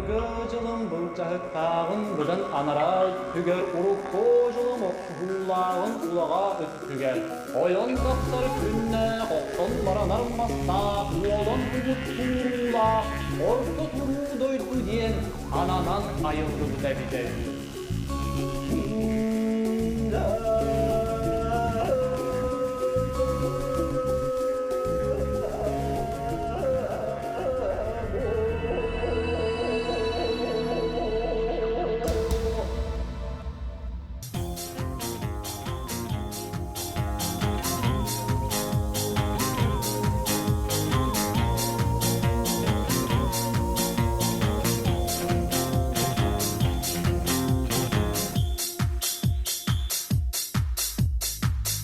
Быйылгы дьылым былдьаһыктааҕын быдан анараа өттүгэр урукку дьылым охсуһуулааҕын улаҕаа өттүгэр ойон тахсар күннээх охтон баранар мастаах уолан тугут тууруулаах орто туруу дойду диэн ананан айыллыбыта эбитэ үһү.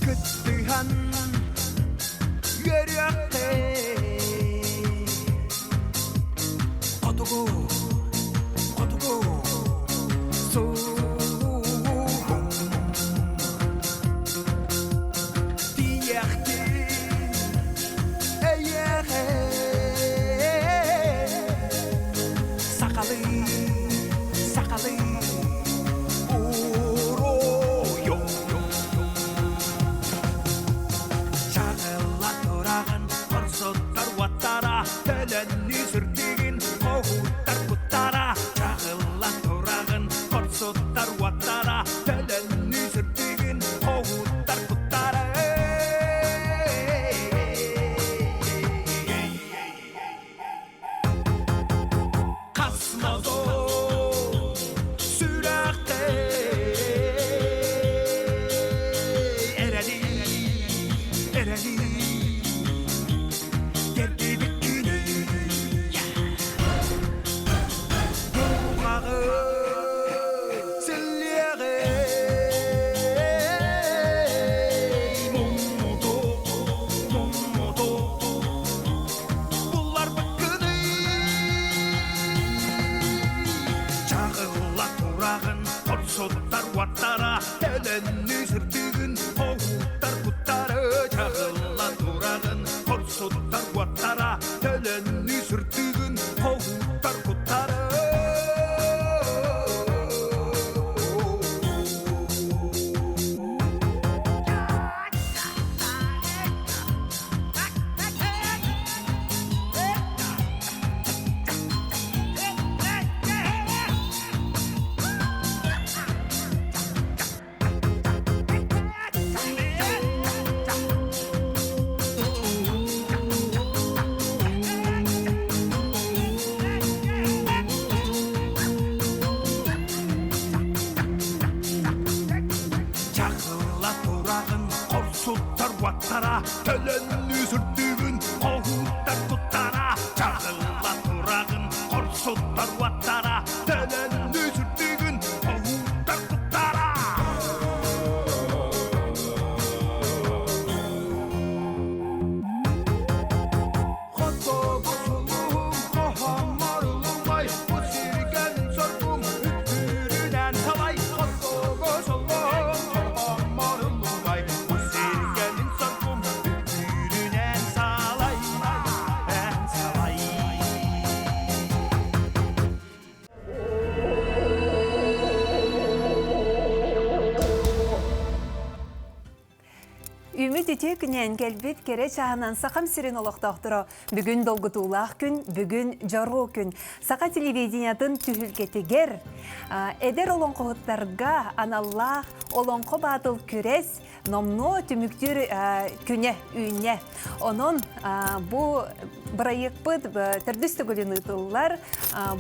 Кыттыһан үөрүөххэ Хотугу, хотугу суһум Тиийэхтин эйиэхэ Сахалыы, сахалыы уруйум Чаҕылла тураҕын хорсуттар уоттара Төлөннүү сүрдүгүн хоһууттар куттара Чаҕылла тураҕын хорсуттар уоттара Төлөннүү сүрдүгүн хоһууттар куттара Хас мазон сүрэхтэй эрэли, эрэли кэрдибит күнү Дууһаҕы силлиэҕи муммуту, муммуту Булларбыккыный Чаҕылла тураҕын хорсуттар уоттара Төлөннүү сырдыгын хоһууттар куттары Чаҕылла тураҕын хорсуттар уоттара Төлөннүү сырдыгын хоһууттар куттары Чахылла тураҕын хорсуттар уоттара Төлөннүү сүрдүүгүн хоһууттар куттара Чаҕылла тураҕын хорсуттар уоттара Төлөннүү сүрдүүгүн хоһууттар куттара Хотугу сулуһум хоһооммор улумай Бу сиргэ мин соргум үттүүрүнэн салай Хотугу сулуһум хоһооммор улумай Бу сиргэ мин соргум үттүүрүнэн салай Эн салай Үмүт үтүө күнэн кэлбит кэрэ чааһынан Сахам сирин олохтоохторо бүгүн долгутуулаах күн, бүгүн дьоруо күн. Саха телевидениятын түһүлгэтигэр эдэр олоҥхоһуттарга аналлаах Олоҥхо баатыл күрэс номнуо түмүктүүр күнэ үүннэ. Онон бу бырайыакпыт төрдүс төгүлүн ыытыллар.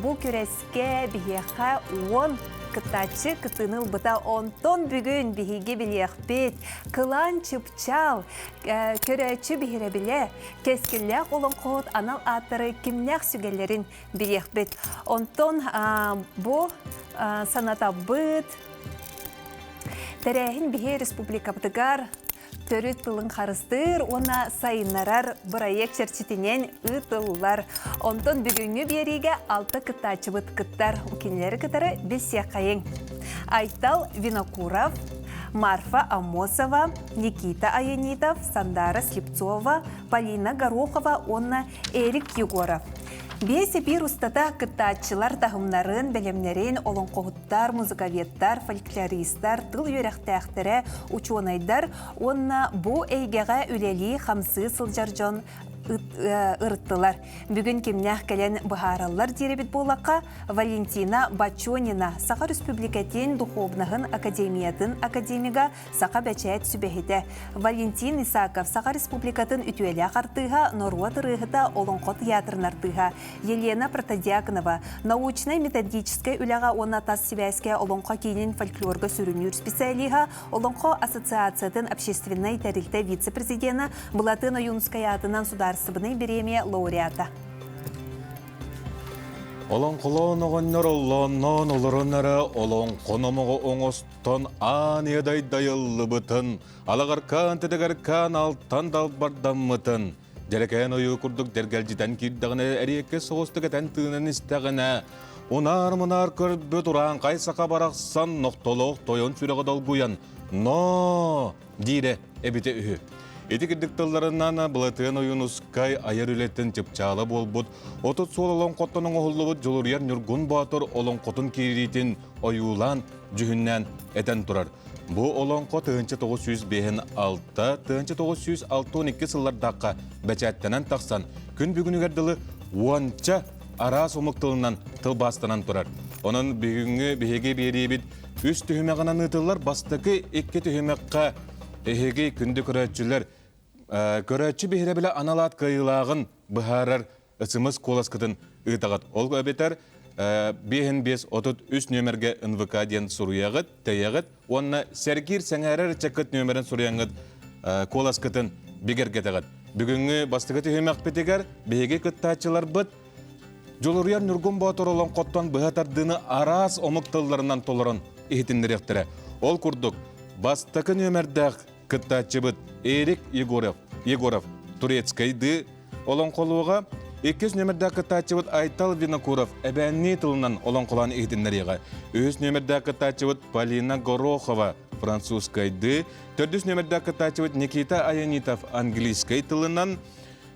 Бу күрэскэ биһиэхэ 10 кыттааччы кыттыыны ылбыта. Онтон бүгүн биһиги билиэхпит Кылаан Чыпчаал көрөөччү биһирэбилэ кэскиллээх олоҥхоһут анал ааттары кимнээх сүгэллэрин билиэхпит. Онтон бу санатабыт тэрээһин биһи республикабытыгар төрүт тылын харыстыыр уонна сайыннарар бырайыак чэрчитинэн ыытыллар. Онтон бүгүҥҥү биэриигэ алта кыттааччыбыт кыттар. Кинилэри кытары билсиэххэйиҥ. Айтал Винокуров, Марфа Амосова, Никита Аянитов, Сандара Слепцова, Полина Горохова уонна Эрик Егоров. Биэс эпир устата кыттааччылар таһымнарын, бэлэмнэрин олоҥхоһуттар, музыковедтар, фольклористар, тыл үөрэхтээхтэрэ, учуонайдар уонна бу эйгэҕэ үлэлии-хамсыы сылдьар дьон ырыттылар. Бүгүн кимнээх кэлэн быһаараллар диэрэбит буоллахха, Валентина Бачонина, Саха Республикатын Духовнаһын Академиятын академига, Саха бэчээт сүбэһитэ, Валентин Исаков, Саха Республикатын үтүөлээх артыыһа, норуот ырыаһыта, Олоҥхо тыйаатырын артыыһа, Елена Протодьяконова, научнай-методическай үлэҕэ уонна тас сибээскэ Олоҥхо киинин фольклорга сүрүннүүр специалиһа, Олоҥхо ассоциациятын общественнай тэрилтэ вице-президена, Былатыан Ойуунускай аатынан судаарыстыбаннай бириэмийэ лауреата. Олоҥхолоон оҕонньор оллоонноон олорон эрэ олоҥхо номоҕо оҥостон аан иэдайдайыллыбытын, алаҕаркаан тэтэгэркаан алтан далбардаммытын, дьэрэкээн ойуу курдук дьэргэлдьитэн киирдэҕинэ эриэккэ соҕустук этэн тыынан истэҕинэ, унаар-мунаар көрбүт урааҥхай саха барахсан нохтолоох тойон сүрэҕэ долгуйан «Ноо!» диирэ эбитэ үһү. Ити кирдик тылларынан Былатыан Ойуунускай айар үлэтин чыпчаала буолбут 30 суол олоҥхоттон оҥоһуллубут Дьулуруйар Ньургун Боотур олоҥхотун киириитин ойуулаан, дьүһүннээн этэн турар. Бу олоҥхо 1905-1962 сыллардаахха бэчээттэнэн тахсан, күн бүгүнүгэр дылы уонча араас омук тылынан тылбаастанан турар. Онон бүгүҥҥү биһиги биэриибит Үс түһүмэҕинэн ыытыллар бастакы икки түһүмэххэ эһиги күндү көрөөччүлэр көрөөччү биһирэбилэ анал аат кыайыылааҕын быһаарар СМС куоласкытын ыытаҕыт. Ол эбэтэр 55 33 нүөмэргэ НВК диэн суруйаҕыт, тэйэҕит уонна сэргиир сэҥээрэр ыччаккыт нүөмэрин суруйаҥҥыт куоласкытын бигэргэтэҕит. Бүгүҥҥү бастакы түһүмэхпитигэр биһиги кыттааччыларбыт Дьулуруйар Ньургун Боотур олоҥхоттон быһа тардыыны араас омук тылларынан толорон иһитиннэриэхтэрэ. Ол курдук, бастакы нүөмэрдээх кыттааччыбыт Эрик Егоров, Егоров турецкайдыы олоҥхолуоҕа, иккис нүөмэрдээх кыттааччыбыт Айтал Винокуров эбээннии тылынан олоҥхолоон иһитиннэриэҕэ. Үһүс нүөмэрдээх кыттааччыбыт Полина Горохова французскайдыы, төрдүс нүөмэрдээх кыттааччыбыт Никита Аянитов английскай тылынан,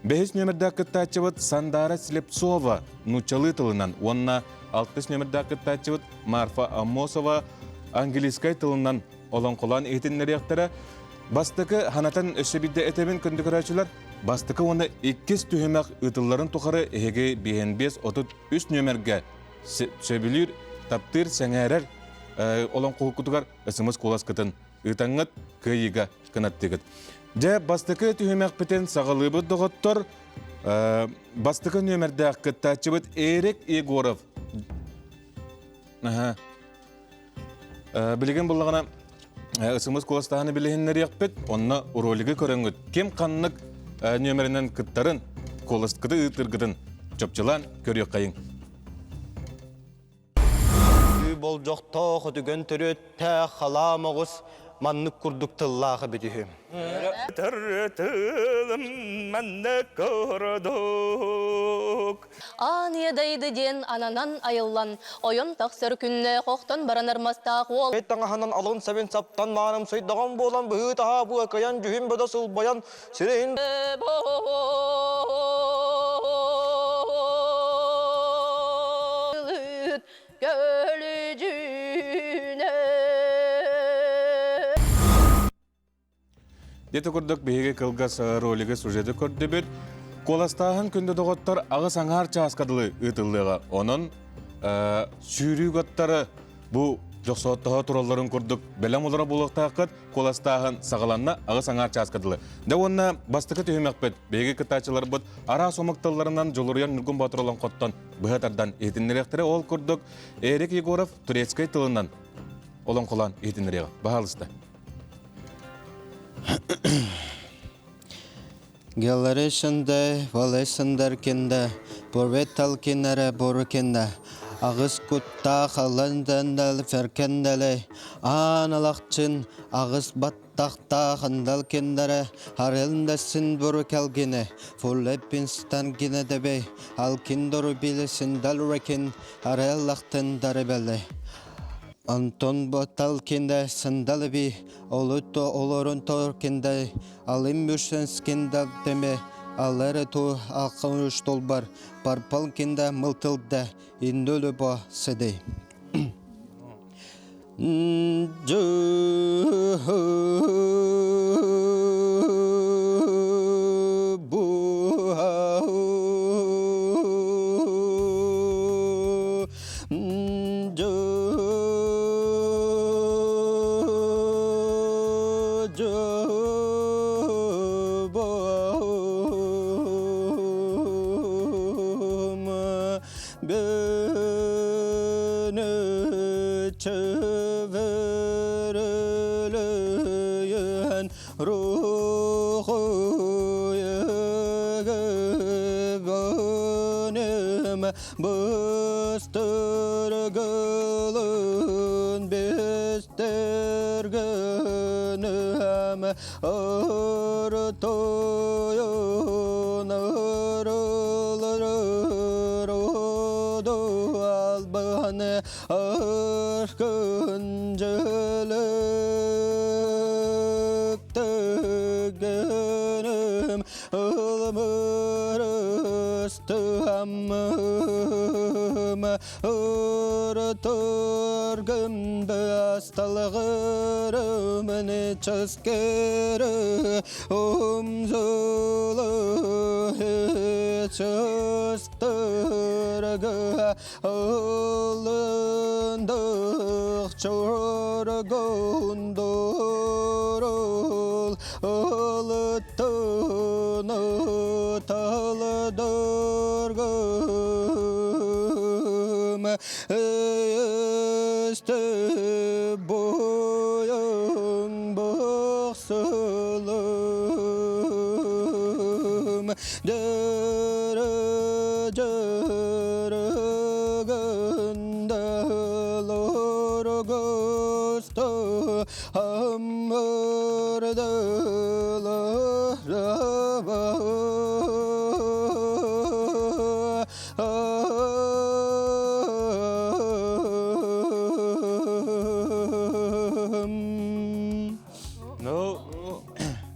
Бэһис нүөмэрдээх кыттааччыбыт Сандаара Слепцова нууччалыы тылынан уонна алтыс нүөмэрдээх кыттааччыбыт Марфа Аммосова английскай тылынан олоҥхолоон иһитиннэриэхтэрэ. Бастакы ханатан өссө биирдэ этэбин күндү көрөөччүлэр, бастакы уонна иккис түһүмэх ыытылларын тухары эһиги биэһин 33 нүөмэргэ сөбүлүүр, таптыыр, сэҥээрэр олоҥхоһуккутугар СМС куоласкытын ыытаҥҥыт кыайыыга кынаттыгыт. Дьэ, бастакы түһүмэхпитин саҕалыыбыт доҕоттор. Бастакы нүөмэрдээх кыттааччыбыт Эрик Егоров. Билигин буллаҕына ысымыс куоластааһыны билиһиннэриэхпит, онно ролигы көрөҥҥүт ким ханнык нүөмэринэн кыттарын, куоласкыты ыытыргытын чопчулаан көрүөххэйиҥ. Болдьохтоох өтүгэн төрүөттээх халаам оҕус маннык курдук тыллаах эбит үһү. Тылым маннык курдук. Аан иэдэйди диэн ананан айыллан, ойон тахсар күннээх охтон баранар мастаах уол. Таҥаһынан алын сэбин саптан мааным сыйдаҕан буолан быһыы-таһаа быакайан дьүһүн бөдө сылбайан сирэйин Дьэ курдук биһиги кылгас ролигы сюжеты көрдүбүт. Куоластааһын күндү доҕоттор аҕыс аҥаар чааска дылы ыытыллыаҕа. Онон сүүрүү готтары бу дьохсооттоһо туралларын курдук бэлэм олоро буолуохтааххыт. Куоластааһын саҕаланна аҕыс аҥаар чааска дылы. Дьэ уонна бастакы түһүмэхпит биһиги кыттааччыларбыт араас омук тылларынан Дьулуруйар Ньургун Боотур олоҥхоттон быһа тардан иһитиннэриэхтэрэ. Ол курдук Эрик Егоров турецкай тылынан олоҥхолоон иһитиннэриэҕэ. Баһаалыста. Гелларышында, валесындаркинда, порветалкинара борукинда, аҕыс куттаах алландандал феркендале, аан алахчын аҕыс баттахтаах андалкиндара, харылындасын бурукалгине, фуллеппинстан гинедебей, алкиндору билесин далрекин, ареллахтын даребеле. Антон Боталкинда сандалыби, олутто олорун торкинда, алым мүшенскинда теме, Аллары ту алқын толбар парпал кенда мылтылда индөлі бо сыды. Быстыргылын бестергінім ыртойын ырылырыроду албан ышкынжылыктыгыным ылмырыстыамым ыртыргым басталғырымын чыскыры умзулы чыстыргы ылындық чоргондурул ылыттыны талдыргым өсті бойың бұқсылым дөрі жөрігінді лоргосты Ну,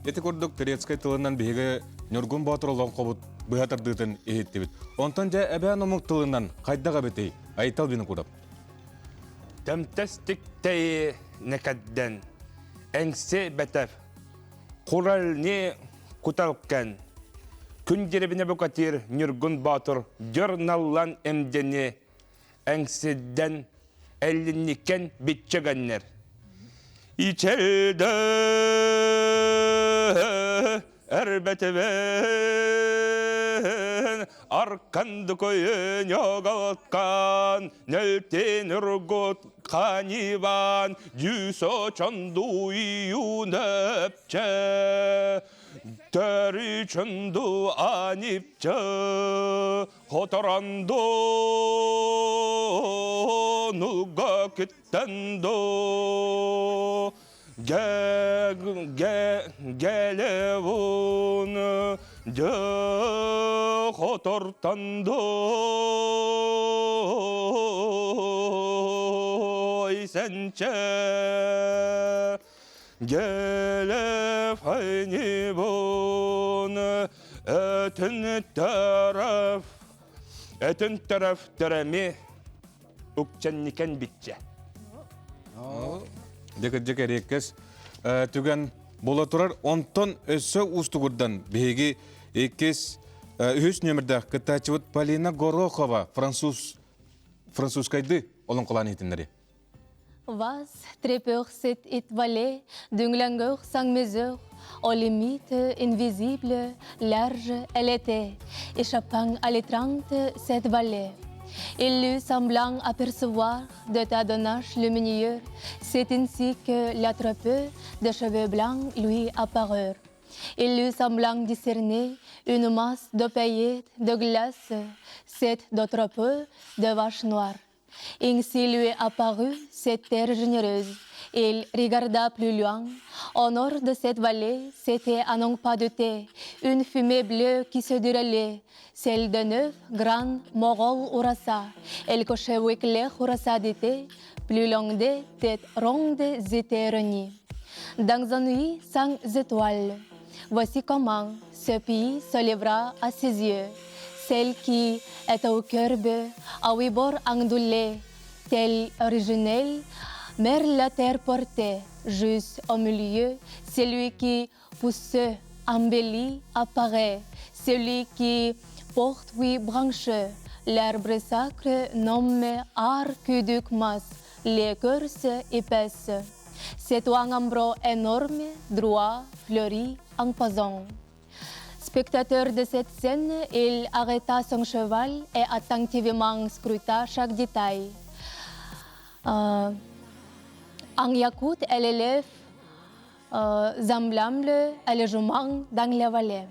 ити курдук турецкай тылынан биһиги Ньургун Боотур олоҥхобут быһа тардыытын иһиттибит. Онтон дьэ эбээн омук тылынан хайдах эбитий? Айтал Винокуров. Тэмтэстиктэй нэкэддэн, эҥси бэтэв, курални куталкан, күн деребине букатир Ньургун Боотур дьор наллан эмдэни эҥсиддэн эллинниккен биччэгэннэр. Ичэлдэ эрбэтибэн арканды көйөн йогалткан нөлтен ургут ханиван дюсо чонду юнөпче Төрү чынду анипчы Хоторанду нулга киттенду Гелевун дьэ хотортанду Сенче Гелев хайнибун өтүн тарaf өтүн тараф төреми укчанникен битче. Декирдик эреккес түгэн бола турар. Онтон өссө уустугурдан биһиги иккис үһүс нөмірдәк кыттаачыбыт Полина Горохова француз французскайды олоҥхолоон иһитиннэриэ. Вас трепeur cette étoilée d'une langueur sans mesure, aux limites invisibles, large elle était, échappant à l'étreinte cette vallée. Il eut semblant apercevoir de tas de nages lumineux, c'est ainsi que la peu de cheveux blancs lui apparurent. Il eut semblant discerner une masse de paillettes de glace, cette d'autre peu de vaches noires. Ainsi lui apparut cette terre généreuse. Il regarda plus loin. Au nord de cette vallée, c'était à non pas de thé, une fumée bleue qui se déroulait, celle de neuf grands Moghols Urasa. Elle cochait clair Urasa d'été, plus longue des têtes rondes étaient réunies. Dans un nuit sans étoiles. Voici comment ce pays se lèvera à ses yeux, celle qui est au cœur à huit bords ondulés, tel originel, mer la terre portée, juste au milieu, celui qui pousse, embellit, apparaît, celui qui porte huit branches, l'arbre sacré nommé Arcuduc-Mas, l'écorce épaisse. C'est un arbre énorme, droit, fleuri, imposant. Spectateur de cette scène, il arrêta son cheval et attentivement scruta chaque détail. Euh, en Yakout, elle élève euh, semblable à légèrement dans la vallée.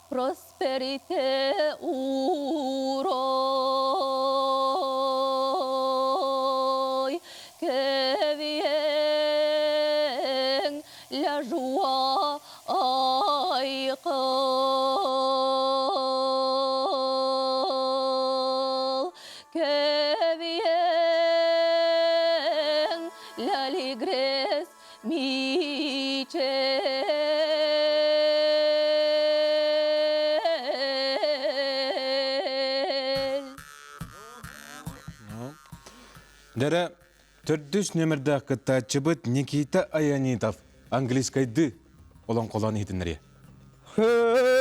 Prospérité урой, que vient la joie айкыл, que vient l'allégresse Мичел. Дәрі төрдүс нөмірді кыттааччыбыт Никита Аянитов английскайды олоҥхолоон иһитиннэриэ. Хөрүтүс,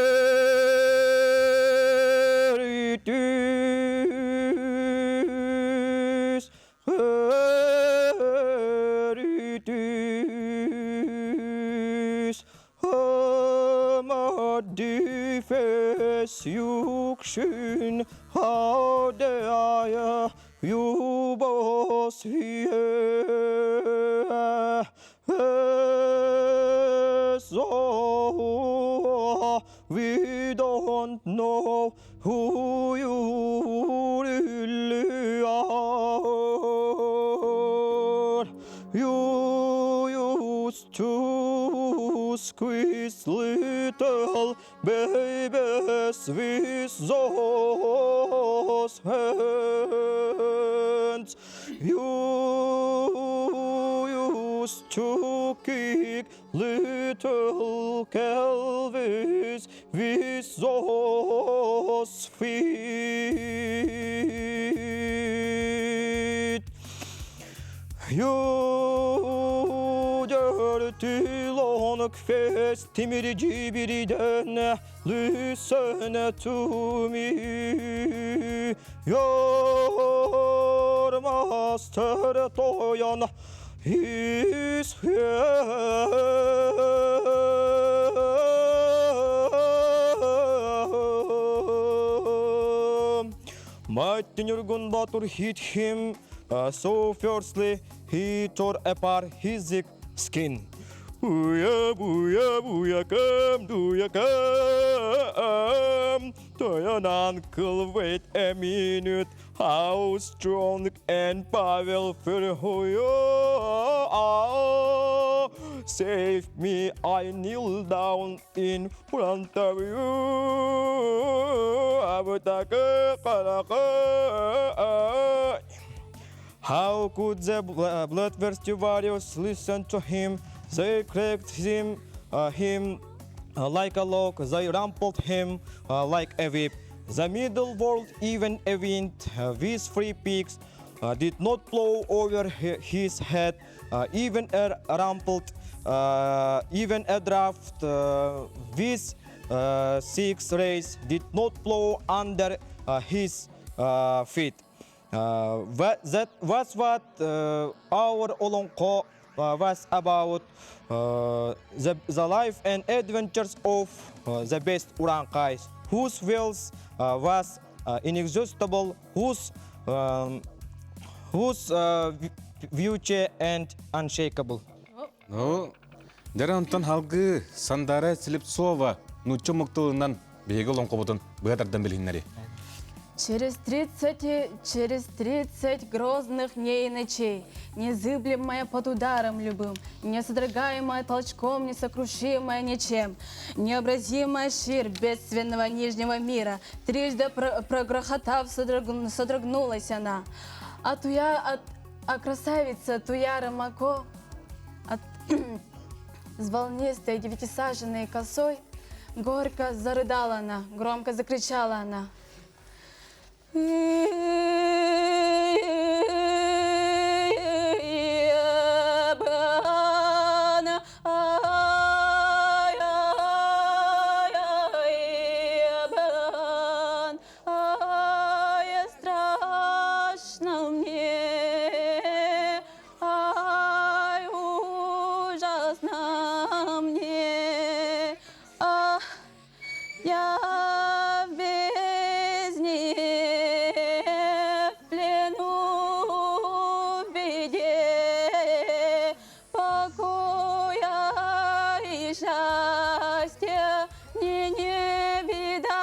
хөрүтүс, Hamadifes yukşün hadeaya yubos So we don't know who you really are. You used to squeeze little babies with those hands. You used to kick little calves with those feet. You dirty long face, timid jibiriden, listen to me. Your master Toyan is here. Mighty Nurgun Batur hit him so fiercely he tore apart his skin. Буя, буя, буя, кам, дуя, кам. Toyan uncle, wait a minute. How strong and powerful you are. Save me, I kneel down in front of you. Абытакы, каракы. How could the bloodthirsty warriors listen to him? They cracked him like a log. They rumpled him like a whip. The middle world, even a wind with three peaks, did not blow over his head. Even a rumpled, even a draft with six rays did not blow under his feet. That was what our Olonkho was about, the life and adventures of the best Urankais, whose wealth was inexhaustible, whose future and unshakable. Ну, дьэ онтон халгыы Сандара Слепцова нуучча омук тылынан биһиги олоҥхобутун быһа тардан билиһиннэри. Через 30, через 30 грозных дней и ночей, незыблемая под ударом любым, несодрогаемая толчком, несокрушимая ничем, необразимая ширь бедственного нижнего мира, трижды прогрохотав, содрогнулась она. А, туя, а, а красавица Туяра Мако от, с волнистой девятисаженной косой горько зарыдала она, громко закричала она. Ай, страшно мне, ай, ужасно мне. Ах, я в бездне, в плену, в беде, покоя и счастья мне не видать,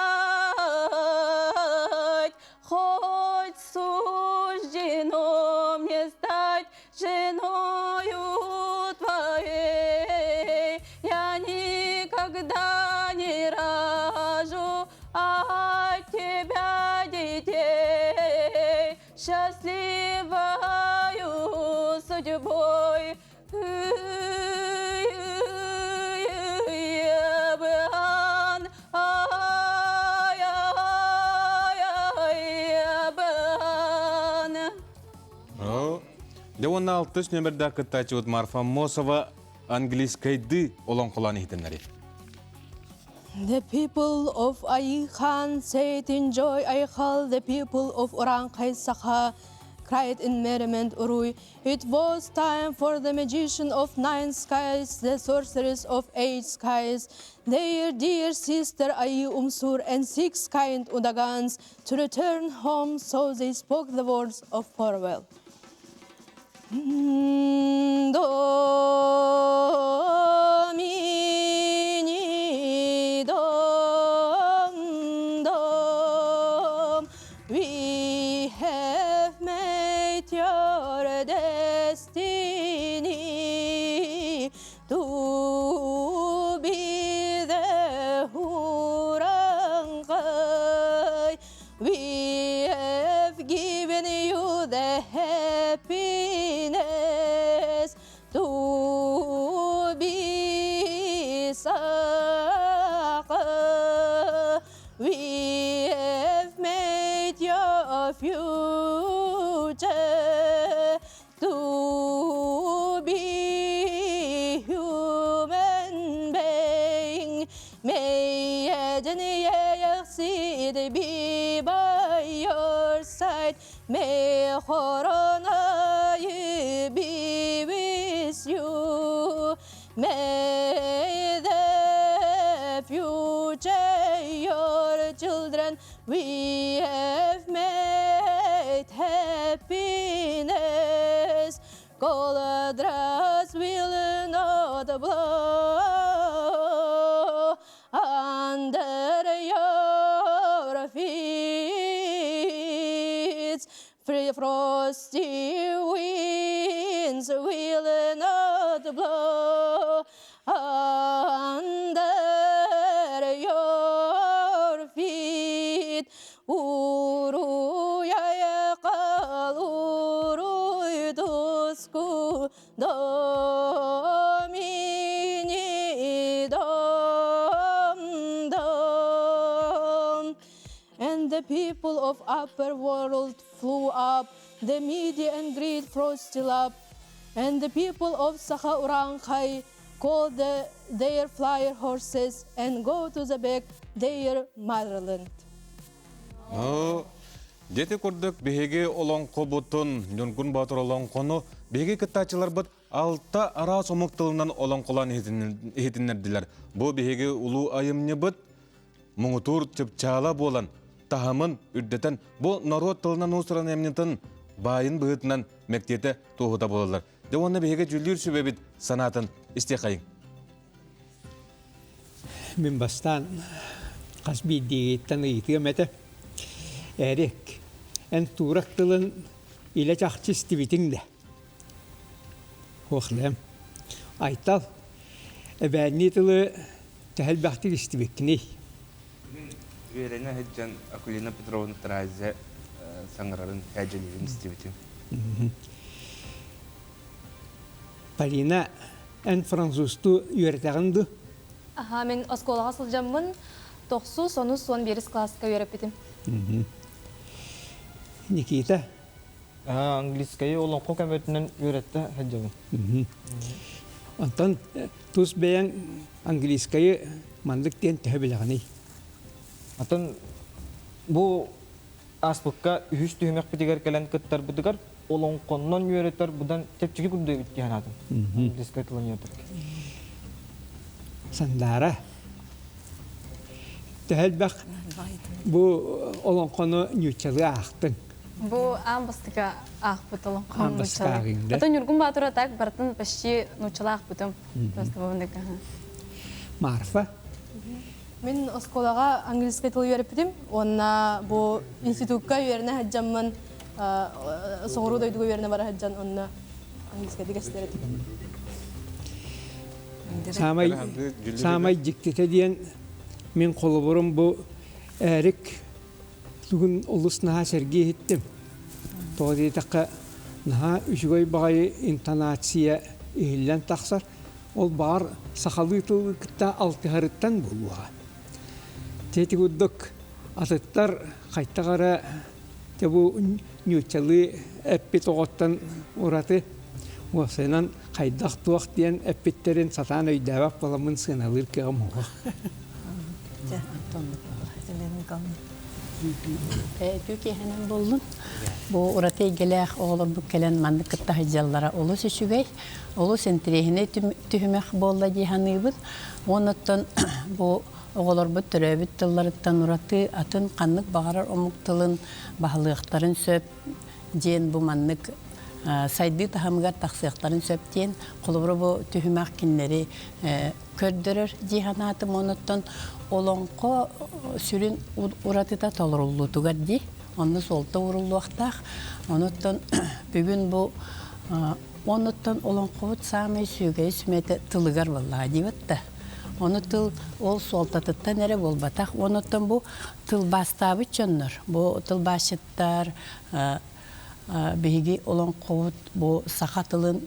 хоть суждено мне стать женою твоей, я никогда не рожу от тебя детей. Счастливою судьбой. Дьэ уонна алтыс нөмердээх кыттааччыбыт Марфа Мосова английскайды олоҥхолоон иһитиннэри. The people of Айхан said in joy, Айхал, the people of Urankai Sakha cried in merriment, Urui. It was time for the magician of nine skies, the sorceress of eight skies, their dear sister Ayi Umsur and six kind Udagans to return home, so they spoke the words of farewell. Do mi ni dom dom we have made your destiny to be the Hurangay. We have given you the happiness to be Saka. We have made your future to be human being. May Eden be by your side. May Corona be with you. May the future your children we have made happiness. Cold will not blow under your feet. Free frosty winds will not blow under your feet. Уруй айхал, уруй туску, до ми ни дом дом. And the people of upper world flew up, the mighty and great frosty lap. And the people of Sakha Urankhai called the, their flyer horses and go to the back their motherland. Дьэ ити курдук биһиги олоҥхобутун, Ньургун Боотур олоҥхону биһиги кыттааччыларбыт алта араас омук тылынан олоҥхолоон иһитиннэрдилэр. Бу биһиги улуу айымньыбыт муҥутуур чыпчаала буолан, таһымын үрдэтэн, бу норуот тылынан уус-уран айымньытын баайын быһыытынан мэктиэтэ туоһута буолаллар. Дьэ уонна биһиги дьүүллүүр сүбэбит санаатын истиэхэйиҥ. Мин бастаан хас биирдиигиттэн ыйытыам этэ. Эрик, эн туурак тылын илэ чахчы истибитиҥ да? Хуохлэм. Айтал, эбээннии тылы төһө элбэхтик истибиккиний? Мин үөрэнэ сылдьан Акулина Петровна Таразия саҥарарын һээдьэлиирин истибитим. Полина, эн французтуу үөрэтэҕин дуу? Аха, мин оскуолаҕа сылдьаммын тохсус, онус, уон биирис кылааска үөрэппитим. Никита? Английскайы олоҥхо көмөтүнэн үөрэттэ сылдьабын. Онтон тус бэйэҥ английскайы маннык диэн төһө билэҕиний? Атын бу ааспыкка үһүс түһүмэхпитигэр кэлэн кыттарбытыгар олоҥхоннон үөрэтэр быдан чэпчэки курдук эбит дии санаатым. Английскай тылын үөрэтэргэ. Сандаара, төһө элбэх бу олоҥхону ньууччалыы аахтыҥ? Бу аан бастакы аахпыт олоҥхом Аан бастакы нууччалыы. ааҕыҥ да? Ото Ньургун Баатыра так барытын почти нууччалыы аахпытым. Просто Марфа? Мин оскуолаҕа английскай тылы үөрэппитим уонна бу институкка үөрэнэ сылдьаммын соҕуруу дойдуга үөрэнэ бара сылдьан онно английскайдык эстэр этим. Саамай, саамай дьиктитэ диэн мин холобурум бу Эрик тугун олус наһаа сэргии иһиттим. Тоҕо диэтэххэ наһаа үчүгэй баҕайы интонация иһиллэн тахсар. Ол баҕар сахалыы тылы кытта алтыһарыттан буолуоҕа. Ити курдук атыттар хайтах эрэ дьэ бу ньууччалыы эппит оҕоттон ураты уопсайынан хайдах-туох диэн эппиттэрин сатаан өйдөөбөт буоламмын сыаналыыр кыаҕым суох. Үтүө киэһэнэн буоллун. Бу ураты эйгэлээх оҕолорбут кэлэн маннык кытта сылдьаллара олус үчүгэй. Олус интэриэһинэй түһүмэх буолла дии саныыбын. Уонна бу оҕолорбут төрөөбүт тылларыттан ураты атын ханнык баҕарар омук тылын баһылыахтарын сөп диэн бу маннык сайдыы таһымыгар тахсыахтарын сөп диэн холобура бу түһүмэх кинилэри көрдөрөр дии санаатым. Онуттан олоҥхо сүрүн уратыта толоруллуутугар дии. Онно суолта ууруллуохтаах. Онуттан бүгүн бу онуттан олоҥхобут саамай сүөгэйи сүмэтэ тылыгар буоллаҕа диибит да. Ону тыл ол суолтатыттан эрэ буолбатах. Онуттан бу тылбаастаабыт дьоннор, бу тылбаасчыттар биһиги олоҥхобут бу саха тылын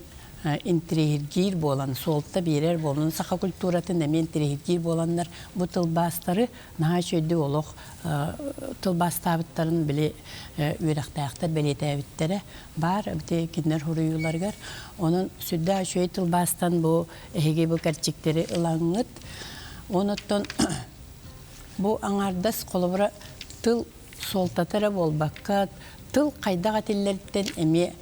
интириэһиргиир буолан, суолта биэрэр буолан, саха культуратын эмиэ интириэһиргиир буоланнар бу тылбаастары наһаа үчүгэйдик олох тылбаастаабыттарын били үөрэхтээхтэр бэлиэтээбиттэрэ баар ити кинилэр суруйууларыгар. Онон сүрдээх үчүгэй тылбаастан бу эһиги бу кэрчиктэри ылаҥҥыт. Онуттан бу аҥаардас холобура тыл суолтата эрэ буолбакка, тыл хайдах этиллэриттэн эмиэ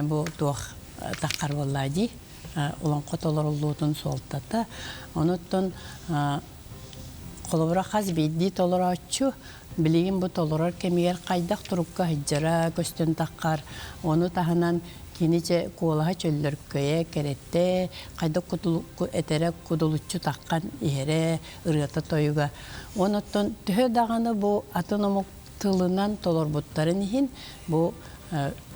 бу туох таххар буоллаа дии олоҥхо толоруллуутун суолтата. Онуттан холобура хас биирдии толорооччу билигин бу толорор кэмигэр хайдах турукка сылдьара көстөн таххар, ону таһынан кини чэ куолаһа чөллөркөйө, кэрэтэ, хайдах этэрэ кудулуччу таххан иһэрэ, ырыата-тойуга. Онуттан төһө даҕаны бу атын омук тылынан толорбуттарын иһин бу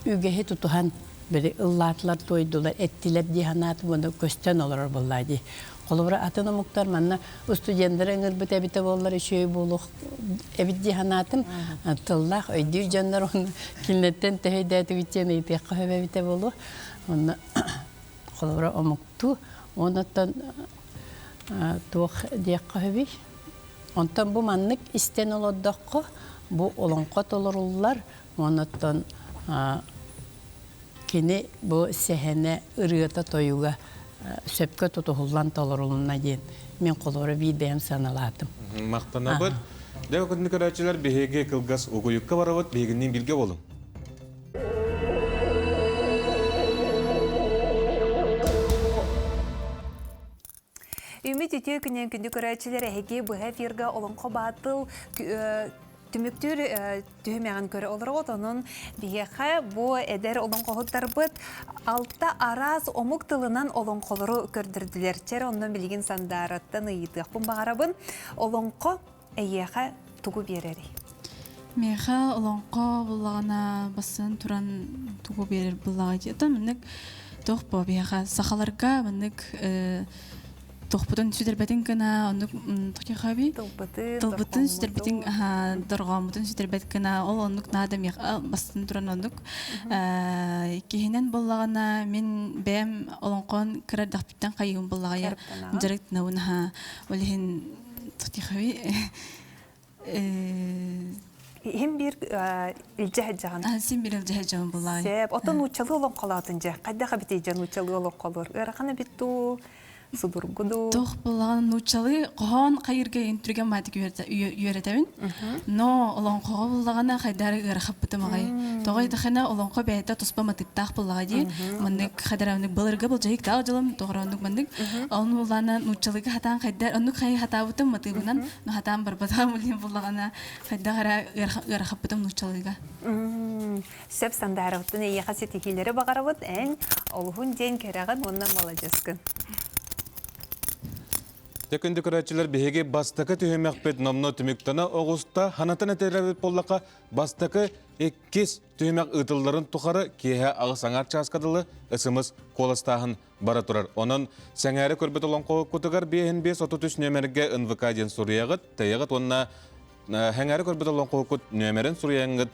үгэһи тутуһан били ыллаатылар, туойдулар, эттилэр дии санаатым уонна көстөн олорор буоллаа дии. Холобура атын омуктар манна студеннары ыҥырбыт эбитэ буоллар үчүгэй буолуох эбит дии санаатым. Тыллаах өйдүүр дьоннор уонна кинилэртэн төһө өйдөөтүгүт диэн ыйытыахха сөп эбитэ буолуо. Онно холобура омуктуу онуттан туох диэххэ сөбүй? Онтон бу маннык истэн олордоххо, бу олоҥхо толоруллар, онуттан кини бу сэһэнэ ырыата-тойуга сөпкө тутуһуллан толорулунна диэн мин холобура биир бэйэм сыаналаатым. Махтанабыт. Дьэ, күндү көрөөччүлэр, биһиги кылгас угуйукка барабыт, биһигинниин бииргэ буолуҥ. Үмүт үтүө күнүн күндү көрөөччүлэр эһиги быһа эфирга Олоҥхо Баатыл. Түмүктүүр түһүмэҕин көрө олороҕут. Онон биһиэхэ бу эдэр олоҥхоһуттарбыт алта араас омук тылынан олоҥхолору көрдөрдүлэр. Чэр онно билигин Сандаараттан ыйытыахпын баҕарабын. Олоҥхо эйиэхэ тугу биэрэрий? Миэхэ олоҥхо буллаҕына бассын туран тугу биэрэр буллаҕа дии. Оттон маннык туох бу биһиэхэ сахаларга маннык тохпутун сүтэрбэтин гына оннук тохтихаби тылбытын сүтэрбитин дорҕооммутун сүтэрбэт гына ол оннук наада миэхэ бастан туран оннук киһинэн буллаҕына мин бэйэм олоҥхон кыра эрдэхпиттэн хайыым буллаҕайа дьарыктанабын аха ол иһин тохтихаби Иһин биир илдьэ сылдьаҕын. Син биир илдьэ сылдьабын буллаҕай. Сөп. Отон нууччалыы олоҥхолоотун дьэ. Хайдах эбитий дьэ нууччалыы олоҥхолуур? Ыарахан эбит дуу? Судургу дуу? Туох буллаҕын нууччалыы хоһоон хайырга интригэ маатик үөрэтэбин. Но олоҥхоҕо буллаҕына хайдары ыарахаппытым аҕай. Тоҕо итэхэнэ олоҥхо бэйэтэ туспа матыктаах буллаҕа дии. Маннык хайдараннык былыргы былдьаһыктаах дьылым тоҕороннук маннык. Онну буллаана нууччалыыга хатаан хайдар оннук хайы хатаабытым матыыбынан Но хатаан барбатаҕым илин буллаҕына хайдах эрэ ыарахаппытым нууччалыыга. Сөп Сандааровтан эйиэхэ ситиһиилэри баҕарабыт. Эн олуһун диэн кэрэҕин уонна маладьыскын. Дьэ күндү көрөөччүлэр биһиги бастакы түһүмэхпит номно түмүктэнэ оҕуста. Ханатан этэрбит буоллаха бастакы иккис түһүмэх ыытылларын тухары киэһэ аҕыс аҥаар чааска дылы ысымыс куоластааһын бара турар. Онон сэҥээрэ көрбүт олоҥхоһуккутугар 55 33 нүөмэргэ НВК диэн суруйаҕыт, тэйэҕит уонна сэҥээрэ көрбүт олоҥхоһуккут нүөмэрин суруйаҥҥыт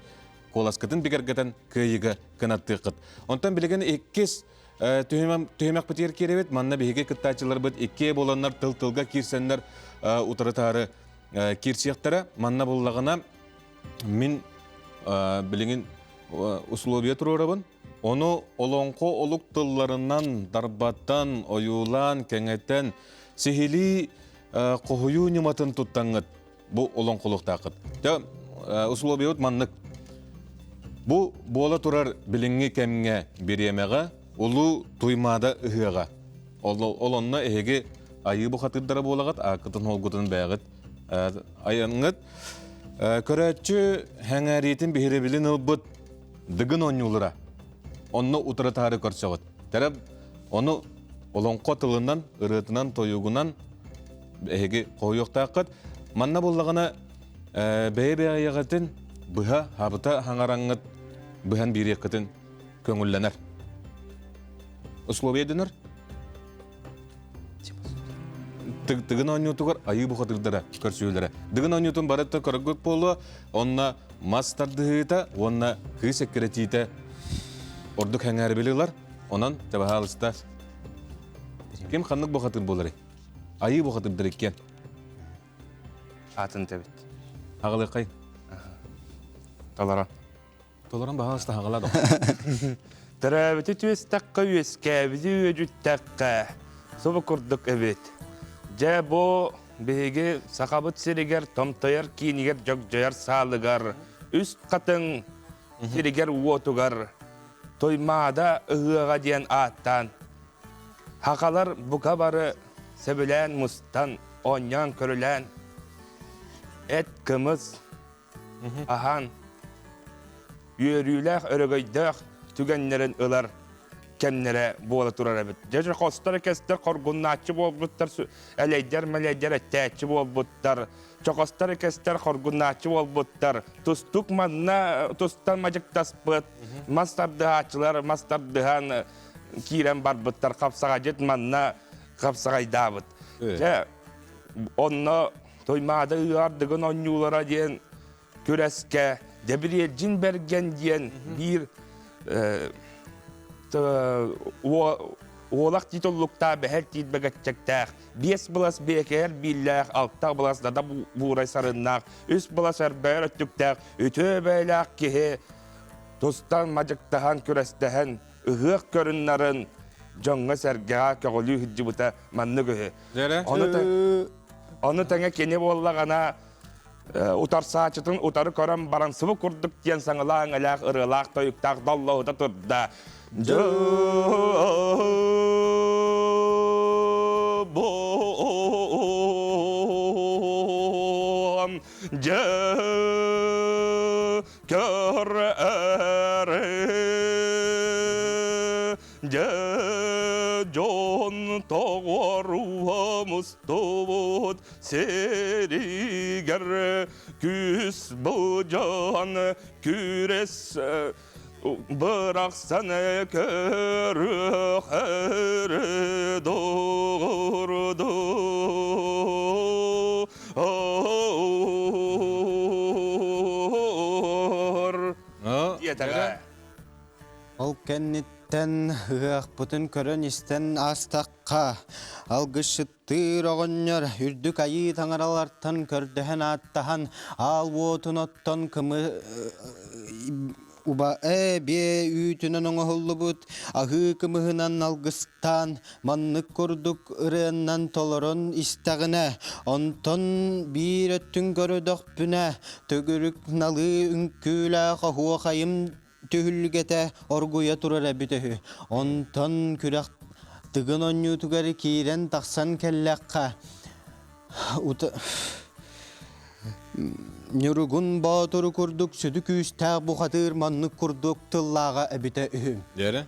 куоласкытын бигэргэтэн кыайыыга кынаттыаххыт. Онтон билигин иккис түһүмэхпитигэр киирэбит. Манна биһиги кыттааччыларбыт иккиэ буоланнар тыл-тылга киирсэннэр утары-таары киирсиэхтэрэ. Манна буллаҕына мин билигин условия туруорабын. Ону олоҥхо олук тылларынан дарбатан, ойуулаан, кэҥэтэн, сиһилии хоһуйуу ньыматын туттаҥҥыт бу олоҥхолуохтааххыт. Дьэ, условиябыт маннык. Бу буола турар билиҥҥи кэмҥэ бириэмэҕэ Улуу Туймаада ыһыаҕа. Ол онно эһиги айыы бухатыырдара буолаҕыт, ааккытын-холгутун бэйэҕит айаҥҥыт. Көрөөччү сэҥээриитин биһирэбилин ылбыт Дыгын оонньуулара. Онно утары-таары көрсөҕүт. Тэрэп ону олоҥхо тылынан, ырыатынан, тойугунан эһиги хоһуйуохтааххыт. Манна буоллаҕына бэйэ-бэйэҕитин быһа, хабыта хаҥараҥҥыт быһан биэриэххитин көҥүллэнэр. Условия дэнэр. Тыгын оонньуутугар айыы бухатыырдара көрсүһүүлэрэ. Дыгын оонньуутун барыта көргөк буолуо, онно мас тардыһыыта уонна кыыс эккирэтиитэ ордук сэҥээрибили ылар. Онон, табаһаалыста, ким ханнык бухатыыр буоларый? Айыы бухатыырдар иккиэн. Атын тэбит. Аҕалыаххай. Толоро. Толорон баһаалыста хаҕала да. Төрөөбүтү түөстэххэ, үөскээбити үөдүттэххэ, субу курдук эбит. Дьэ, бу биһиги Сахабыт сиригэр томтойор киинигэр дьогдьойор саалыгар үс хатыҥ сиригэр-уотугар Туймаада ыһыаҕа диэн ааттаан сахалар бука бары сөбүлээн мустан, оонньоон-көрүлээн эт, кымыс, аһаан, үөрүүлээх, өрөгөйдөөх түгэннэрин ылар кэмнэрэ буола турар эбит. Дьэ, хостор кэстэр хоргуннааччы буолбуттар, элэйдэр-мэлэйдэр эттээччи буолбуттар, чохостор кэстэр хоргуннааччы буолбуттар, тустук манна тустан мадьыктаспыт, мас тардыһааччылар мас тардыһан киирэн барбыттар, хапсаҕайдьыт манна хапсаҕайдаабыт. Дьэ, онно Туймаада ыардыгын онньуулара диэн күрэскэ Дьэбириэлдьин Бэргэн диэн биир уолах титуллуктаах бэһэр тиит бэгэччэктээх, биэс былас биэкээр бииллээх, алта былас дада буурай сарыннаах, үс былас өрбөөр өттүктээх үтүө бэйэлээх киһи тустан мадьыктаһан күрэстэһэн ыһыах көрүннарын дьоҥҥо-сэргэҕэ көҕүлүү сылдьыбыта маннык үһү. Ону тэҥэ кини буоллаҕына утарсааччытын утары көрөн баран субу курдук диэн саҥалаах ылаах ырыалаах тойуктаах доллоһута турда. Дьэ. Көр Дьэ дьон тоҕоруһа мустубут сиригэр күүс былдьаан күрэс бырахсан көрүөх өрө доҕорду. Диэтэҕэ. Ол кэнниттэн ыһыахпытын көрөн-истэн аастахха, алгысчыттыыр оҕонньор үрдүк айыы таҥаралартан көрдөһөн ааттаһан, аал уотун оттон кымы уба ээ биэ үүтүнэн оҥоһуллубут аһыы кымыһынан алгыстаан маннык курдук ырыаннан толорон истэҕинэ, онтон биир өттүн көрөдөхпүнэ, төгүрүк налыы үҥкүүлээх оһуохайым түһүлгэтэ оргуйа турар эбит үһү. Онтон күрэх Тыгын оонньуутугар киирэн тахсан кэллэххэ, Ньуругун Боотуру курдук сүдү күүстээх бухатыыр маннык курдук тыллааҕа эбитэ үһү. Дьэрэ?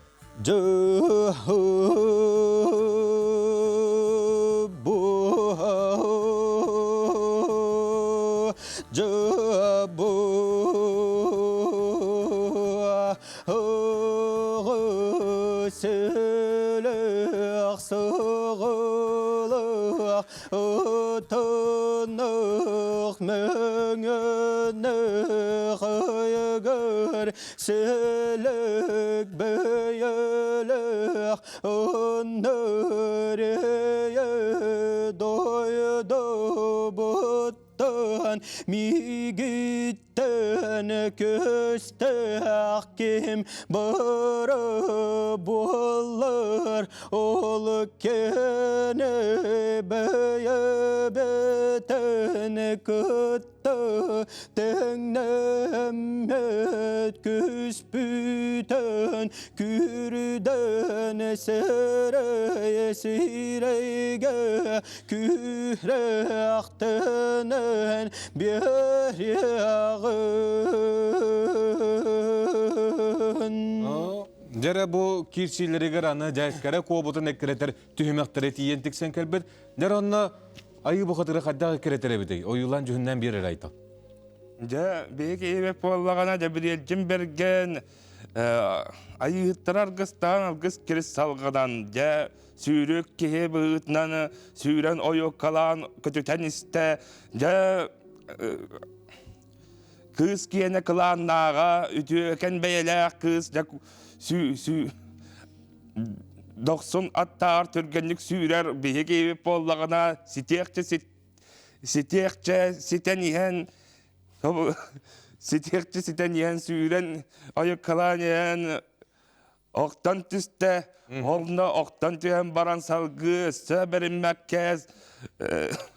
Сөлөк бөйөлөх өнөрөйө дойдубуттан мигиттен көстөх ким бары буолар ол кene бэйэбэтэн кытта Тэҥнэммэт күспүтэн күрдэн сэрэй сирэйгэ күрэхтэнэн биэриэҕин. Дьэрэ бу киирсиилэригэр аны дьээккэрэ куобутун эккирэтэр түһүмэхтэрэ тиийэн тиксэн кэлбит. Дьэр онно Айыы бухатыры хайдах эккирэтэр эбитий? Ойуулаан дьүһүннээн биэрэр айтал. Дьэ, биһиги ийэбит буоллаҕына, Дьэбириэлдьин Бэргэн айыыһыттары аргыстаан алгыс кирис салҕанан, дьэ, сүүрүк киһи быһыытынан сүүрэн ойуоккалаан көтүтэн истэ, дьэ, кыыс киэнэ кылааннааҕа, үтүөкэн бэйэлээх кыыс, дьэ, сүү, сүү, Дохсун аттааҕар түргэнник сүүрэр биһиги буоллаҕына ситиэхчэ ситиэхчэ ситэн иһэн ситиэхчэ ситэн иһэн сүүрэн ойуккалаан иһэн охтон түстэ онно охтон түһэн баран салгыы өссө бэриммэккэ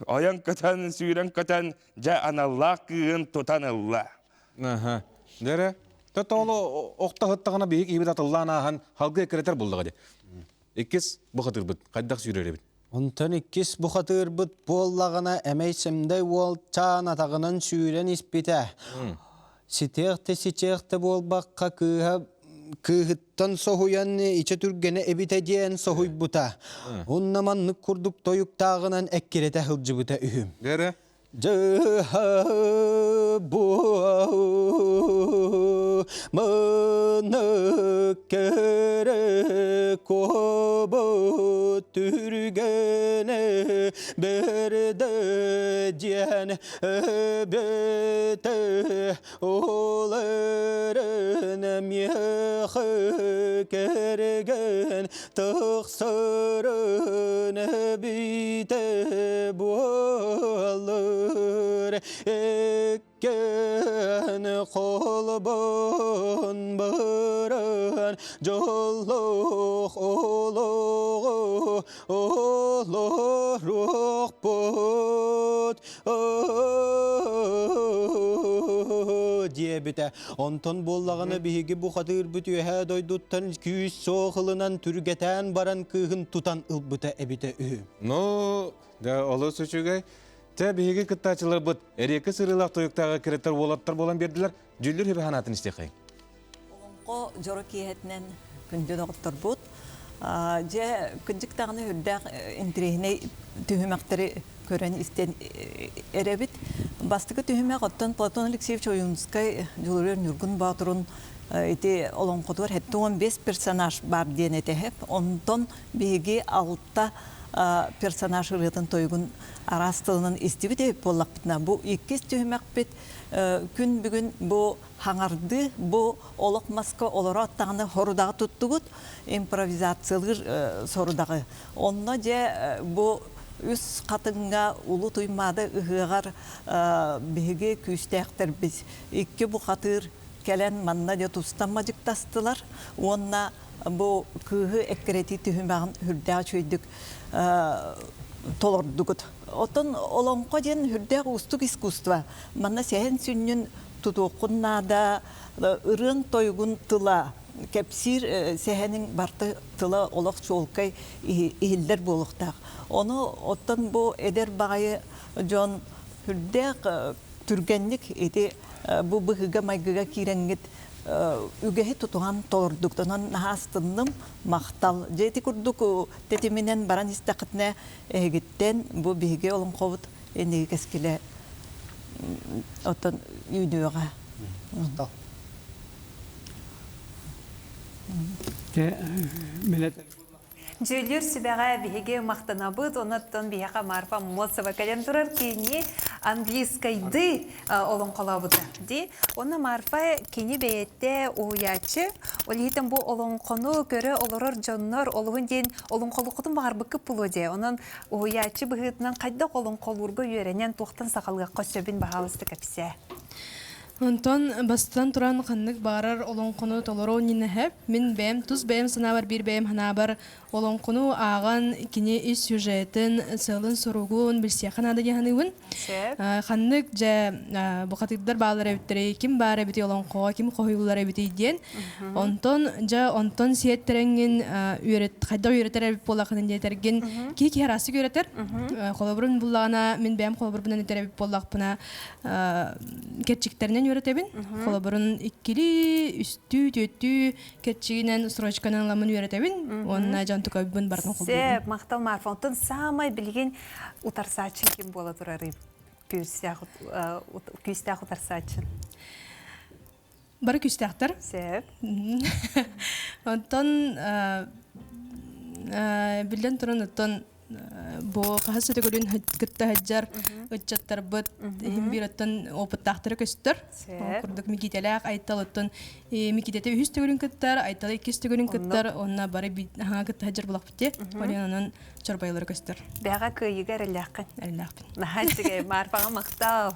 ойон көтөн сүүрэн көтөн дьэ аналлаах кыыһын тутан ылла Аха. Дэрэ. Тотоло охтоһуттаҕына биһик иһибит атыллаан ааһан халгы эккирэтэр буллаҕа дии. Иккис бухатыырбыт хайдах сүүрэр эбит? Онтон иккис бухатыырбыт буоллаҕына эмэй-сэмдэй уолчаан атаҕынан сүүрэн испитэ. Ситиэх да ситиэх да буолбакка кыыһа кыыһыттан соһуйан ичэ түргэнэ эбитэ диэн соһуйбута. Онно маннык курдук тойуктааҕынан эккирэтэ сылдьыбыта үһү. Дэрэ. Мыныккere кобо түргене берде диэн өбөтө оларын мехы керген Тахсарын бите буолар Эккен холбон баран Жоллох олоҕу олоруохпут диэбитэ. Онтон буоллаҕына биһиги бухатыырбыт үөһээ дойдуттан күүс суох ылынан түргэтээн баран кыыһын тутан ылбыта эбитэ үһү. Ну, да, олус үчүгэй. Тэ биһиги кыттааччыларбыт эриэккэ сырыылаах тойуктааҕы кирэттэр уолаттар буолан биэрдилэр. Дьүллүр хүбэ санаатын истиэххэйиҥ. Олоҥхо дьоро киэһэтинэн күндү доҕотторбут. Дьэ, кырдьык даҕаны үрдээх интириэһинэй түһүмэхтэри көрөн истэн эрэбит. Бастакы түһүмэх оттон Платон Алексеевич Ойуунускай Дьулуруйар Ньургун Боотурун ити олоҥхотугар 75 персонаж баар диэн этэһэп. Онтон биһиги алта персонаж ырыатын тойугун араас тылынан истибит эбит буоллахпытына, бу иккис түһүмэхпит күн бүгүн бу хаҥардыы бу олох маска олоро аттаҕына хорудаҕы туттугут импровизациялыыр сорудаҕы. Онно дьэ бу үс хатыҥҥа Улуу Туймаада ыһыаҕар биһиги күүстээхтэрбит икки бухатыыр кэлэн манна дьэ тустан мадьыктастылар уонна бу кыыһы эккирэтии түһүмэҕин сүрдээх үчүгэйдик толордугут. Оттон олоҥхо диэн сүрдээх уустук искусство. Манна сэһэн сүнньүн тутуоххун наада, ырыаҥ тойугун тыла, кэпсиир сэһэниҥ барыта тыла олох чуолкай иһиллэр буолуохтаах. Ону оттон бу эдэр баҕайы дьон сүрдээх түргэнник ити бу быһыыга-майгыга киирэҥҥит үгэһи тутуһан толордук. Онон наһаа астынным, махтал. Дьэ ити курдук тэтиминэн баран истэххитинэ эһигиттэн бу биһиги олоҥхобут инники кэскилэ оттон үүнүөҕэ. Махтал. Дьүүллүүр сүбэҕэ биһиги махтанабыт, онон биһиэхэ Марфа Аммосова кэлэн турар кини английскайды олоҥхолообута дии. Онно Марфа кини бэйэтэ уһуйааччы, ол иһитин бу олоҥхону көрө олорор дьоннор олуһун диэн олоҥхолуккутун баҕарбыккыт буолуо дии. Онон уһуйааччы быһыытынан хайдах олоҥхолуурга үөрэнэн туохтан саҕалыахха сөбүн баһаалыста кэпсээ. Онтон бастатан туран ханнык баҕарар олоҥхону толору иннинэ мин бэйэм тус бэйэм санаабар биир бэйэм санаабар олоҥхону ааҕан кини ис сюжетын, сыалын-соругун билсиэххэ наада дии саныыбын. Ханнык дьэ бухатыырдар бааллар эбиттэрий, ким баар эбитий олоҥхоҕо, ким хоһуйуллар эбитий диэн. Онтон дьэ онтон сиэттэрэҥҥин үөрэт хайдах үөрэтэр эбит буоллаххына диэтэргин киһи киһи араастык үөрэтэр. Холобурун буллаҕына мин бэйэм холобурбунан этэр эбит буоллахпына кэрчиктэринэн үөрэтэбин. Холобурун иккилии, үстүү, түөртүү кэрчигинэн строчканан ыламмын үөрэтэбин. Уонна дьон тукайбын барытын холбуубун. Сөп, махтал Марфа. Онтон саамай билигин утарсааччы ким буола турарый? Күүстээх утарсааччы. Бары күүстээхтэр. Сөп. Онтон биллэн туран оттон бу хаһыс өтөгүлүн кытта сылдьар ыччаттарбыт иһин биир оттон опыттаахтара көстөр. Ол курдук Микитэлээх Айтал оттон Микитэтэ үһүс төгүлүн кыттар, Айтал иккис төгүлүн кыттар, онно бары хаҥа кытта сылдьар булахпыт дии. Онон онон чорбойолоро көстөр. Бэҕэ кыайыыга эрэллээххин. Эрэллээхпин. Наһаа үчүгэй, Марфаҕа махтал.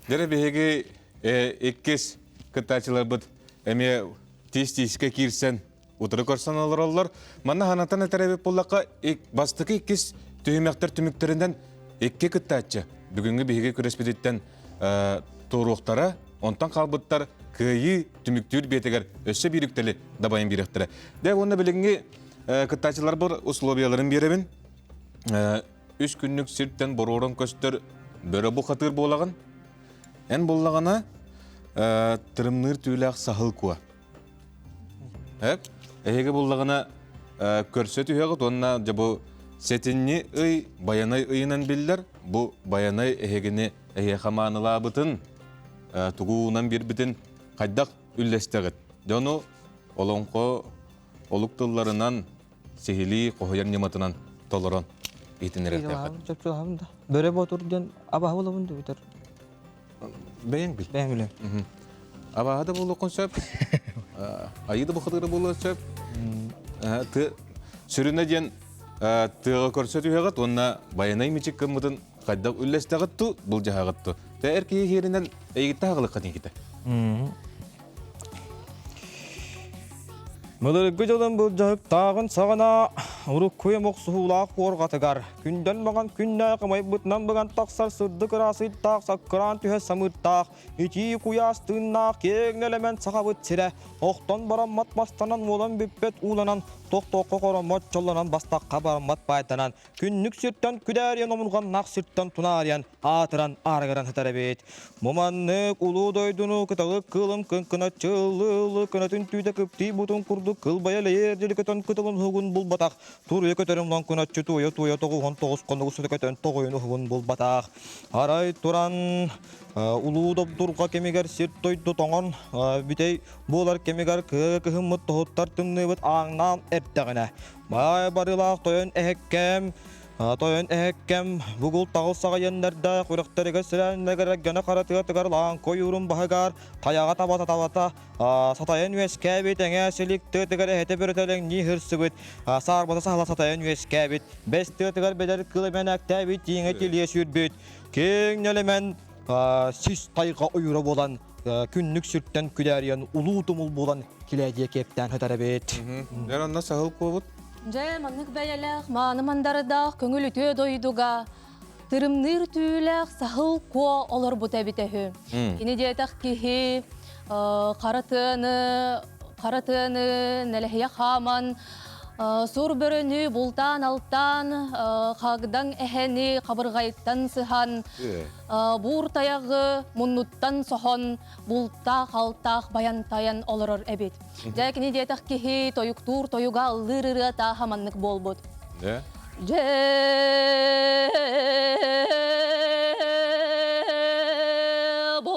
Дьэ биһиги иккис кыттааччыларбыт эмиэ тиис-тиискэ киирсэн утары көрсөн олороллор. Манна ханатан этэр эбит буоллахха, бастакы иккис түһүмэхтэр түмүктэринэн икки кыттааччы бүгүҥҥү биһиги күрэспититтэн туоруохтара, онтон хаалбыттар кыайыы түмүктүүр биэтигэр өссө биир үктэли дабайан биэриэхтэрэ. Дэ уонна билиҥҥи кыттааччыларбар условияларын биэрэбин. Үс күннүк сиртэн боруоран көстөр бөрө бухатыыр буолаҕын. Эн буллаҕына тырымныыр түүлээх саһыл куа. Эп, эһиги буллаҕына көрсө түһэҕит уонна дьэ бу сэтинньи ый Байанай ыйынан биллэр. Бу Байанай эһигини эһиэхэ маанылаабытын, тугуунан биэрбитин хайдах үллэстэҕит? Дьону олоҥхо олук тылларынан сиһилии хоһуйар ньыматынан толорон иһитиннэриэхтээххит. Чопчулаһабын да. Бөрө Боотур диэн абаһы булабын да бүтэр. Бэйэҥ бил. Бэйэм билем. Абаһы да буолуоххун сөп. Айыы да бухатыыра буолуон сөп. Сүрүнэ диэн тыаҕа көрсө түһэҕит уонна байанай мичик гыммытын хайдах үллэстэҕит ту былдьаһаҕыт ту. Тэ эр киһи иһиэринэн эйигиттэ хаҕылыкка тиҥкитэ. Былыргы дьолун былдьаһыктааҕын саҕана Урукку охсуһуулаах куорҕатыгар, күндэн маҥан күннээх ымайбытынан быган тахсар сырдык ыраасыйдаах саккыраан түһэ самыырдаах, итии куйаас тыыннаах киэҥ нэлэмэн сахабыт сирэ, охтон бараммат мастанан уолан бүппэт ууланан, тохтооххо хороммот чоллонон бастахха бараммат баайданан, күннүк сиртэн күдээрийэн омурҕаннаах сиртэн тунаарыйан, аатыран аарыгыран сытар эбит. Бу маннык улуу дойдуну кыталык кыылым кыҥкына чыллыы кынатын түүтэ кыптыы бутун курдук кылбайа лэйэр диэри көтөн кытылын уһугун булбатах, туруйа көтөрүм лоҥкуначчы туойа-туойа 99 хонугу сыта көтөн тоҕойун уһугун булбатах. Арай туран улуу добдурҕа кэмигэр сир дойду тоҥон бүтэй буолар кэмигэр кыа кыһыммыт тоһуттар тымныыбыт ааҥнаан эрдэҕинэ баай барыылаах тойон эһэккэм Тойон эһэккэм бугул таҕыл саҕайаннардаах үрэхтэригэр сирээннэгэр гына харатыатыгар лааҥка ойуурун баһыгар тайаҕа табата табата сатайан үөскээбит эҥээ силик тыатыгар эһэтэ бөрөтөлөҥнии хырсыбыт саарбата саһыла сатайан үөскээбит бэс тыатыгар бэдэр кыл эмэнээктээбит тииҥэ тилиэ сүүрбүт киэҥ нэлэмэн сис тайҕа ойуура буолан күннүк сүртэн күдээрийэн улуу тумул буолан килээдиэ киэптээн сытар эбит. Дьэ онно саһыл куобут. Дьэ маннык бэйэлээх мааны мандардаах көҥүл үтүө дойдуга тырымныыр түүлээх саһыл куо олорбут эбитэ үһү. Кини диэтэх киһи хара тыаны хара тыаны нэлэһийэ хааман сур бөрөнү бултаан-алтаан хагдаҥ эһэни хабырҕайыттан сыһан Буур тайаҕы муннуттан соһон, бултаах-алтаах байан-тайан олорор эбит. Дьэ, кини диэтэх киһи тойуктуур тойуга ыллыыр ырыа тааһа маннык буолбут. Дьэ. Дьэ бо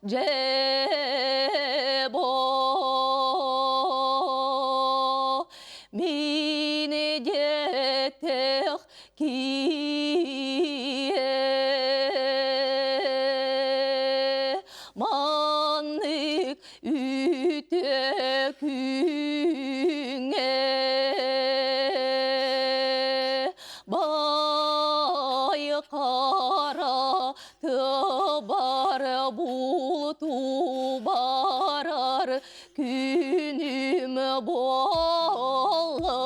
дьэ бо Мин диэтэх киһи маннык үтүө күҥҥэ бай хара тыбар булту барар Күнүм буолла.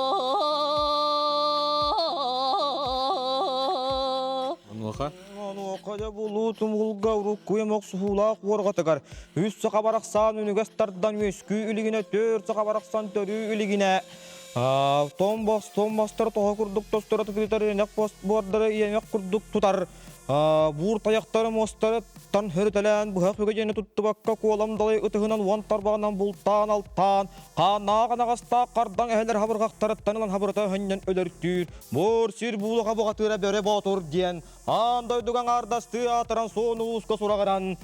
Онуоха? Онуоха дьэ булуу тумулга уруккуйам охсуһуулаах уорҕатыгар үс саха барахсан үнүгэс тардан үөскүү илигинэ түөрт саха барахсан төрүү илигинэ томбос томбостор тоһо курдук тосторо тытыытар иэнэх буордары иэмэх курдук тутар Буур тайахтары муостарыттан хөрүтэлээн быһах үгэдьэни туттубакка куолам далай ытыһынан уон тарбаҕынан бултаан алтаан, хааннаах анаҕастаах хардаҥ эһэлэр хабырҕахтарыттан ылан хабырыта өһөннөн өлөртүүр, буор сир буулаха бухатыыра бөрө боотур диэн аан дойдуга аҥаардастыы аатыран суон улууска сураҕыран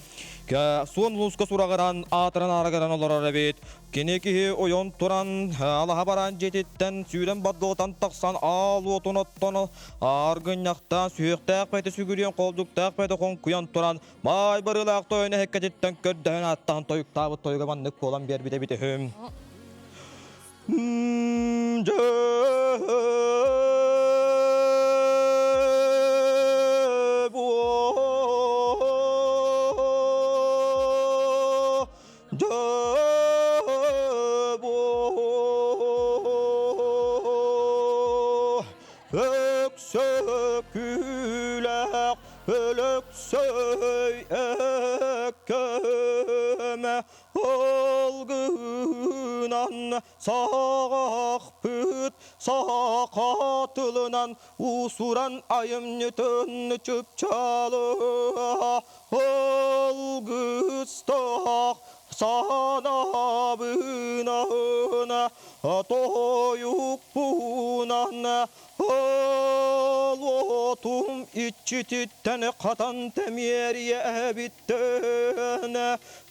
суон улууска сураҕыран аатыран аарыгыран олорор эбит. Кини киһи ойон туран, алаһа бараан дьиэтиттэн сүүрэн бардылатан тахсан аал уотун оттон ааргынньахтаан, сүһүөхтээх бэйэтэ сүгүрүйэн, холдуктаах бэйэтэ хоҥкуйан туран, баай барыылаах тойон эһэккэтиттэн көрдөһөн ааттаан тойуктаабыт тойуга маннык буолан биэрбит эбит үһү. Өксөкүлээх Өлөксөй эккөмө ылгынан саҕахпыт саха тылынан уусуран айымньытын чыпчаала Алгыстаах санаабынан тоһуйукпунан Олотум иччититтэн хатан тэмиэрийэ эбиттэн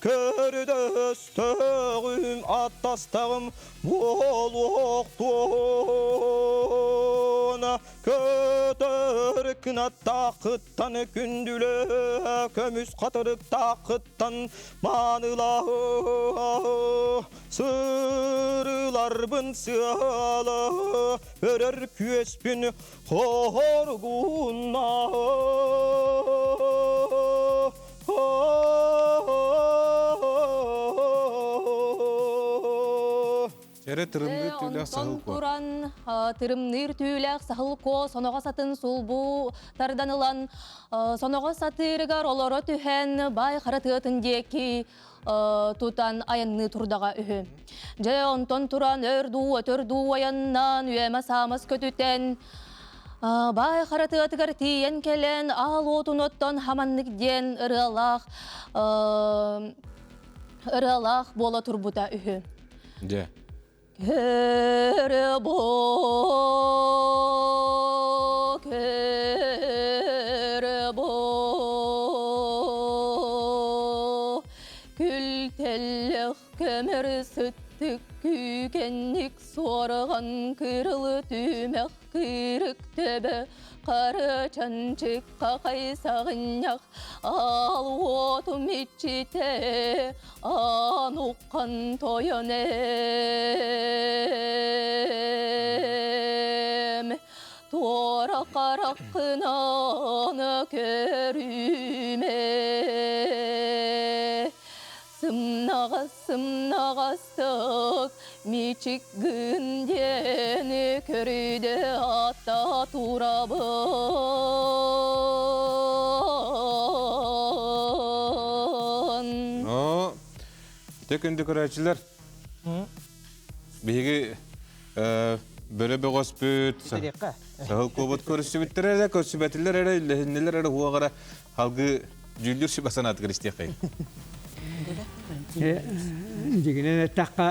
Көрдөстөҕүм аттастаҕым буолуохтуон Көтөр кынаттаахыт Тан күндүлэ көмүс хатырыктаахыттан маанылаһы сырыларбын сыала өрөр күөспүн хоргунна. Эрэ тырымныыр түүлээх саһыл куо. Туран тырымныыр түүлээх саһыл куо соноҕос атын сулбу тардан ылан соноҕос атыырыгар олоро түһэн баай хара тыатын диэки тутан айанныы турдаҕа үһү. Дьэ онтон туран өр дуу өтөр дуу айаннаан үөмэ-саамас көтүтэн баай хара тыатыгар тиийэн кэлэн аал уотун оттон хаманнык диэн ырыалаах ырыалаах буола турбута үһү. Дьэ. Көрө бу, көрө бу, күлтэллэх көмөр сыттык күүкэнник суорҕан кырылы түмэх кыырык төбө қары чанчык қақай сағынньах ал уотум иччитэ ануккан тойон эм туора хараххынан көрүүмэ сымнаҕас сымнаҕастык мичик гын диэн көрүдэ атта турабын Те күндү көрөөчүлэр. Биһиги бөрө бөҕөспүт, саһыл куобут көрүсүбүттэр эрэ, көрсүбэтилэр эрэ, үллэһиннилэр эрэ хуоҕара халгы дьүүллүүр сүбэ санаатыгар истиэххэйин. Дьигинэн эттэххэ,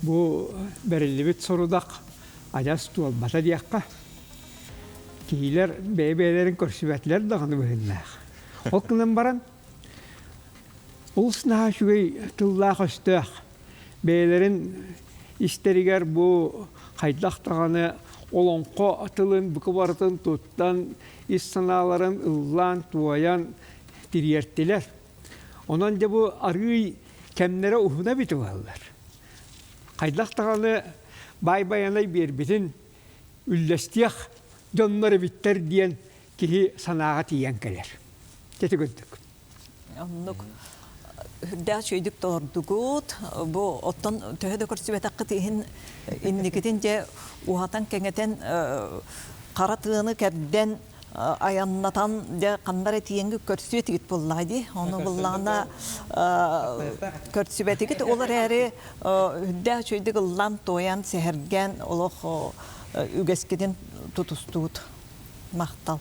бу бэриллибит сорудах адьас туолбата диэххэ. Киһилэр бэйэ-бэйэлэрин көрсүбэтилэр даҕаны быһыннаах. Ол гынан баран, Олус наһаа үчүгэй тыллаах-өстөөх, бэйэлэрин истэригэр бу хайдах даҕаны олоҥхо тылын бука барытын туттан, ис санааларын ыллаан-туойан тириэртилэр. Онон дьэ бу арыый кэмнэрэ уһуна эбит буоллар. Хайдах даҕаны баай байанай биэрбитин үллэстиэх дьоннор эбиттэр диэн киһи санааҕа тиийэн кэлэр. Ити курдук. Оннук үрдээх үчүгэйдик толордугут. Бу оттон төһө да көрсүбэтэххит иһин инникитин дьэ уһатан кэҥэтэн хара тыаны кэрдэн айаннатан дьэ ханна эрэ тиийэнги көрсүө этигит буоллаҕа дии. Ону буллаҕына көрсүбэтигит ол эрээри үрдээх үчүгэйдик ыллаан туойан сэһэргээн олох үгэскитин тутустугут. Махтал.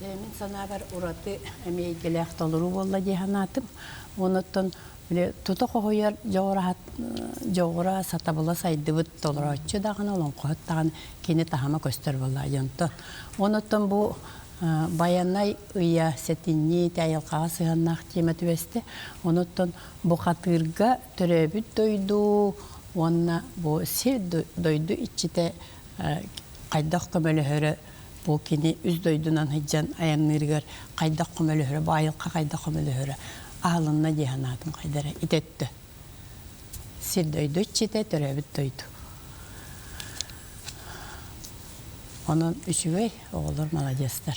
Дьэ, мин санаабар ураты эмиэ эйгэлээх толоруу буолла дии санаатым. Онуттан били тута хоһуйар дьоҕура сатабыла сайдыбыт толорооччу даҕаны, олоҥхоһут даҕаны кини таһыма көстөр буолла дьонтон. Онуттан бу Байанай ыйа сэтинньи айылҕаҕа сыһыаннаах тиэмэ түбэстэ. Онуттан бу хатыырга төрөөбүт дойду уонна бу сир дойду иччитэ хайдах көмөлөһөрө бу кини үс дойдунан сылдьан айанныырыгар хайдах көмөлөһөрө бу айылҕа хайдах көмөлөһөрө аһылынна дии санаатым хайдара итеттө сир дойду иччитэ төрөөбүт дойду онон үчүгэй оҕолор маладьыастар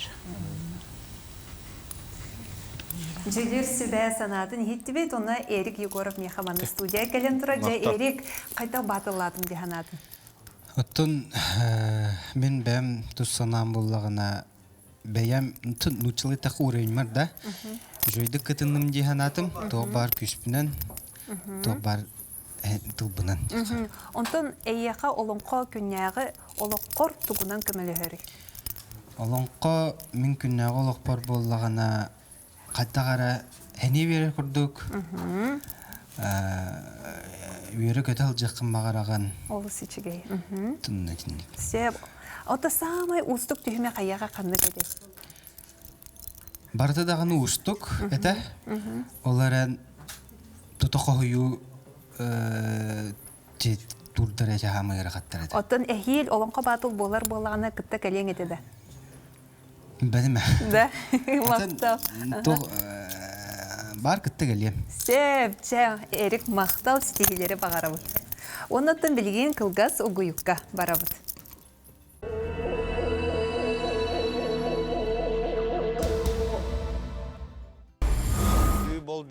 Дьүлүр сүбэ санаатын иһиттибит, онно Эрик Егоров миэхэ манна студия кэлэн турар. Дьэ, Эрик, хайдах баатыллаатым дии санаатын? Оттон мин бэйэм тус санаам буоллаҕына, бэйэм нууччалыы так уровеньмар да, үчүгэйдик кытынным дии санаатым, туох баар күүспүнэн, туох баар тылбынан. Онтон эйиэхэ олоҥхо күннээҕи олоххор тугунан көмөлөһөрүй? Олоҥхо мин күннээҕи олохпор буоллаҕына, хайдах эрэ эниэ биэрэр курдук үөрэ-көтө сылдьыаххын баҕараҕын. Олус үчүгэй. Сөп. Ото саамай уустук түһүмэх айаҕа ханнык этэй? Барыта даҕаны уустук этэ. Ол эрэн тута хоһуйуу туурдара чаһаамай ыарахаттар этэ. Оттон эһиил олоҥхо баатыл буолар буоллаҕына кытта кэлиэҥ этэ да? Бэдимэ. Да, махтал. Туох бар кытта кэлиэм. Сөп, чэ, Эрик махтал ситиһиилэри баҕарабыт. Оннуттан билигин кылгас угуйукка барабыт.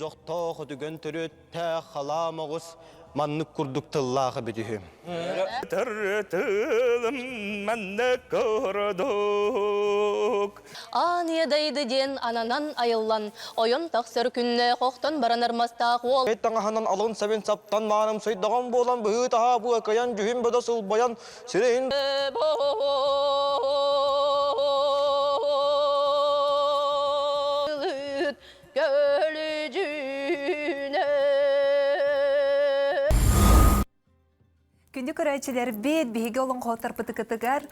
Болдьохтоох өтүгэн төрүөттээх халаам оҕус маннык курдук тыллаах эбит үһү. Тылым манна курдук. Аан иэдэйди диэн ананан айыллан, ойон тахсар күннээх охтон баранар мастаах уол. Таҥаһынан алын сэбин саптан мааным сыйдаҕан буолан быһыы-таһаа быакайан дьүһүн бөдө сылбайан сирэйин Көлүдьүнэ Күндү көрөөччүлэрбит, биһиги олоҥхоһуттарбытыгытыгар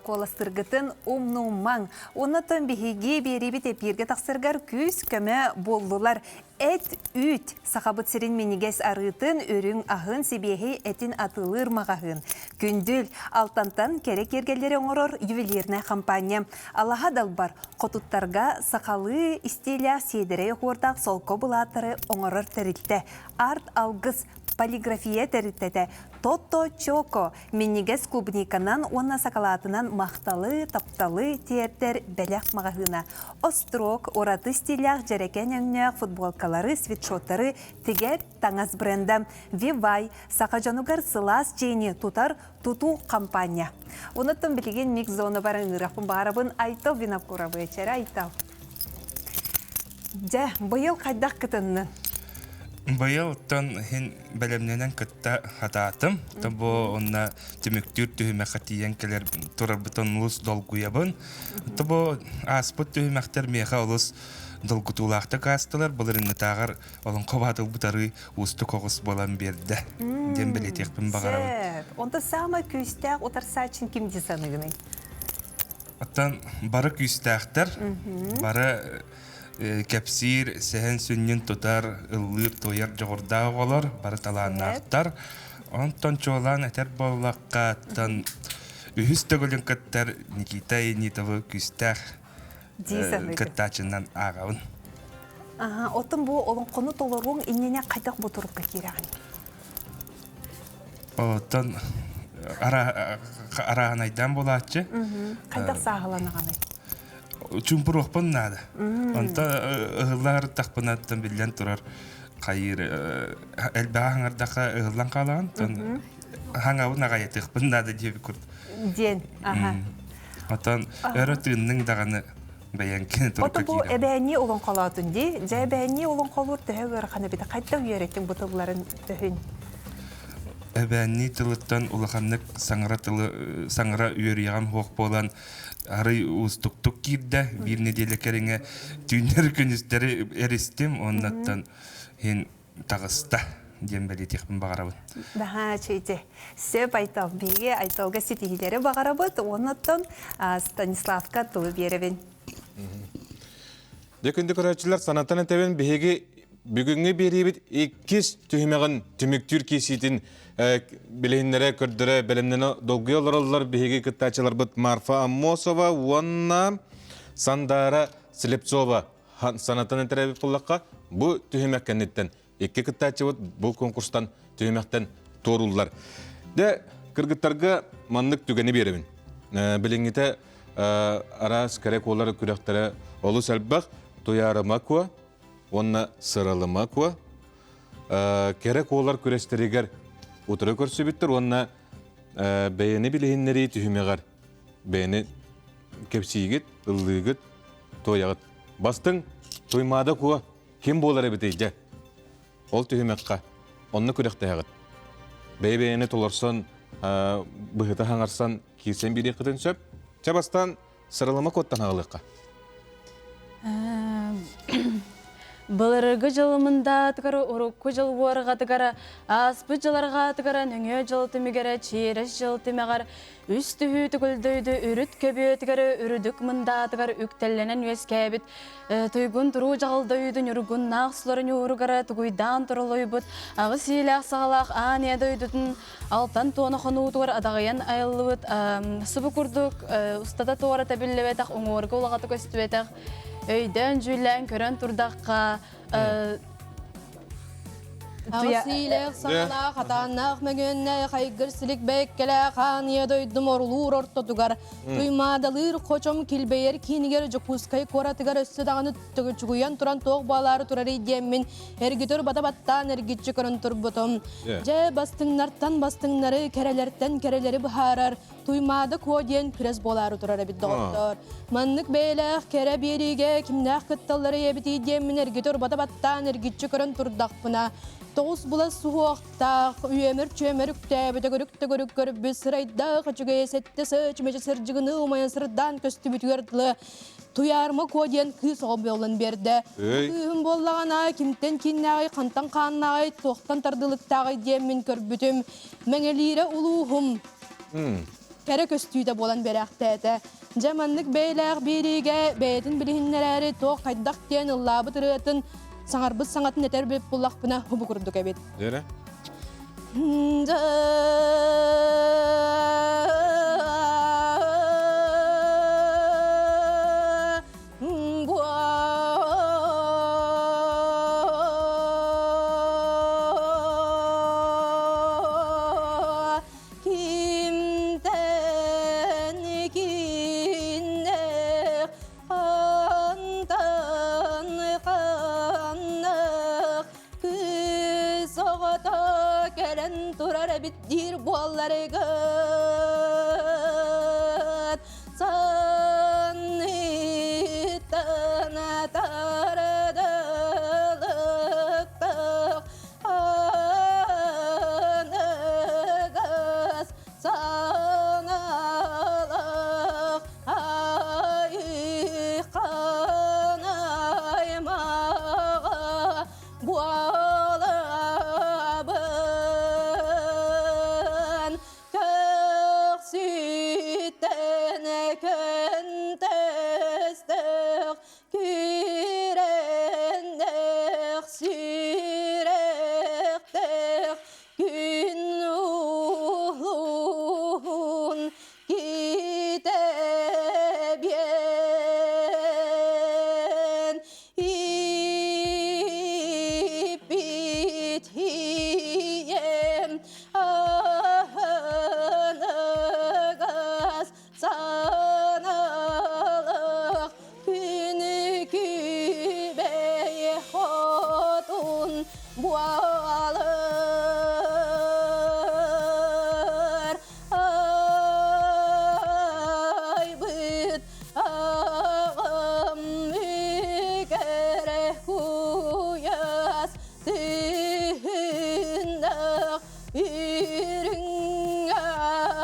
куоластыргытын умнумаҥ. Оннотон биһиги биэриибит эпииргэ тахсаргар күүс-көмө буоллулар. Эт үүт Сахабыт сирин минньигэс арыытын, үрүҥ аһын, сибиэһэй этин атыылыыр маҕаһыын. Күндүл, Алтантан кэрэ киэргэллэри оҥорор ювелирнай хампаанньа. Алаһа далбар, хотуттарга сахалыы истиилээх сиэдэрэй оһуордаах солко былааттары оҥорор тэрилтэ. Арт Алгыс полиграфия тэрилтэтэ Тото Чоко минньигэс клубниканан уонна сакалаатынан махталы, тапталы тиэрдэр бэлэх маҕаһыына. Острог ураты стиллээх дьэрэкээн өҥнөөх футболкалары, свитшоттары тигэр таҥас бренда Вивай саха дьонугар сылаас дьиэни тутар тутуу хампаанньа. Онуттан билигин микс зона бар ыҥырахпын баарабын Айтал Винокуровы чэрэ Айтал. Дьэ, быйыл хайдах кытыннын? Быйыл оттон иһин бэлэмнэнэн кытта хатаатым. Тобо онна түмүктүүр түһүмэххэ тиийэн кэлэр турарбытын олус долгуйабын. Тобо ааспыт түһүмэхтэр миэхэ олус долгутуулаахтык аастылар. Былырыҥҥытааҕар олоҥхо баатылбыт арыы уустук оҕус буолан биэрдэ диэн бэлиэтиэхпин баҕарабын. Сөп. Онто саамай күүстээх утарсааччын ким дии саныгыный? Оттон бары күүстээхтэр, бары кэпсиир, сэһэн сүнньүн тутар, ыллыыр, туойар дьоҕурдаах оҕолор, бары талааннаахтар. Онтон чуолаан этэр буоллахха, оттон үһүс төгүлүн кыттар Никита Енитовы күүстээх кыттааччынан ааҕабын. Оттон бу олоҥхону толоруоҥ иннинэ хайдах бу турукка киирэҕин? Оттон арааһынайдаан буолааччы. Хайдах сааһыланаҕыный? Чуумпуруохпун наада. Онто ыһыллар тахпынаттан биллэн турар хайыр элбэҕи хаҥардахха ыһыллан хаалаҕын. Хаҥабын аҕайатыахпын наада диэбит курдук. Диэн, аха. Оттон өрө тыынныҥ даҕаны бэйэҥ Ото бу эбээннии олоҥхолоотун дии. Дьэ эбээннии олоҥхолуур төһө ыарахан эбит. Хайдах үөрэттиҥ бу тылларын төһүн? Эбээннии тылыттан улаханнык саҥара тылы саҥара үөрүйэҕим суох буолан арый уустуктук киирдэ. Биир нэдиэлэ кэриҥэ түүннэри күнүстэри эристим. Оннуттан иһин таҕыста диэн бэлиэтиэхпин баҕарабын. Наһаа үчүгэй. Сөп Айтал. Биһиги Айталга ситиһиилэри баҕарабыт. Оннуттан Станиславка тылы биэрэбин. Дьэ күндү көрөөччүлэр санатан этэбин биһиги бүгүҥҥү биэриибит иккис түһүмэҕин түмүктүүр киисиитин билиһиннэрэ көрдөрө бэлэмнэнэ долгуйа олороллор биһиги кыттааччыларбыт Марфа Аммосова уонна Сандаара Слепцова санатан этэрэ буоллахха, бу түһүмэх кэнниттэн икки кыттааччыбыт бу конкурстан түһүмэхтэн туорууллар. Дэ кыргыттарга маннык түгэни биэрэбин. Билиҥҥитэ араас кэрэ куолар күрэхтэрэ олус элбэх. Туйаарыма куо уонна сыралыма куо кэрэ куолар күрэстэригэр утары көрсүбүттэр уонна бэйэни билиһиннэрии түһүмэҕэр бэйэни кэпсиигит, ыллыыгыт, туойаҕыт. Бастыҥ Туймаада Куо ким буолар эбитий дьэ? Ол түһүмэххэ онно күрэхтэһэҕит. Бэйэ-бэйэни толорсон, быһыта хаҥарсан киирсэн биэриэххитин сөп. Чэ бастаан сыралама куоттан аҕалыахха. Былыргы дьылымындаатыгар урукку дьыл уорҕатыгар ааспыт дьыларҕаатыгар нөҥүө дьыл түмүгэрэ чиэрэс дьыл түмэҕэр үс түһүү түгүлдөйдү үрүт көбүөтүгэр үрүдүк мындаатыгар үктэллэнэн үөскээбит туйгун туруу дьаҕылдойду ньургуннаах сулар ньууругара тугуйдаан турулуйбут аҕыс иилээх саҕалаах аан ийэ дойдутун алтан туона хонуутугар адаҕыйан айыллыбыт субу курдук устата туора тэбиллибэтэх уҥуорга улаҕата көстүбэтэх өйдөөн дьүүллээн көрөн турдахха. Аҕыс саҥалаах, атааннаах мөҥүөннээх, айгыр силик бэйэккэлээх аан ийэ дойдум орулуур ортотугар, туймаадалыыр хочом килбэйэр киинигэр Дьокуускай куоратыгар өссө даҕаны чугуйан туран туох буолаары турарый диэммин эргитэр бата баттаан эргиччи көрөн турбутум. Дьэ, бастыҥнартан бастыҥнары, кэрэлэртэн кэрэлэри быһаарар Туймаада Куо диэн күрэс буолаары турар эбит доҕоттоор. Маннык бэйэлээх кэрэ биэриигэ кимнээх кытталлары эбитий диэммин эргитэ урбата баттаан эргиччи көрөн турдахпына, тоҕус булас суһуохтаах, үөмэр-чүөмэр үктээбит өгүрүк-төгүрүк көрбүт сырайдаах үчүгэйэ сэттэ сыы чүмэчи сырдьыгыныы умайан сырдаан көстүбүтүгэр дылы Туйаарма Куо диэн кыыс оҕо буолан биэрдэ. Кыыһым буоллаҕына кимтэн кииннээҕий, хантан хааннааҕый, туохтан тардылыктааҕый диэммин көрбүтүм. Мэҥэлиирэ улууһум кэрэ көстүүтэ буолан биэрээхтээтэ. Дьэ маннык бэйэлээх биэриигэ бэйэтин билиһиннэрээри туох хайдах диэн ыллаабыт ырыатын саҥарбыт саҥатын этэр буллахпына хубу курдук эбит. Дьэрэ. Кимтэн киннэх хантан ханных кыыс оҕото кэлэн турар эбит диир буолларыгыт санныттан тардылыктах аныгас саналах айханаймаҕа буолабын Көхсүттэн көнтөстөх күрэннэх сүрэхтэх күн уһун китэбиэн иппит ийэм аһыныгас саналах күнү күбэй хотун буолар айбыт аҕам үкэрэ куйаас тыыннаах үрүҥ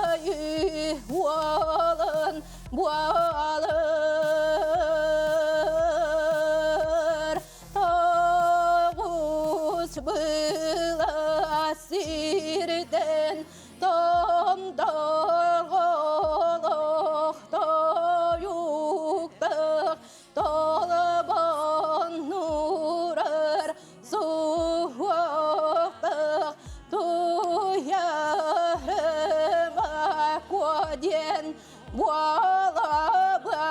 айыы уолун буолар тоҕус былас сирдэн томторҕолох тойуктах толбоннурар суһуохтах туйарыма куо диэн буолабын.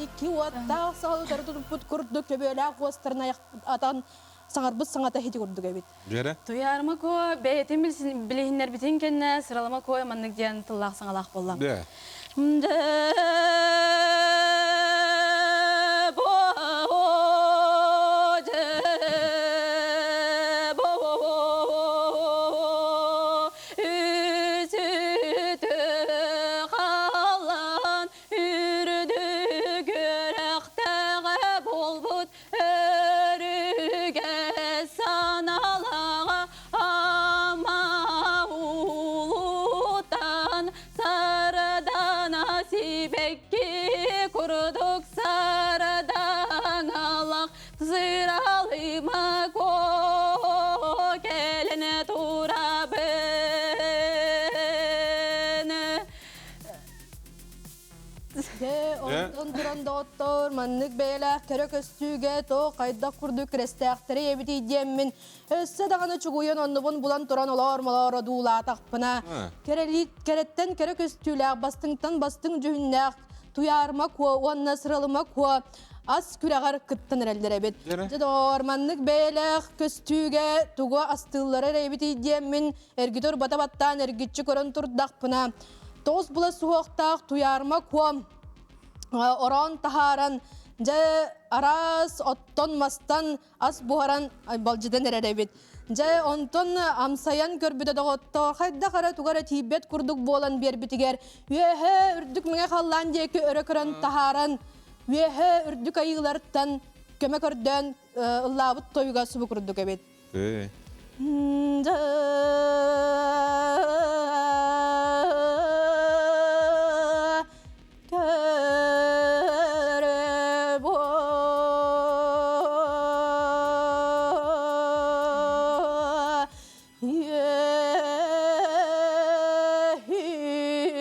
Икки уоттаах саҕалытары тутуппут курдук көбүөлээх уостарын атан саҥарбыт саҥата ити курдук эбит. Дьэрэ? Туйаарыма Куо бэйэтин билиһиннэрбитин кэннэ Сыралама Куо маннык диэн тыллаах саҥалаах буолла. Дэ. Үрдүк үөрэхтэҕэ буолбут Өрүгэ саналаҕа ама улутан сардана сибэкки Онтон доҕоттоор, маннык бэйэлээх кэрэ көстүүгэ туох хайдах курдук кирэстээхтэри эбитий диэммин, өссө даҕаны чугуйан оннубун булан туран олоор-молоор одуулаатахпына, кэрэттэн кэрэ көстүүлээх, бастыҥтан бастыҥ дьүһүннээх Туйаарыма Куо уонна Сыралыма Куо ас күрэҕэр кыттан эрэллэр эбит. Дьэ доҕоор, маннык бэйэлээх көстүүгэ тугу астыыллара эрэ эбитий диэммин эргитэ урбата баттаан эргиччи көрөн турдахпына, тоҕус була суһуохтаах Туйаарыма Куо ороон таһааран, дьэ араас оттон-мастан ас буһаран балдьытан эрэр эбит. Дьэ, онтон амсайан көрбүтэ доҕоттоор, хайдах эрэ туга эрэ тиийбэт курдук буолан биэрбитигэр, үөһэ үрдүк мэҥэ халлаан диэки өрө көрөн таһааран, үөһэ үрдүк айыылартан көмө көрдөөн ыллаабыт тойуга субу курдук эбит.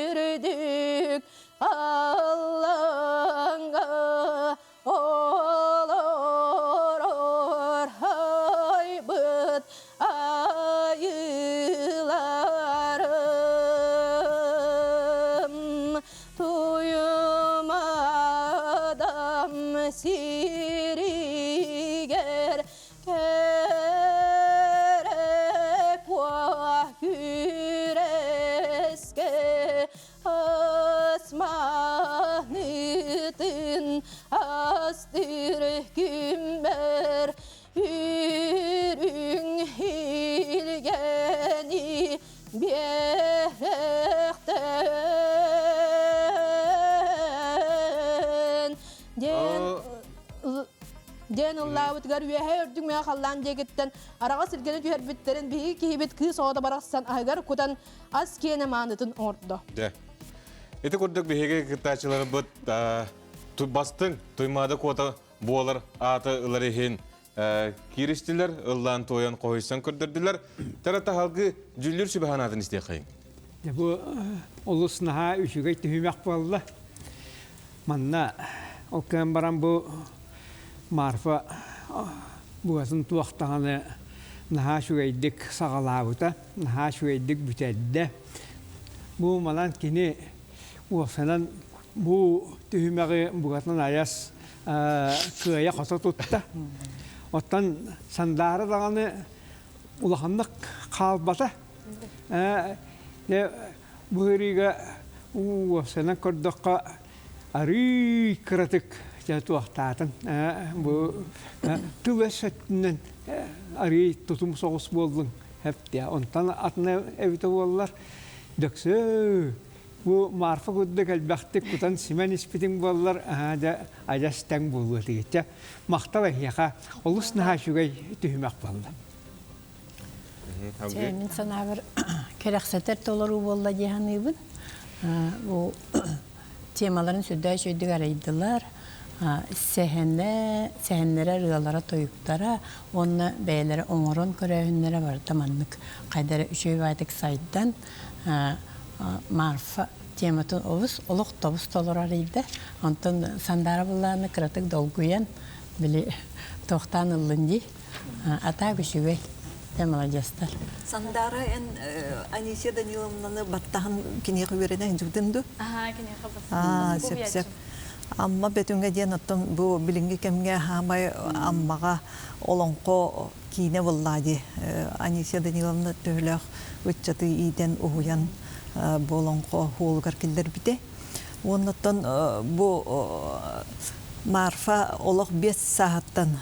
Үһүрдүк аллаҥҥа олорор айбыт айыыларым туйумадам сиригэр кэрэ куо күрэскэ Асманытын астыр күммэр үрүҥ илгэни биэрэхтэн диэн диэн ыллаабытыгар үөһэ үрдүк мэҕэ халлаан диэкиттэн араҕас илгэни түһэрбиттэрин биһиги киһибит кыыс оҕото барахсан аһыгар кутан ас киэнэ маанытын оҥордо. Дьэ. Ити курдук биһиги кыттааччыларбыт бастыҥ Туймаада куота буолар ааты ылар иһин кииристилэр, ыллаан туойан хоһуйсан көрдөрдүлэр. Тара таһалгы дьүллүр сүбэһэн аатын истиэххэйиҥ. Бу олус наһаа үчүгэй түһүмэх буолла. Манна ол кэм баран бу Марфа бугатын туох даҕаны наһаа үчүгэйдик саҕалаабыта, наһаа үчүгэйдик бүтэрдэ. Бу манан кини уопсанан бу түһүмэҕи бугатын айас кыайа-хото тутта. Оттон Сандаара даҕаны улаханнык хаалбата. Бу ырыыга уопсанан көрдөххө арыый кыратык дьэ туохтаатын бу тыл өс өттүнэн арыый тутум соҕус буоллун эптэ онтон атына эбитэ буоллар дөксөө бу Марфа курдук элбэхтик кутан симэн испитиҥ буоллар дьэ адьас тэҥ буолуо этигит махтал эһиэхэ олус наһаа үчүгэй түһүмэх буолла. Чэ, мин санаабар кэрэхсэтэр толоруу буолла дии саныыбын. Бу темаларын сүрдээх үчүгэйдик арыйдылар. Сэһэнэ, сэһэннэрэ, ырыалара, тойуктара уонна бэйэлэрэ оҥорон көрөөһүннэрэ барыта маннык хайда эрэ үчүгэй баайдык сайдан Марфа тематын олус олох тобус толору арыйда. Онтон Сандаара былааны кыратык долгуйан били туохтаан ыллын дии. Атаак үчүгэй. Дьэ, маладьыастар. Сандаара эн Анисия Даниловнаны баттаһан киниэхэ үөрэнэ сылдьыбытын дуу? Аһаа, киниэхэ Аа, сөп-сөп. Амма Бөтүҥэ диэн оттон бу билиҥҥи кэмҥэ хаамай Аммаҕа олоҥхо киинэ буоллаа дии. Анисия Даниловна төһөлөөх ыччаты иитэн, уһуйан бу олоҥхо хуолугар киллэрбитэ. Уоннаттан бу Марфа олох биэс сааһыттан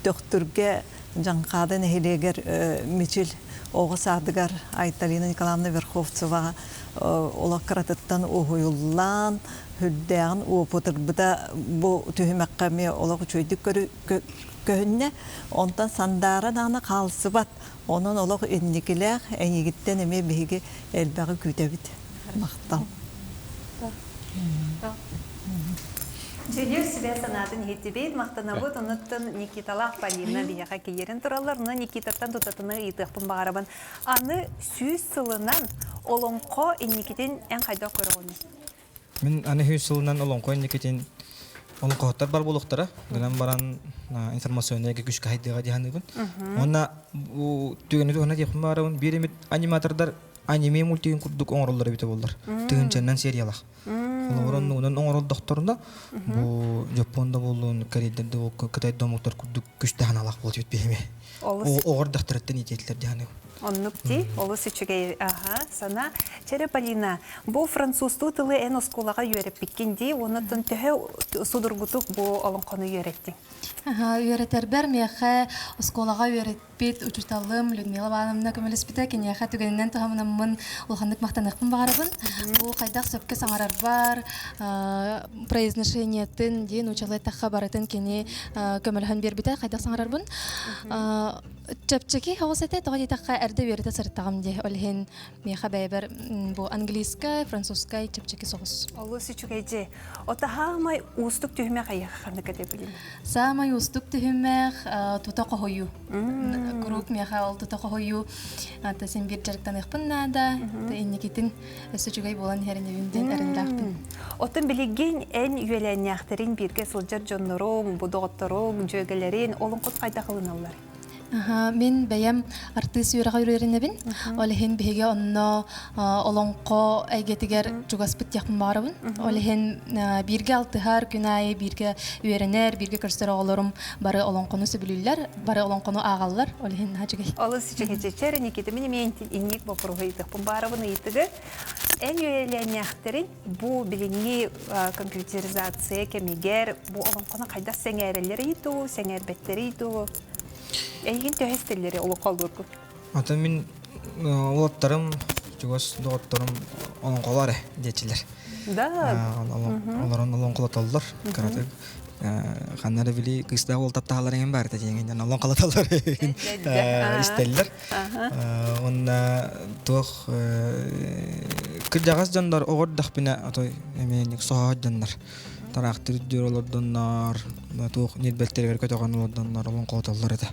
Төхтүргэ Дьаҥхаада нэһилиэгэр Мичил оҕо саадыгар Айталина Николаевна Верховцеваҕа олох кыратыттан уһуйуллаан, сүрдээҕин уопутурбута бу түһүмэххэ эмиэ олох үчүгэйдик көһүннэ. Онтон Сандаара даҕаны хаалсыбат. Онон олох инникилээх эйигиттэн эмиэ биһиги элбэҕи күүтэбит. Махтал. Дьүлүр сүбэ санаатын иһиттибит, махтанабыт. Онуттан Никиталаах Полина биһиэхэ киирэн тураллар. Онон Никитаттан тутатына ыйытыахпын баҕарабын. Аны 100 сылынан олоҥхо инникитин эн хайдах көрөҕүнүй? Мин аны үс сылынан олоҥхо инникитин олоҥхоһуттар бар буолуохтара. Гынан баран информационнай күүскэ хайдыаҕа дии саныыбын. Уонна бу түгэни туһана диэхпин баарабын. Биир эмит аниматордар аниме мультигын курдук оҥороллор эбитэ буоллар. Тыһыынчаннан сериялаах. Холобур оннугунан оҥоролдохторуна бу Дьоппуон да буоллун, корейдар да буоллун, кытай да омуктар курдук күстээх аналаах буолуо эбит биһиги. Оҕор дьахтарыттан иитиэтилэр дии саныыбын. Оннук дии, олус үчүгэй аха, сана. Чэрэ Полина, бу французтуу тылы эн оскуолаҕа үөрэппиккин дии, оннуттан төһө судургутук бу олоҥхону үөрэттиҥ? Үөрэтэрбэр миэхэ оскуолаҕа үөрэппит учууталым Людмила Ивановна көмөлөспүтэ. Киниэхэ түгэнинэн туһаммын улаханнык махтаныахпын баҕарабын. Бу хайдах сөпкө саҥарарбар, произношениетын диэн учуутал эттэххэ барытын кини көмөлөһөн биэрбитэ, хайдах саҥарарбын. Чэпчэки оҕус этэ, тоҕо диэтэххэ эрдэ үөрэтэ сырыттаҕым дии. Ол иһин миэхэ бэйэбэр бу английскай, французскай чэпчэки соҕус. Олус үчүгэй дьиэ. Ота хаамай уустук түһүмэх эйиэхэ ханнык этэ билим? Саамай уустук түһүмэх тута хоһуйуу. Куруук миэхэ ол тута хоһуйуу. Ата син биир дьарыктаныахпын наада. Инникитин өссө үчүгэй буолан иһэрин диэн эрэллээхпин. Оттон билигин эн үөлээннээхтэрин бииргэ сылдьар дьонноруҥ, бу доҕотторуҥ, дьүөгэлэрин олоҥхот хайдах ылыналлар? Мин бэйэм артыыс үөрэҕэ үөрэнэбин. Ол иһин биһиги онно олоҥхо эйгэтигэр чугаспыт диэхпин баҕарабын. Ол иһин бииргэ алтыһар, күн аайы бииргэ үөрэнэр, бииргэ көрсөр оҕолорум бары олоҥхону сөбүлүүллэр, бары олоҥхону ааҕаллар. Ол иһин наһаа үчүгэй. Олус үчүгэй. Чэр Никита, мин эмиэ инник боппуруоһу ыйытыахпын баарабын ыйытыгы. Эн үөлээннээхтэрин бу билиҥҥи компьютеризация кэмигэр бу олоҥхону хайдах сэҥээрэллэрий дуу, сэҥээрбэттэрий дуу? Эйигин төһө истэллэри олоҥхолуургун? Атын мин уолаттарым, чугас доҕотторум олоҥхолоор ээ диэччилэр. Да. Олорон олоҥхолотоллор. Кыратык ханна эрэ били кыыстаах уол таптаһаллар эҥин баар этэ диэҥин олоҥхолотоллор истэллэр. Уонна туох кырдьаҕас дьоннор оҕордохпүнэ отой эмиэ соһоот дьоннор тараахтыр үрдүөр олордоннор туох ньирбэлтэригэр көтөҕөн олордоннор олоҥхолотоллор этэ.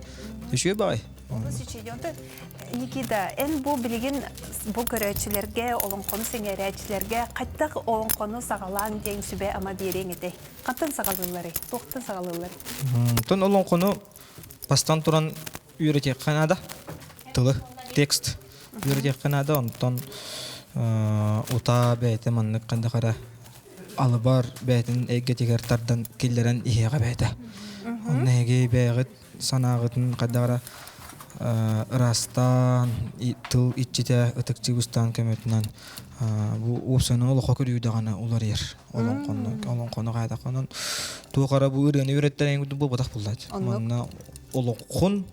Үчүгэй баҕай. Олус үчүгэй. Онтон Никита, эн бу билигин бу көрөөччүлэргэ, олоҥхону сэҥээрээччилэргэ хайдах олоҥхону саҕалаан диэн сүбэ-ама биэриэҥ этэй? Хантан саҕалыылларый? Туохтан саҕалыылларый? Онтон олоҥхону бастан туран үөрэтиэххэ наада. Тылы, текст үөрэтиэххэ наада. Онтон утаа бэйэтэ маннык хайдах эрэ алыбар бэйэтин эйгэтигэр тардан киллэрэн иһиэҕэ бэйэтэ. Онно эһиги бэйэҕит санааҕытын хайдах эрэ ыраастаан, тыл иччитэ ытык чыыбыстаан көмөтүнэн бу уопсайынан олоххо көрүү даҕаны уларыйар. Олоҥхону олоҥхону хаайтаххынан туох эрэ бу ырыаны үөрэттэрэн буолбатах буоллааччы. Манна олоҥхон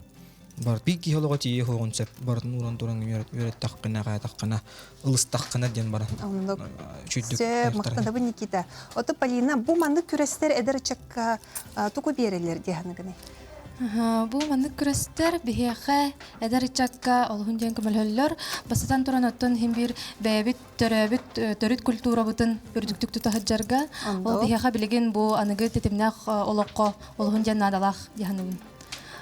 бар биир киһи олоҕо тиийэ суоҕун сөп барытын ууран туран үөрэттэххинэ хаайтаххына ылыстаххына диэн баран Оннук. үчүйдүк Сөп, махтанабын Никита. Ото Полина, бу маннык күрэстэр эдэр ыччакка тугу биэрэллэр дии саныгыный? Бу маннык күрэстэр биһиэхэ эдэр ыччакка олуһун диэн көмөлөһөллөр. Бастатан туран оттон иһин биир бэйэбит төрөөбүт төрүт культурабытын үрдүктүк тута сылдьарга. Ол биһиэхэ билигин бу аныгы тэтимнээх олоххо олуһун диэн наадалаах дии саныыбын.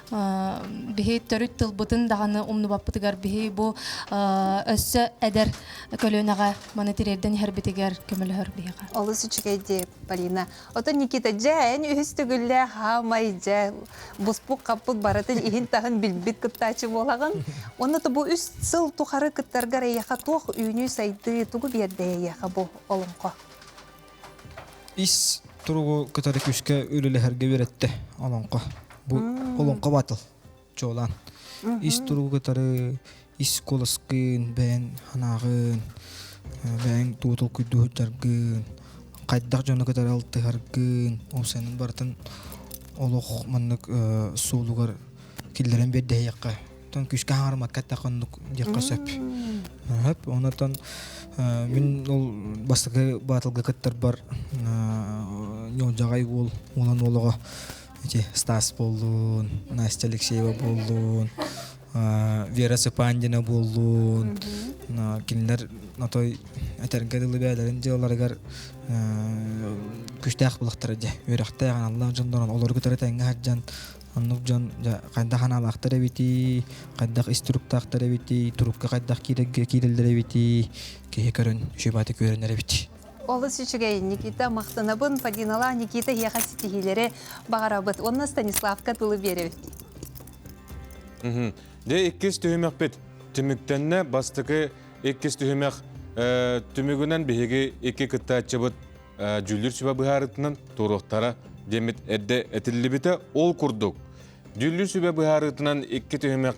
Биһи төрүт тылбытын даҕаны умнубаппытыгар биһи бу өссө эдэр көлүөнэҕэ маны тириэрдэн иһэрбитигэр көмөлөһөр биһиэхэ. Олус үчүгэй дии, Полина. Оттон Никита, дьэ, эн үһүс төгүллээх хаамай дьэ, буспут-хаппыт барытын иһин-таһын билбит кыттааччы буолаҕын. Онно бу үс сыл тухары кыттаргар эйиэхэ туох үүнүү-сайдыы тугу биэрдэ эйиэхэ бу олоҥхо? Ис туругу кытары күүскэ үлэлэһэргэ үөрэттэ олоҥхо. Бу олоҥхо батыл чуолаан. Ис туругу кытары ис куоласкын, бэйэн санааҕын, бэйэҥ тугу толкуйдуу сылдьаргын, хайдах дьону кытары алтыһаргын, ол сэнин барытын олох маннык суолугар киллэрэн биэрдэһиэххэ. Оттон күүскэ хаҥарымакка эттэххэ оннук диэххэ сөп. Сөп. Онтон мин ол бастакы баатылга кыттарбар Ньуолдьаҕай уол уолан уолоҕо ити Стас буоллун, Настя Алексеева буоллун, Вера Цыпандина буоллун, кинилэр отой этэргэ дылы бэйэлэрин дьыалаларыгар күүстээх булахтара дьэ үөрэхтээх аналлаах дьоннорун олору кытары тэҥҥэ сылдьан оннук дьон дьэ хайдах анаалаахтар эбитий хайдах ис туруктаахтар эбитий турукка хайдах киирэллэр эбитий киһи көрөн үчүгэй баҕайытык үөрэнэр эбит. Олус үчүгэй, Никита махтанабын, Полиналаах Никита эһиэхэ ситиһиилэри баҕарабыт уонна Станиславка тылы биэрэбит. Дьэ иккис түһүмэхпит түмүктэннэ. Бастакы иккис түһүмэх түмүгүнэн биһиги икки кыттааччыбыт дьүүллүүр сүбэ быһаарыытынан туруохтара диэммит эрдэ этиллибитэ. Ол курдук, дьүүллүүр сүбэ быһаарыытынан икки түһүмэх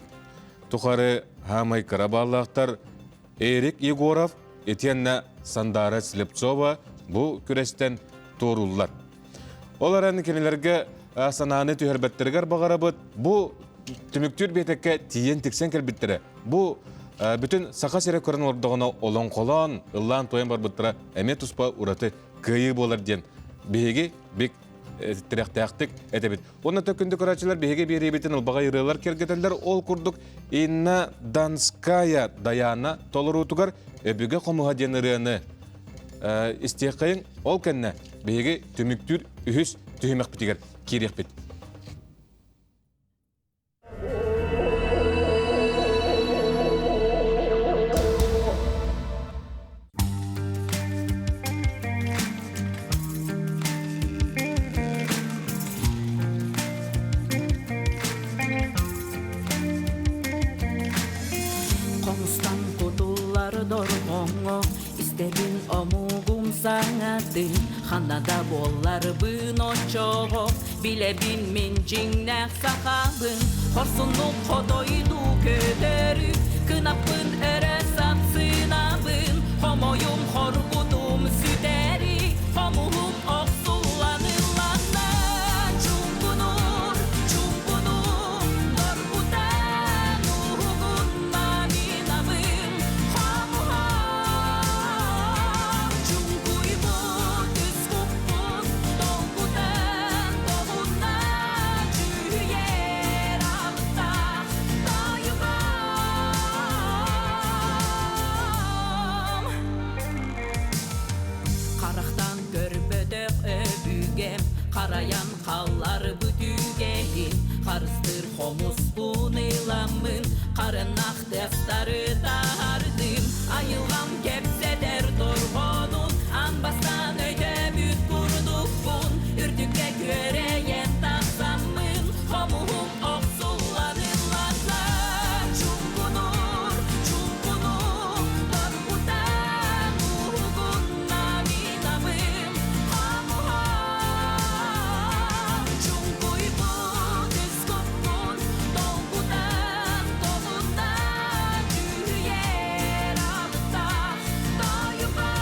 тухары хаамай кыра бааллаахтар Эрик Егоров итиэннэ Сандара Слепцова бу күрэстэн туорууллар. Ол эрэн кинилэргэ санааны түһэрбэттэригэр баҕарабыт. Бу түмүктүүр биэтэккэ тиийэн тиксэн кэлбиттэрэ. Бу бүтүн Саха сирэ көрөн олордоҕуна олоҥхолоон, ыллаан-туойан барбыттара эмиэ туспа ураты кыайыы буолар диэн биһиги бик тирэхтээхтик этэбит. Уонна төкүндү көрөөччүлэр биһиги биэриибитин ылбаҕай ырыалар киэргэтэллэр. Ол курдук Инна Донская Даяна толоруутугар Өбүгэ хомуһа диэн ырыаны истиэххэйиҥ. Ол кэннэ биһиги түмүктүүр үһүс түһүмэхпитигэр киириэхпит. Хомустан кутуллар дорҕоҥҥо истэбин омугум саҥатын ханна да буолларбын оччоҕо билэбин мин дьиҥнээх сахабын хорсуннук хотойдуу көтөрү кынаппын өрө сапсынабын хомойум хоргутум сүтэри хомуһум охсуллан ылланна чуҥкунур чуҥкунур доргутан уһугунна минабын хомуһам чуҥкуйбут үс куппун долгутан тоҕунна дьүһүйэр алыптаах тойугам Харахтан көрбөтөх өбүгэм Харайан халларбыт үгэһин Харыстыыр хомуспун ыламмын Харынах тыастары таһардым Айылҕам кэпсэтэр дорҕоонун Аан бастаан өйдөөбүт курдукпун Үрдүккэ күөрэйэн тахсаммын Хомуһум охсуллан ылланна Чуҥкунур, чуҥкунур Доргутан уһугунна минабым Хомуһам Чуҥкуйбут үс куппун Долгутан толунна Дьүһүйэр алыптаах тойугам.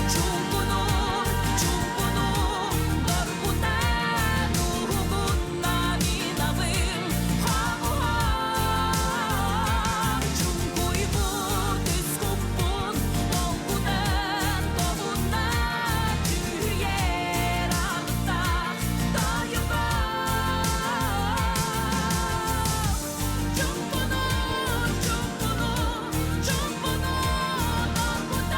Чуҥкунур, чуҥкунур, доргутан уһугунна минабын хомуһам. Чуҥкуйбут үс куппун долгутан тоһунна дьүһүйэр алыптаах тойугам. Чуҥкунур, чуҥкунур, чуҥкунур доргутан.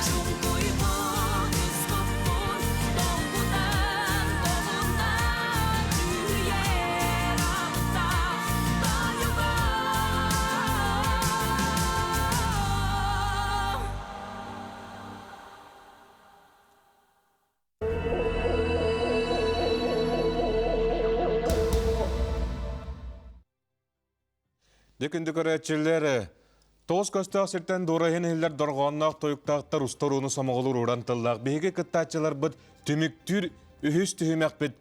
Чуҥкуйбут үс куппун долгутан тоһунна дьүһүйэр алыптаах тойугам. Дьэ күндү көрөөччүлэр, тоҕус көстөөх сиртэн дуораһын иһиллэр дорҕоонноох тойуктаахтар устар ууну сомоҕолуур уран тыллаах биһиги кыттааччыларбыт түмүктүүр үһүс түһүмэхпит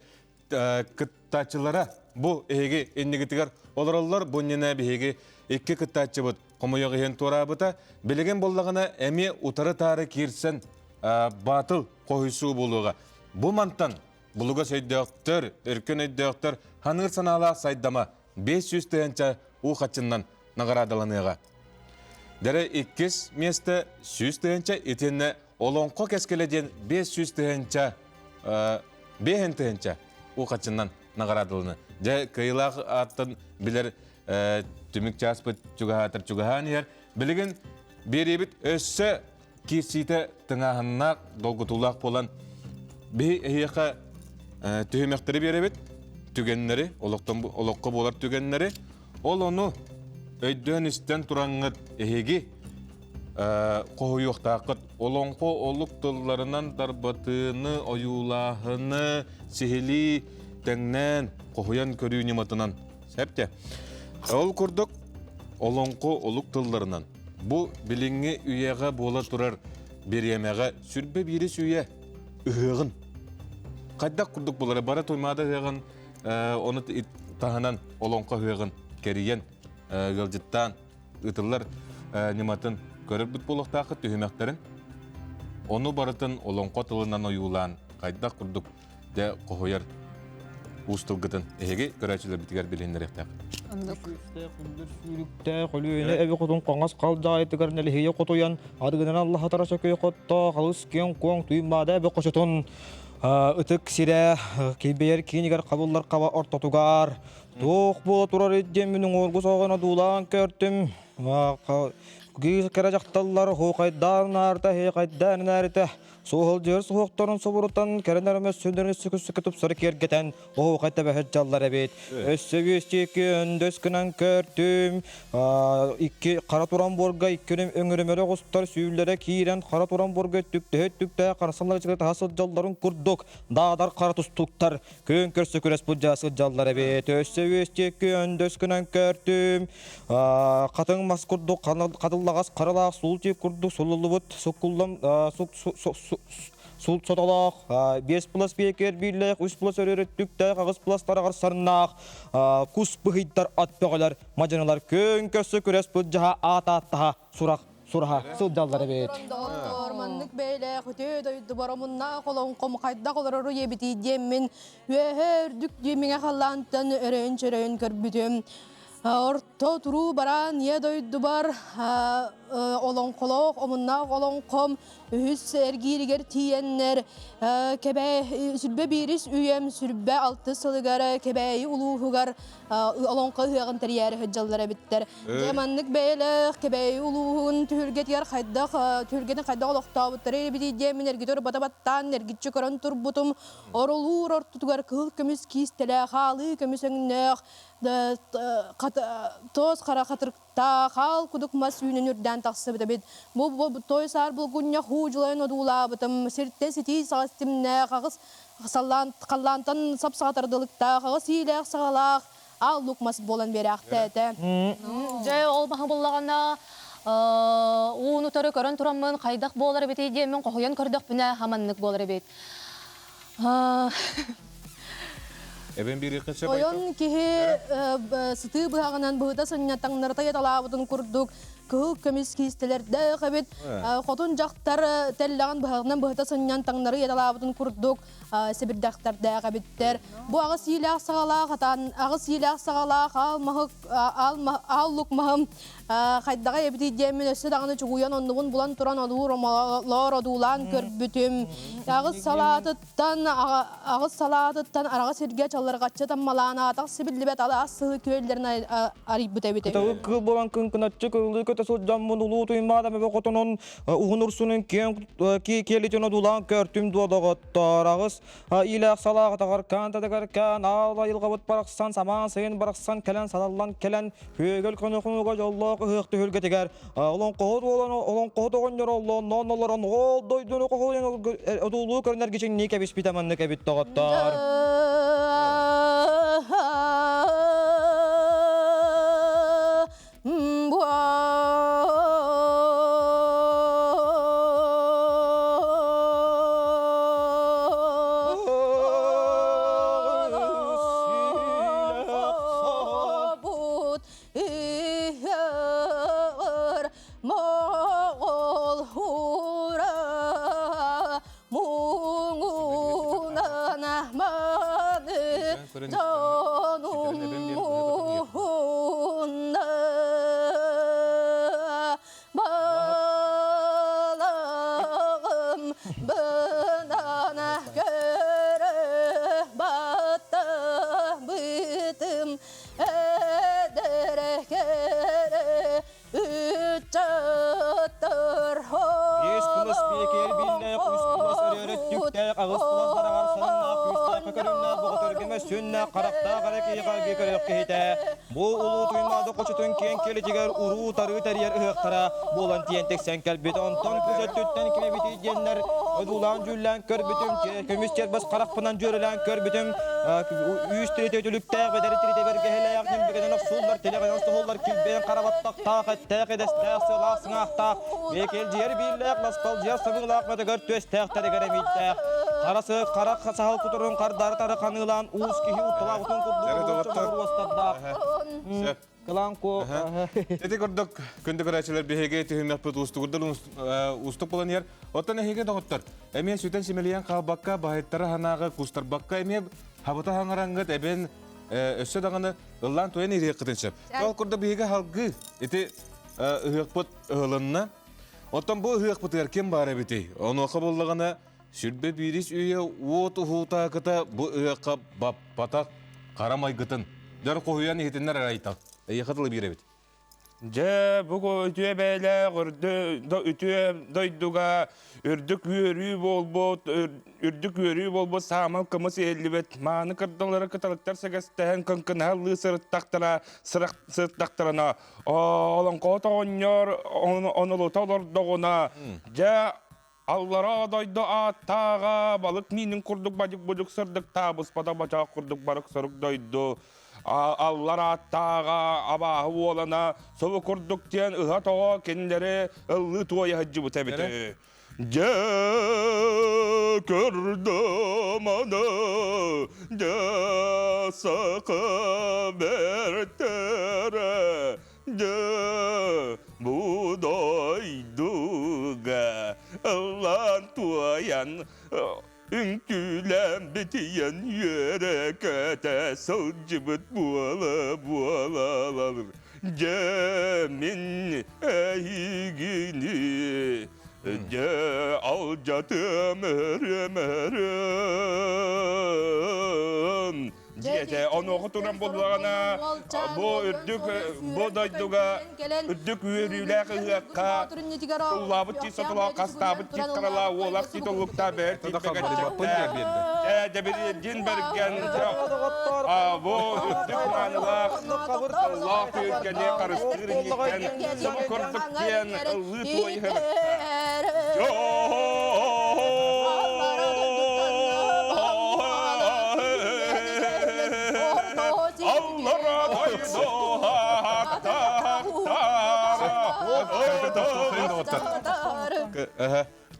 кыттааччылара бу эһиги иннигитигэр олороллор. Бу иннинэ биһиги икки кыттааччыбыт хомойуох иһин туораабыта. Билигин буоллаҕына эмиэ утары-таары киирсэн баатыл хоһуйсуу буолуоҕа. Бу мантан булугас өйдөөхтөр, өркөн өйдөөхтөр ханыыр санаалаах сайдама 500 тыһыынча уу хаччыннан наҕараадаланыаҕа. Дэрэ иккис миэстэ 100 тыһыынча итиэннэ. Олоҥхо кэскилэ диэн 500 тыһыынча 5 тыһыынча уу хаччынан наҕараадаланы. Дьэ, кыайыылаах ааттан билэр түмүк чааспыт чугаһаатар чугаһаан иһэр. Билигин биэриэбит өссө киирсиитэ тыҥааһыннаах, долгутуулаах буолан биһи эһиэхэ түһүмэхтэри биэрэбит, түгэннэри, олохтон олоххо буолар түгэннэри. Ол ону өйдөөн истэн тураҥҥыт эһиги хоһуйуохтааххыт. Олоҥхо олук тылларынан дарбатыыны, ойуулааһыны сиһилии тэҥнээн хоһуйан көрүү ньыматынан Сәпте. Ол курдук олоҥхо олук тылларынан бу билиҥҥи үйэҕэ буола турар бириэмэҕэ сүрбэ биирис үйэ ыһыаҕын хайдах курдук булары бара туймаада ыһыаҕын ону таһынан олоҥхо ыһыаҕын кэрийэн ыалдьыттаан ыытыллар ньыматын көрөрбүт буолуохтааххыт түһүмэхтэрин ону барытын олоҥхо тылынан ойуулаан хайдах курдук дьэ хоһуйар уус тылгытын эһиги көрөөччүлэрбитигэр билиһиннэриэхтээх. Оннук. Сүүрүктээх Өлүөнэ эбэ хотун хаҥас халдьаайытыгар нэлэһийэ хотуйан, арыгынан аллаһатара сөкөй хоттоох алыс киэҥ-куоҥ Туймаада эбэ хочотун ытык сирэ килбэйэр киинигэр хабыллар хаба ортотугар туох буола турар диэммин уҥуоргу соҕон одуулаан көртүм. Кыыс кэрэ дьахталлар хуухайдаан наарта, хиэхайдаан наарыта Суһалдьыыр суһуохтарын субурутан, кэрэн өрөмөссүннэрин сүкү-сүкү тупсары киэргэтэн, оһуохай тэбэһит дьаллар эбит. Өссө үөстиэки өндөс гынан көртүм. Икки хара туран буорга икки өҥүрүмөрө оҕустар сүүллэрэ киирэн хара туран буорга өттүктэһэ-өттүктэһэ харсаллар таһа сылдьалларын курдук даадар хара тустууктар күөн көрсө күрэс былдьаа сылдьаллар эбит. Өссө үөстиэки өндөс гынан көртүм. Хатыҥ мас курдук хатыллаҕас харалаах суул тиит курдук сулуллубут суккуллан суут сотолоох биэс плас биэкэр бииллээх үс плас өрүттүктээх аҕыс плас тараҕар сарнаах кус быһыйдар ат бөҕөлөр мадьынылар күн көрсө күрэс былдьаһа аат ааттаһа сурах сураһа сылдьаллар эбит. Маннык бэйэлээх үтүө дойду боромуннаах олоҥхом хайдах олорору ебитий диэммин үөһэ үрдүк диэмиҥэ халлаантан өрөйөн-чөрөйөн көрбүтүм. Орто туруу бараан ийэ дойдубар олоҥхолоох омуннаах олоҥхом үһүс эргииригэр тиийэннэр Кэбээ сүрбэ биирис үйэм сүрбэ алтыс сылыгар Кэбээйи улууһугар олоҥхо ыһыаҕын тэрийээри сылдьаллар эбиттэр. Дьэ маннык бэйэлээх Кэбээйи улууһун түһүлгэтигэр хайдах түһүлгэтин хайдах олохтообуттара эбитий диэммин эргитэ бата баттаан эргиччи көрөн турбутум. Орулуур ортотугар кыһыл көмүс киистэлээх, аалыы көмүс өҥнөөх Туос хара хатырыктаах аал кудук мас үүнэн үрдээн тахсыбыт эбит. Бу той саар булгунньах уу дьулайан одуулаабытым. Сиртэн ситии саҕас тимнээх, аҕыс халлаантан сап-саҕа тардылыктаах, аҕыс иилээх саҕалаах аал лук мас буолан биэрээхтээтэ. Дьэ, ол маһы буллаҕына ууну утары көрөн тураммын хайдах буолар эбитий диэммин хоһуйан көрдөхпүнэ хаманнык буолар эбит. Эбэн биэриэххэ сөп Ойон киһи сытыы быһаҕынан быһыта сынньа таҥнарыта яталаабытын курдук кыһыл көмүс киистэлэрдээх эбит. Хотун дьахтар тэллэҕин быһаҕынан быһыта сынньан таҥнары яталаабытын курдук сэбирдэхтэрдээх эбиттэр. Бу аҕыс иилээх саҕалаах атаан аҕыс иилээх саҕалаах аал маһы аал лук маһым хайдаҕа эбитий диэммин өссө даҕаны чугуйан оннубун булан туран одуур омолоор одуулаан көрбүтүм. Аҕыс салаатыттан аҕыс салаатыттан араҕас сиргэ чаллырҕаччы таммалаан аатах сибиллибэт алаас сыһы күөллэрин арыйбыт эбит. Кыталы кыл болан кыҥкыначчы кыллыы көтө сылдьаммын улуу туймаадам эбэ хотонун уһун урсунун киэҥ киэлитин одуулаан көртүм дуо доҕоттоор аҕыс Иилээх салаах атаҕаркаан татыгаркаан аал айылҕабыт барахсан самаан сайын барахсан кэлэн салаллан кэлэн күөгэл көнөхүнуга дьоллоох ыһыах түһүлгэтигэр олоҥхоһут уолан олоҥхоһут оҕонньор оллоонноон олорон ол дойдуну хоһуйан одуулуу көрүнэр кичиҥнии кэбиспитэ маннык эбит доҕоттоор. Балығым Бынан көрө баттабытым эдэр кэрэ ыччаттар. Биэс кылыс биэкээр бииллээх, үс кылас өрөөрө түктээх, аҕыс кылас дараҕар сарыннаах, күүстээх көрүҥнээх, боҕотөргөмө сүннээх, харахтаах эрэ киһиэхэ көрүөх киһитэ. Бу улуу Туймаада хочотун киэҥ киэлитигэр уруу-тарыы тэрийэр ыһыахтара буолан тиийэн тиксэн кэлбит. Онтон кыс өттүттэн ким эбитий диэннэр одуулаан-дьүүллээн көрбүтүм, көмүс чербас харахпынан дьүөрэлээн көрбүтүм, үүс тиритэ үтүлүктээх, бэдэри тиритэ бэргэһэлээх, ньимбигэнэн охсуллар, тилэҕинэн соһуллар, килбэйэн хара баттахтаах, эттээх, эдэстээх, сыалаах сыҥаахтаах, бэкэлдьийэр бииллээх, ласпалдьыйар сабыылаах, мөтөгөр түөстээх, тэригэр эмиийдээх, хара сык, хара саһыл кутурун хардары тары ханыылаан уус киһи утталаабытын курдук уостардаах. Кылаан ко. Ити курдук күндү көрөөччүлэр биһиги түһүмэхпит уустугурдар уустук буолан иһэр. Оттон эһиги доҕоттор, эмиэ сүтэн симэлийэн хаалбакка, баһыттара ханаага кустарбакка эмиэ хабыта хаҥарангыт эбэн өссө даҕаны ыллаан туйан ириэххитин сөп. Ол курдук биһиги халгыы ити ыһыахпыт ыһылынна. Оттон бу ыһыахпытыгар ким баар эбитий? Онуоха буллаҕына сүрбэ биирис үйэ уот уһуутаакыта бу ыһыахха баппатах хара майгытын дьор хоһуйан иһитиннэр арайтал. Эйиэхэ тылы биэрэбит. Дьэ, бу үтүө бэйэлээх үтүө дойдуга үрдүк үөрүү буолбут, үрдүк үөрүү буолбут саамал кымыс иһиллибит, мааны кырдалары кыталыктар сэгэстэһэн кыҥкынаһаллыы сырыттахтара, сырыттахтарына, олоҥхоһут оҕонньор онолута олордоҕуна, дьэ, Аллараа дойду ааттааҕа балык миинин курдук бадьык-будьук сырдык таабыспата бачаах курдук барык-сорук дойду. Аллар ааттааҕа абааһы уолана собу курдук диэн ыһа-тоҕо кинилэри ыллыы туойа сылдьыбыта эбитэ. Дьэ көрдөм аны, дьэ саха бэртэрэ, Дьэ, бу дойдуга ыллаан туойан үҥкүүлээн битийэн үөрэ-көтө сылдьыбыт буола-буолалар. Дьэ, мин эһигини дьэ алдьатыам өрүөм өрүөм Диэтэ, онуоха туран буоллаҕына, бу үрдүк бу дойдуга үрдүк үөрүүлээх ыһыахха туллаабыт тиис сотолоох, хастаабыт тиит харалаа, уолах тиит олуктаа, бэйэр тиит бэгэччэктээх, дьэ, дьэбириэддин бэргэн, бу үрдүк маанылаах тыллаах түһүлгэни харыстыыр инниттэн собо курдук диэн ыллыы туойуһар.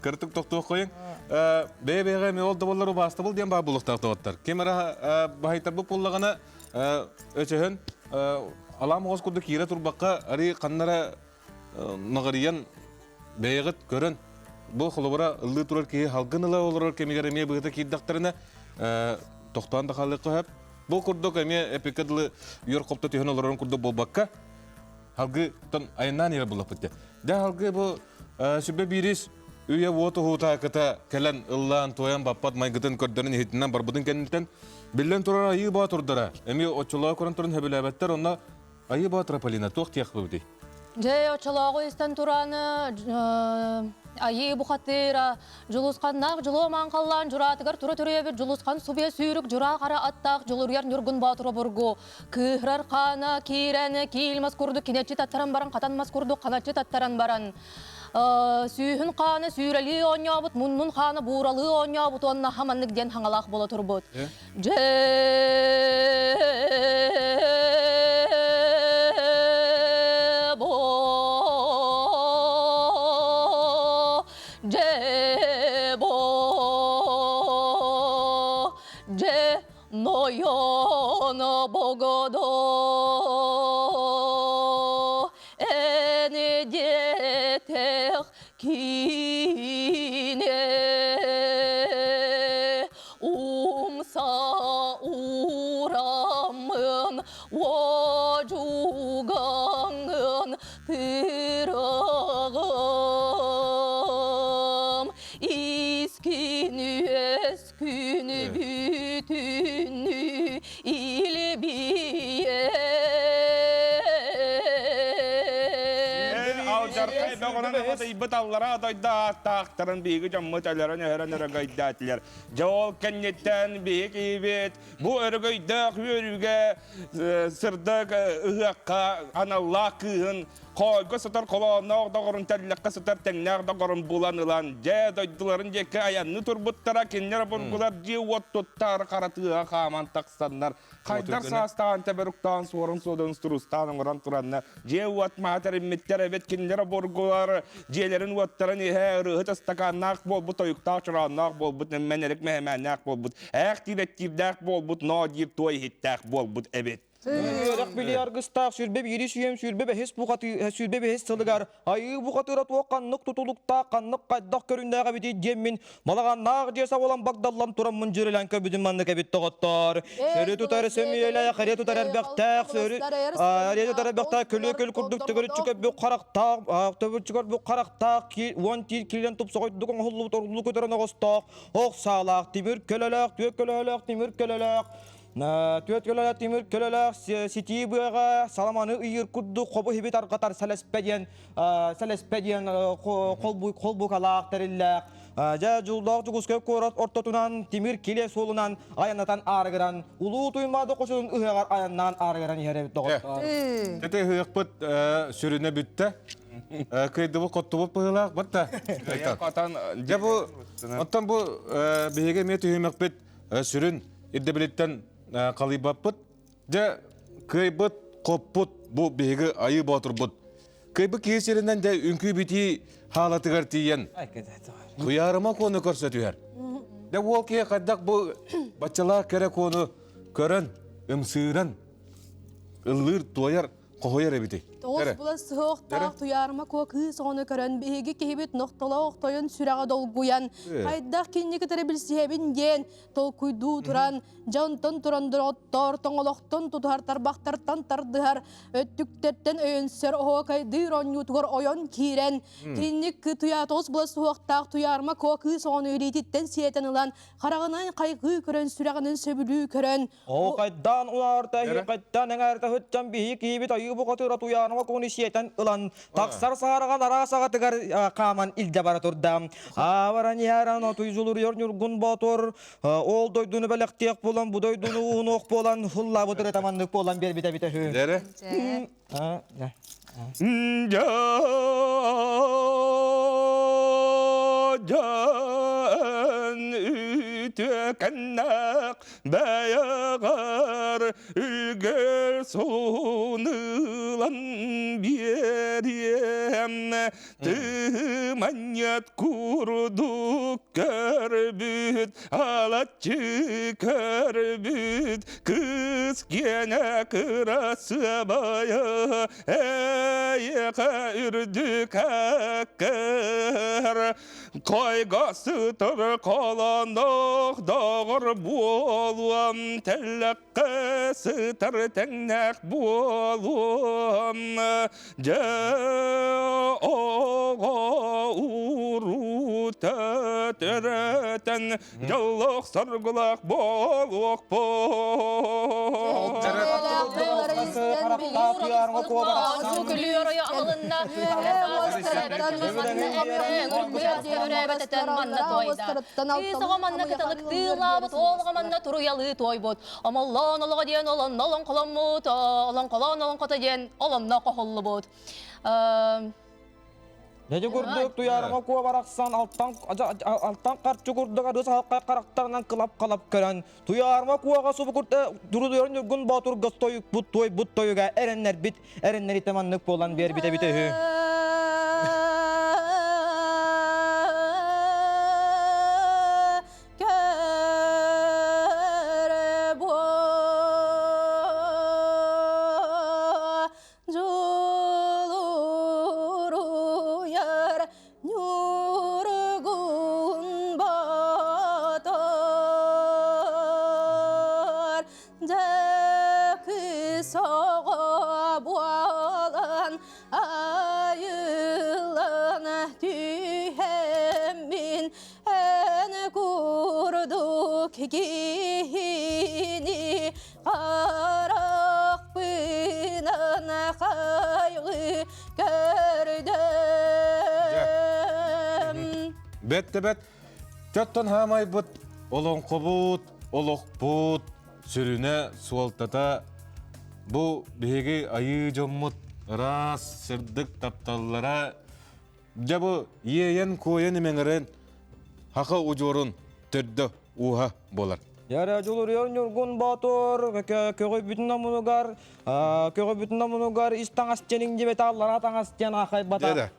Кыртык тохтуох қойың. Бэйэ-бэйэҕэ эми ол да боллар убаастабыл диэн баар булуохтаах тоҕоттор. Ким эрэ баһайтарбыт буоллаҕына өчөһөн алаам оҕус курдук киирэ турбакка ари ханнара наҕарыйан бэйэҕит көрөн бу холобура ыллыы турар киһи халгын ыла олорор кэмигэр эмиэ быһыта киирдэхтэринэ тохтоон да хаалыахха сөп. Бу курдук эмиэ эпиккэ дылы үөр хопто түһэн олорорун курдук буолбакка халгыттан айаннаан иһэр буллахпыт дьэ. Дьэ халгы бу сүбэ биирис үйэ уот уһуута кыта кэлэн ыллаан туойан баппат майгытын көрдөрөн иһитинэн барбытын кэнниттэн биллэн турар айыы боотурдара эмиэ оччолоо көрөн туран сөбүлээбэттэр онно Айыы Боотура Полина туох диэх быбытый? Дьэ, очолооҕу истэн туран Айыы бухатыыра Дьулусханнаах Дьулуо Маанхаллаан дьураатыгар тура төрүөбүт Дьулусхан субуйа сүүрүк дьураа хара аттаах Дьулуруйар Ньургун Боотура бургу кыыһырар хаана киирэн киил мас курдук кинэччи таттаран баран хатан мас курдук ханаччы таттаран баран сүүһүн хаана сүүрэлии оонньообут муннун хаана бууралыы оонньообут уонна хаманнык диэн хаҥалаах буола турбут. Дьэ-бо, дьэ-бо, дьэ нойон богодо, эн диэтэх киинэ умса урамын уодьугаҥын тыырыгым. Алдьархай бөҕөнөн аматыйбыт аллараа дойду ааттаахтарын биһиги дьоммут өлөрөн-өһөрөн өрөгөйдөөтүлэр. Дьэ ол кэнниттэн биһиги киһибит бу өрөгөйдөөх үөрүүгэ сырдык ыһыахха аналлаах кыыһын хоойго сытар холоонноох доҕорун тэллэххэ сытар тэҥнээх доҕорун булан ылан дьэ дойдуларын диэки аянны турбуттара кинилэр обургулар дьиэ-уот туттар хара тыаҕа хааман тахсаннар хайдар саастаан тэбэруктаан суорун суодун струстаан оҥорон туранна дьиэ-уот маһа тэриммиттэр эбит кинилэр обургулар дьиэлэрин уоттарын иһэ ырыаһыт ыстакааннаах буолбут тойуктаах чороонноох буолбут мэнэрик мэһэмээннээх буолбут ээх тиирэттиирдээх буолбут ноо диир туой иһиттээх буолбут эбит Үөрэх билии аргыстаах 21 сүйэм 25 бухатыы 25 сылыгар айыы бухатыыра туох ханнык тутулуктаах ханнык хайдах көрүннээх эбитий диэммин балаҕаннаах дьиэ сабылан багдаллан тураммын дьүрэлээн көрбүтүм маннык эбит доҕоттоор. Сөрү тутар сөмүйэлээх, эриэ тутар эрбэхтээх, сөрү эриэ тутар эрбэхтээх күлү күл курдук төгүрүччү көрбүт харахтаах, төгүрүччү көрбүт харахтаах, уон тиир киирэн тупсоҕойдук оҥоһуллубут оруллу көтөрөн оҕостоох, ох саалаах, тимир көлөлөөх, түөрт көлөһөлөөх, тимир көлөлөөх, Түөрт көлөлөөх тимир көлөлөөх ситии быаҕа саламаны ыйыыр курдук хобу хибит арҕатар сэлэспэ диэн сэлэспэ диэн холбукалаах тэриллээх дьэ дьуллоох Дьокуускай куорат ортотунан тимир килиэ суолунан айаннатан аарыгыран Улуу Туймаада хочотун ыһыаҕар айаннаан аарыгыран иһэр эбит доҕоттоор. Ити ыһыахпыт сүрүнэ бүттэ. Кыйдыбыт хоттубут быһыылаах батта. Дьэ бу оттон бу биһиги эмиэ түһүмэхпит сүрүн ирдэбилиттэн халыйбаппыт. Дьэ, кыайбыт, хоппут бу биһиги айыы боотурбут. Кыайбыт киһи сиринэн дьэ үҥкүү-битии хаалатыгар тиийэн Туйаарыма куону көрсө түһэр. Дьэ уол киһи хайдах бу баччалаах кэрэ куону көрөн, ымсыыран, ыллыыр, туойар хоһуйар эбитий? Тоҕус була сыһыахтаах туйаарыма куо кыыс оҕону көрөн биһиги киһибит нохтолоох тойон сүрэҕэ долгуйан хайдах кинини кытары билсиһэбин диэн толкуйдуу туран дьонтон туран доҕоттоор тоҥолохтон тутуһар тарбахтартан тардыһар өттүктэртэн өйөнсөр оһуокайдыыр оонньуутугар ойон киирэн кинини туйа тоҕус була суһуохтаах туйаарыма куо кыыс оҕону илиититтэн сиэтэн ылан хараҕынан хайгыы көрөн сүрэҕинэн сөбүлүү көрөн Оо, хайдаан унаарта, хайдаан эҥээртэ сыттан биһи киһибит айыы бухатыыра туйааныма куну сиэтэн ылан, тахсар саһарҕан араас аҕатыгар хааман илдьэ бара турда. Аабаран иһэрэн отуй зулуруйар Ньургун Боотур ол дойдуну бэлэхтиэх буолан, бу дойдуну уунуох буолан, хуллаабыт ырытаманнык буолан биэрбит эбитэ үһү. Дьон үтүөкэннээх бэйэҕэр үлгэр суунылан биэриэм Тыманньат курдук көрбүт, алаччы көрбүт, кыыс киэнэ кырасыабайа, эйиэхэ үрдүк аккар. Койго сытар холонох доҕор буолуом, тэллэххэ сытар тэҥнээх буолуом. Дьэ, оҕо уруута төрөтөн дьоллоох соргулаах буолуохпут. Манна туойбут. Омоллоон олоҕо диэн олонно олоҥхоломмут, олоҥхолоон олоҥхото диэн олонно хоһуллубут. Дьэ курдук туйаарыма куо барахсан алтан алтан харчы курдук адыс халқай харахтарынан кылап-калап көрөн туйаарыма куоҕа субу курда дурудуйар ньургун боотурга тойукпут туойбут тойуга эрэннэрбит эрэннэритэ маннык буолан биэрбит эбитэ үһү. Дьулуруйар Ньургун Ботор Дьэкис оҕо буолан айыллан түһэммин Эн курдук киһини харахпынан хайгыы көрдөҕүм. Бэт да бэт. Төттөн хаамайбыт, олоҥхобут, олохпут сүрүнэ, суолтата бу биһиги айыы дьоммут ыраас, сырдык тапталлара дьэ бу иэйэн-куойан имэҥирэн хаха удьуорун төрдө ууһа буолар. Ярэ дьулуруйар Ньургун Боотур көҕүйбүтүн омунугар көҕүйбүтүн омунугар ис таҥас диэн иҥдибэтэ аллараа таҥас диэн аахайбата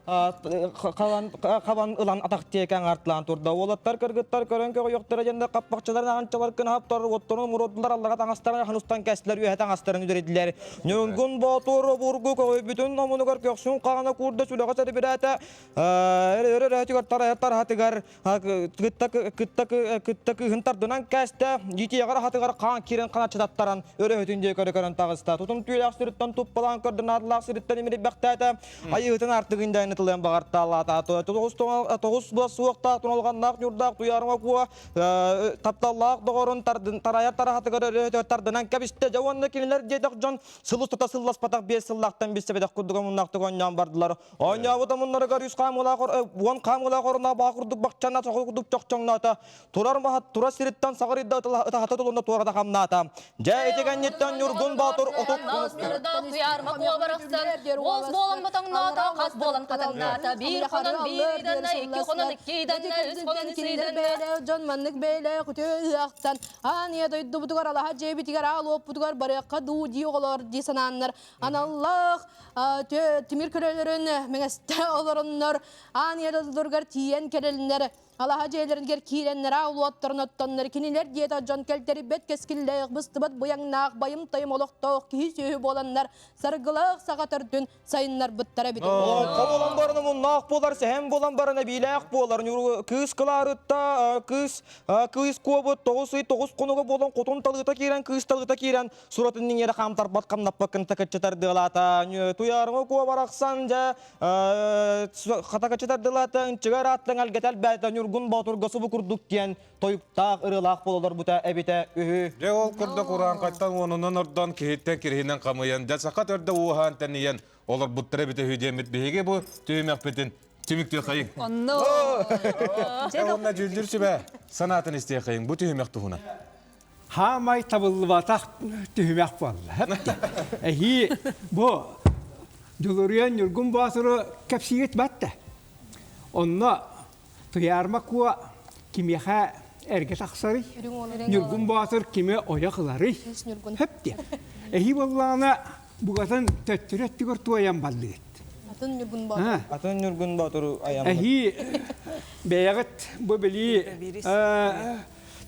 хабан ылан атах диэки аҥартлаан турда. Уолаттар кыргыттар көрөн көҕүйөхтөрө диэн хаппахчыларын аҕанчалар кынаһаптар уотторун умуруордулар аллара таҥастарын ахан устан кэстилэр үөһэ таҥастарын үдэридилэр. Ньургун Боотур обургу көҕүйбүтүн омунугар көхсүн хаҕана куурда сүлэҕэ сэрибирээтэ өрө өрөһүтүгэр тарайар тарахатыгар кытта кытта кытта кыыһын тардынан кээстэ, дьиитиэҕэр аһатыгар хаан киирэн ханаччытаттаран өрөһүтүн диэки көрө көрөн таҕыста. Тутум түүлээх сириттэн туппалаан көрдө наадалаах сириттэн имирийбэхтээтэ. Айыытын артыгын дайны тылыан баҕартаалаата. Тоҕус була суохтаах туналҕаннаах ньурдаах туйаарыма куо тапталлаах доҕорун тарайар тараһатыгар өрөһүтүгэр тардынан кэбистэ. Дьэ уонна кинилэр диэтэх дьон сыл устата сылласпатах биэс сыллаахтан билсибэтэх курдук омуннаахтык оонньоон бардылар. Оонньообут омуннарыгар үс хаамыылаах уон хаамыылаах оруна баа курдук бахчана соҕу курдук чохчоҥноото. Турар маһат тура сириттэн саҕарыйда ытаһата тулунна туората хамнаата. Дьэ ити кэнниттэн Ньургун Боотур отук Уос буолан ботоҥноото, хас буолан хатаҥнаата, биир хонон биир ыйданна, икки хонон икки ыйданна, үс хонон үс ыйданна. Дьон маннык бэйэлээх үтүө ыһыахтан аан ийэ дойдубутугар алаһа дьиэбитигэр аал уоппутугар барыахха дуу дии оҕолор дии санааннар аналлаах тимир көлөлөрүн мэҥэстэ олороннор аан ыалларыгар тиийэн кэлэллэр алаһа дьиэлэригэр киирэннэр аал уоттарын оттоннор кинилэр диэтэ дьон кэлтэрбэт кэскиллээх быстыбат быйаҥнаах байым-тайым олохтоох киһи-сүөһү буоланнар саргылаах саха төрдүн сайыннарбыттара эбит. Олоҥхо буолан баран омуннаах буолар, сэһэн буолан баран эбиилээх буолар. Кыыс кылаарытта, кыыс кыыс куобут тоҕус ый тоҕус хонуга буолан хотун талыыта киирэн, кыыс талыыта киирэн суратын иҥиэрэ хаамтарбат хамнаппаккын такыччытардыалаата. Туйаарыҥа куо барахсан дьэ хатакыччытардылаата ынчыгар ааттан әлгэтэ элбээтэ Ньургун Боотурга субу курдук диэн тойуктаах ырыалаах буолалар эбитэ үһү. Дьэ ол курдук урааҥхайтан уонунан ордон киһиттэн кириһинэн хамыйан дьэ саха төрдө ууһаан тэнийэн олорбуттара эбитэ үһү диэммит биһиги бу түһүмэхпитин түмүктүөххэйиҥ. Онно. Дьэ уонна дьүүллүүр сүбэ санаатын истиэххэйиҥ бу түһүмэх туһунан. Хаамай табыллыбатах түһүмэх буолла. Эһии бу Дьулуруйан Ньургун Боотуру кэпсиигит батта. Онно Туйаарма Куо кимиэхэ эргэ тахсарый? Ньургун Боотур кими ойох ыларый? Хөп диэн. Эһии буоллаҕына бугатын төттөрү өттүгэр туойан баллыгыт. Атын Ньургун Боотур. Атын Ньургун Боотуру айаммыт. Эһии бэйэҕит бу билии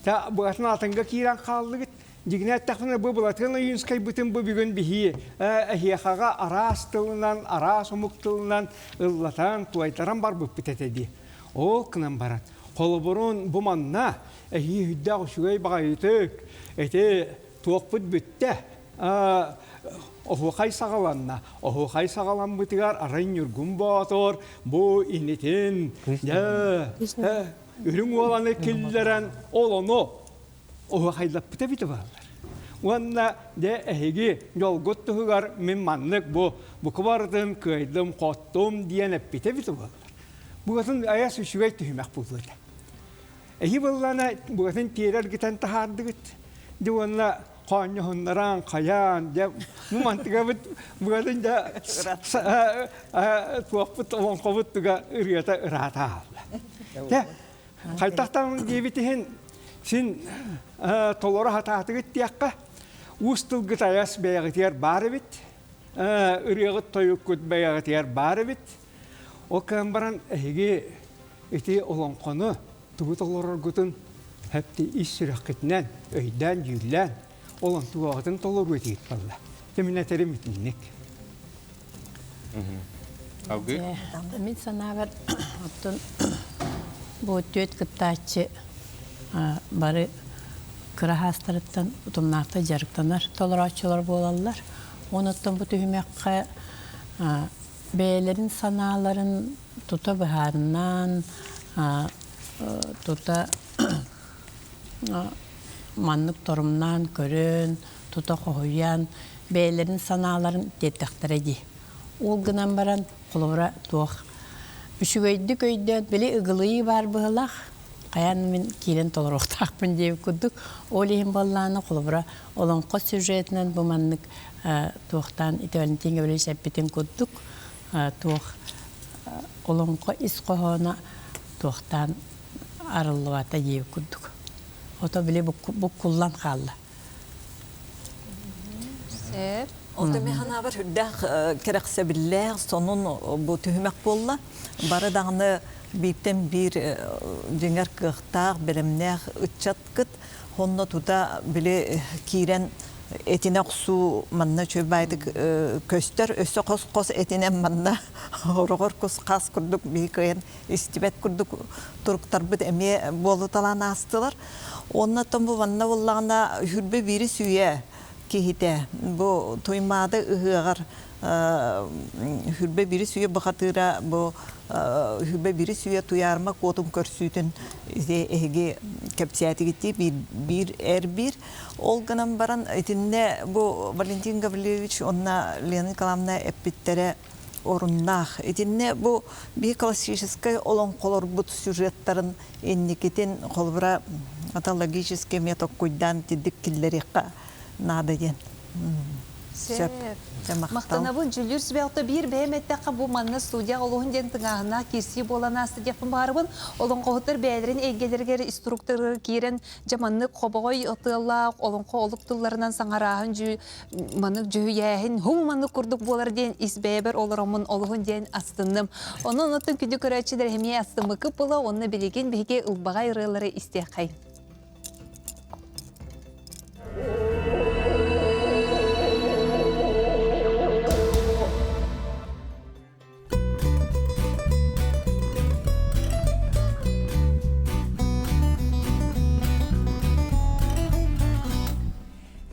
Та быатын атынга киирэн хааллыгыт. Дьигинэ эттэхпинэ бу Былатыан Ойуунскайбытын бу бүгүн биһи эһиэхэҕэ араас тылынан, араас омук тылынан ыллатан, туайтаран барбыппыт этэ дии. Ол гынан баран, холобурун бу манна эһии үрдээх үчүгэй баҕайытык ити туохпут бүттэ. Оһуохай саҕаланна. Оһуохай саҕаламмытыгар арай Ньургун Боотур бу инитин Үрүҥ уоланы киллэрэн ол ону оһуохайлаппыта эбитэ бааллар. Уонна дьэ эһиги дьолгут туһугар мин маннык бу бука барытын кыайдым, хоттум диэн эппитэ эбитэ буоллар. Букатын айас үчүгэй түһүмэх буолуо этэ. Эһи буоллаана букатын тиэрэ эргитэн таһаардыгыт. Дьэ уонна хоонньоһуннаран, хайаан, дьэ бу мантыгабыт букатын дьэ туохпут олоҥхобут туга ырыата ыраата хаалла. Дьэ, хайтахтан диэбит иһин син толору хатаатыгыт диэххэ, уус тылгыт айас бэйэҕитигэр баар эбит, ырыаҕыт тойуккут бэйэҕитигэр баар эбит. Ол кэлэн баран эһиги ити олоҥхону тугу толороргутун хэпти ис сүрэххитинэн өйдөөн-дьүүллээн ол онтугаҕытын толоруу этигит буолла. Тимин этэрим итинник. Мин санаабар оттон бу түөрт кыттааччы бары кыра хаастарыттан утумнаахтык дьарыктанар толорооччулар буолаллар. Онуттан бу түһүмэххэ бэйэлэрин санааларын тута быһаарынан, тута маннык торумнаан көрөн, тута хоһуйан, бэйэлэрин санааларын тиэртэхтэрэ дии. Ол гынан баран, холобура, туох Үчүгэйдик өйдөөн, били ыгылыйыы баар быһылаах, хайаан мин киирэн толоруохтаахпын диэбит курдук. Ол иһин буоллаҕына, холобура, олоҥхо сюжетынан бу маннык туохтаан ити Валентин Гаврильевич эппитин курдук туох олоҥхо ис хоһооно туохтаан арыллыбата диэбит курдук. Ото били буккуллан хаалла. Сөп. Ол мен ханаабар үрдээх кэрэхсэбиллээх сонун бу түһүмэх буолла. Бары даҕаны бииртэн биир дьиҥэр кыахтаах, бэлэмнээх ыччаткыт Онно тута били киирэн этинэ охсуу манна үчүгэй көстөр, өссө хос-хос этинэн манна ороҕор кус-хас курдук биһи кыайан истибэт курдук туруктарбыт эмиэ буолуталаан аастылар. Онно бу манна буоллаҕына хүрбэ биири сүүйэ киһитэ бу Туймаада ыһыаҕар хүрбэ бири сүүйэ бухатыыра бу хүрбэ бири сүүйэ Туйаарма куотун көрсүүтүн эһиги кэпсээтигиттии биир биир эр биир ол гынан баран итиннэ бу Валентин Гаврильевич уонна Лена Николаевна эппиттэрэ оруннаах. Итиннэ бу биир классическай олоҥхолорбут сюжеттарын инникитин холобура ата логический метод куйдаан тидик киллэриэххэ наада диэн. Сөп. Махтанабын Дьүлүр сүбэҕэ биир бэйэм эттэххэ бу манна студия олуһун диэн тыҥааһыннаах киирсии буолан ааста диэхпин баарыбын. Олоҥхоһуттар бэйэлэрин эйгэлэригэр инструкторы киирэн дьэ маннык хобоҕой тыаллаах олоҥхо олук тылларынан саҥарааһын дьү маннык дьүһүйээһин һуҥ маннык курдук буолар диэн ис бэйэбэр олороммун олуһун диэн астынным. Онон оттон күндү көрөөччүлэр эмиэ астыммыккыт була онно билигин биһиги ылбаҕай ырыалары истиэххэй.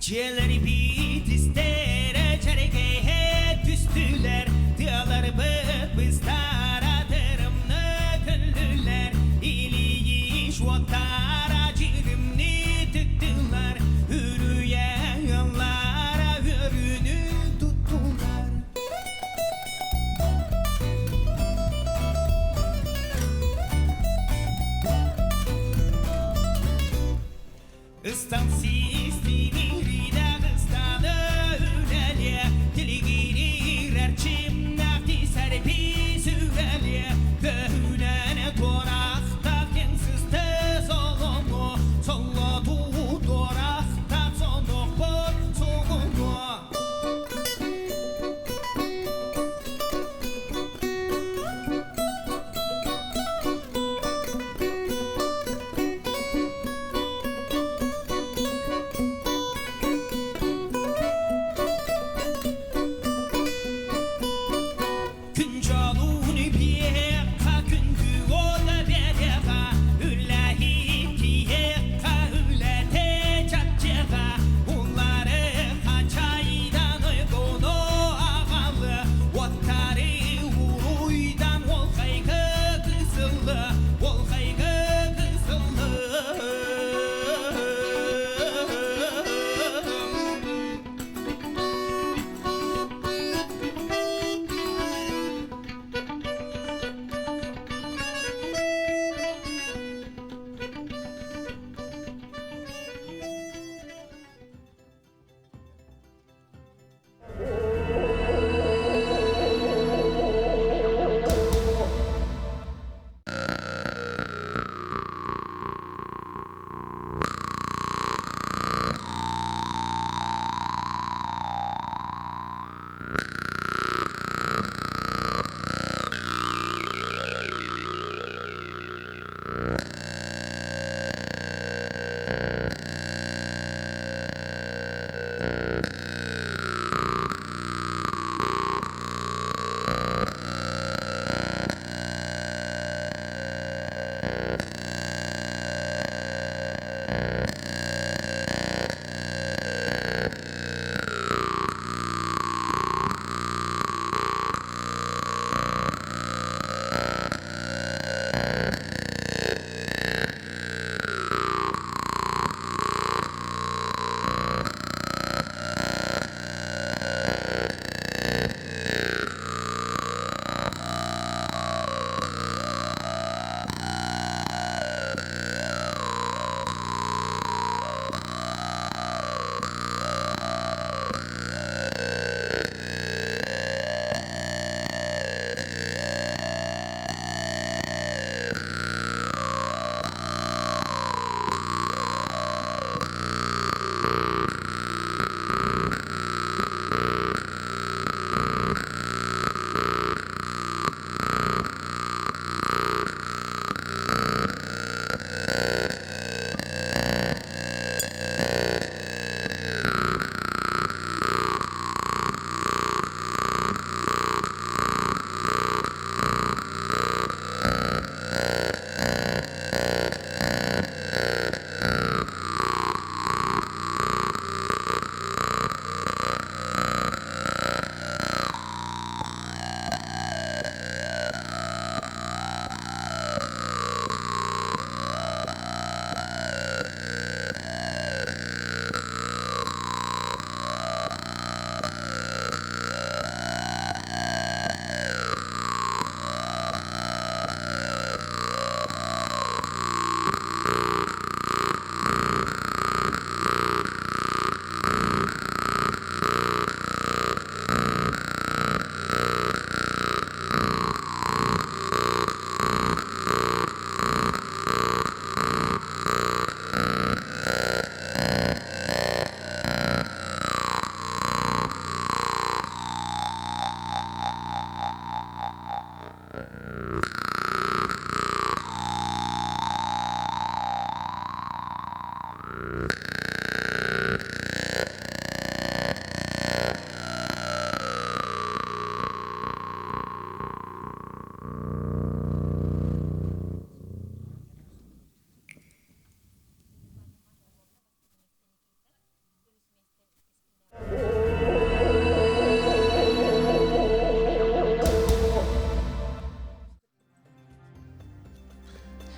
Дьиэлэри биитистэрэ дьэрэкэйэ түстүлэр, тыаларбыт быстара тырымны күллүлэр, илии уоттара.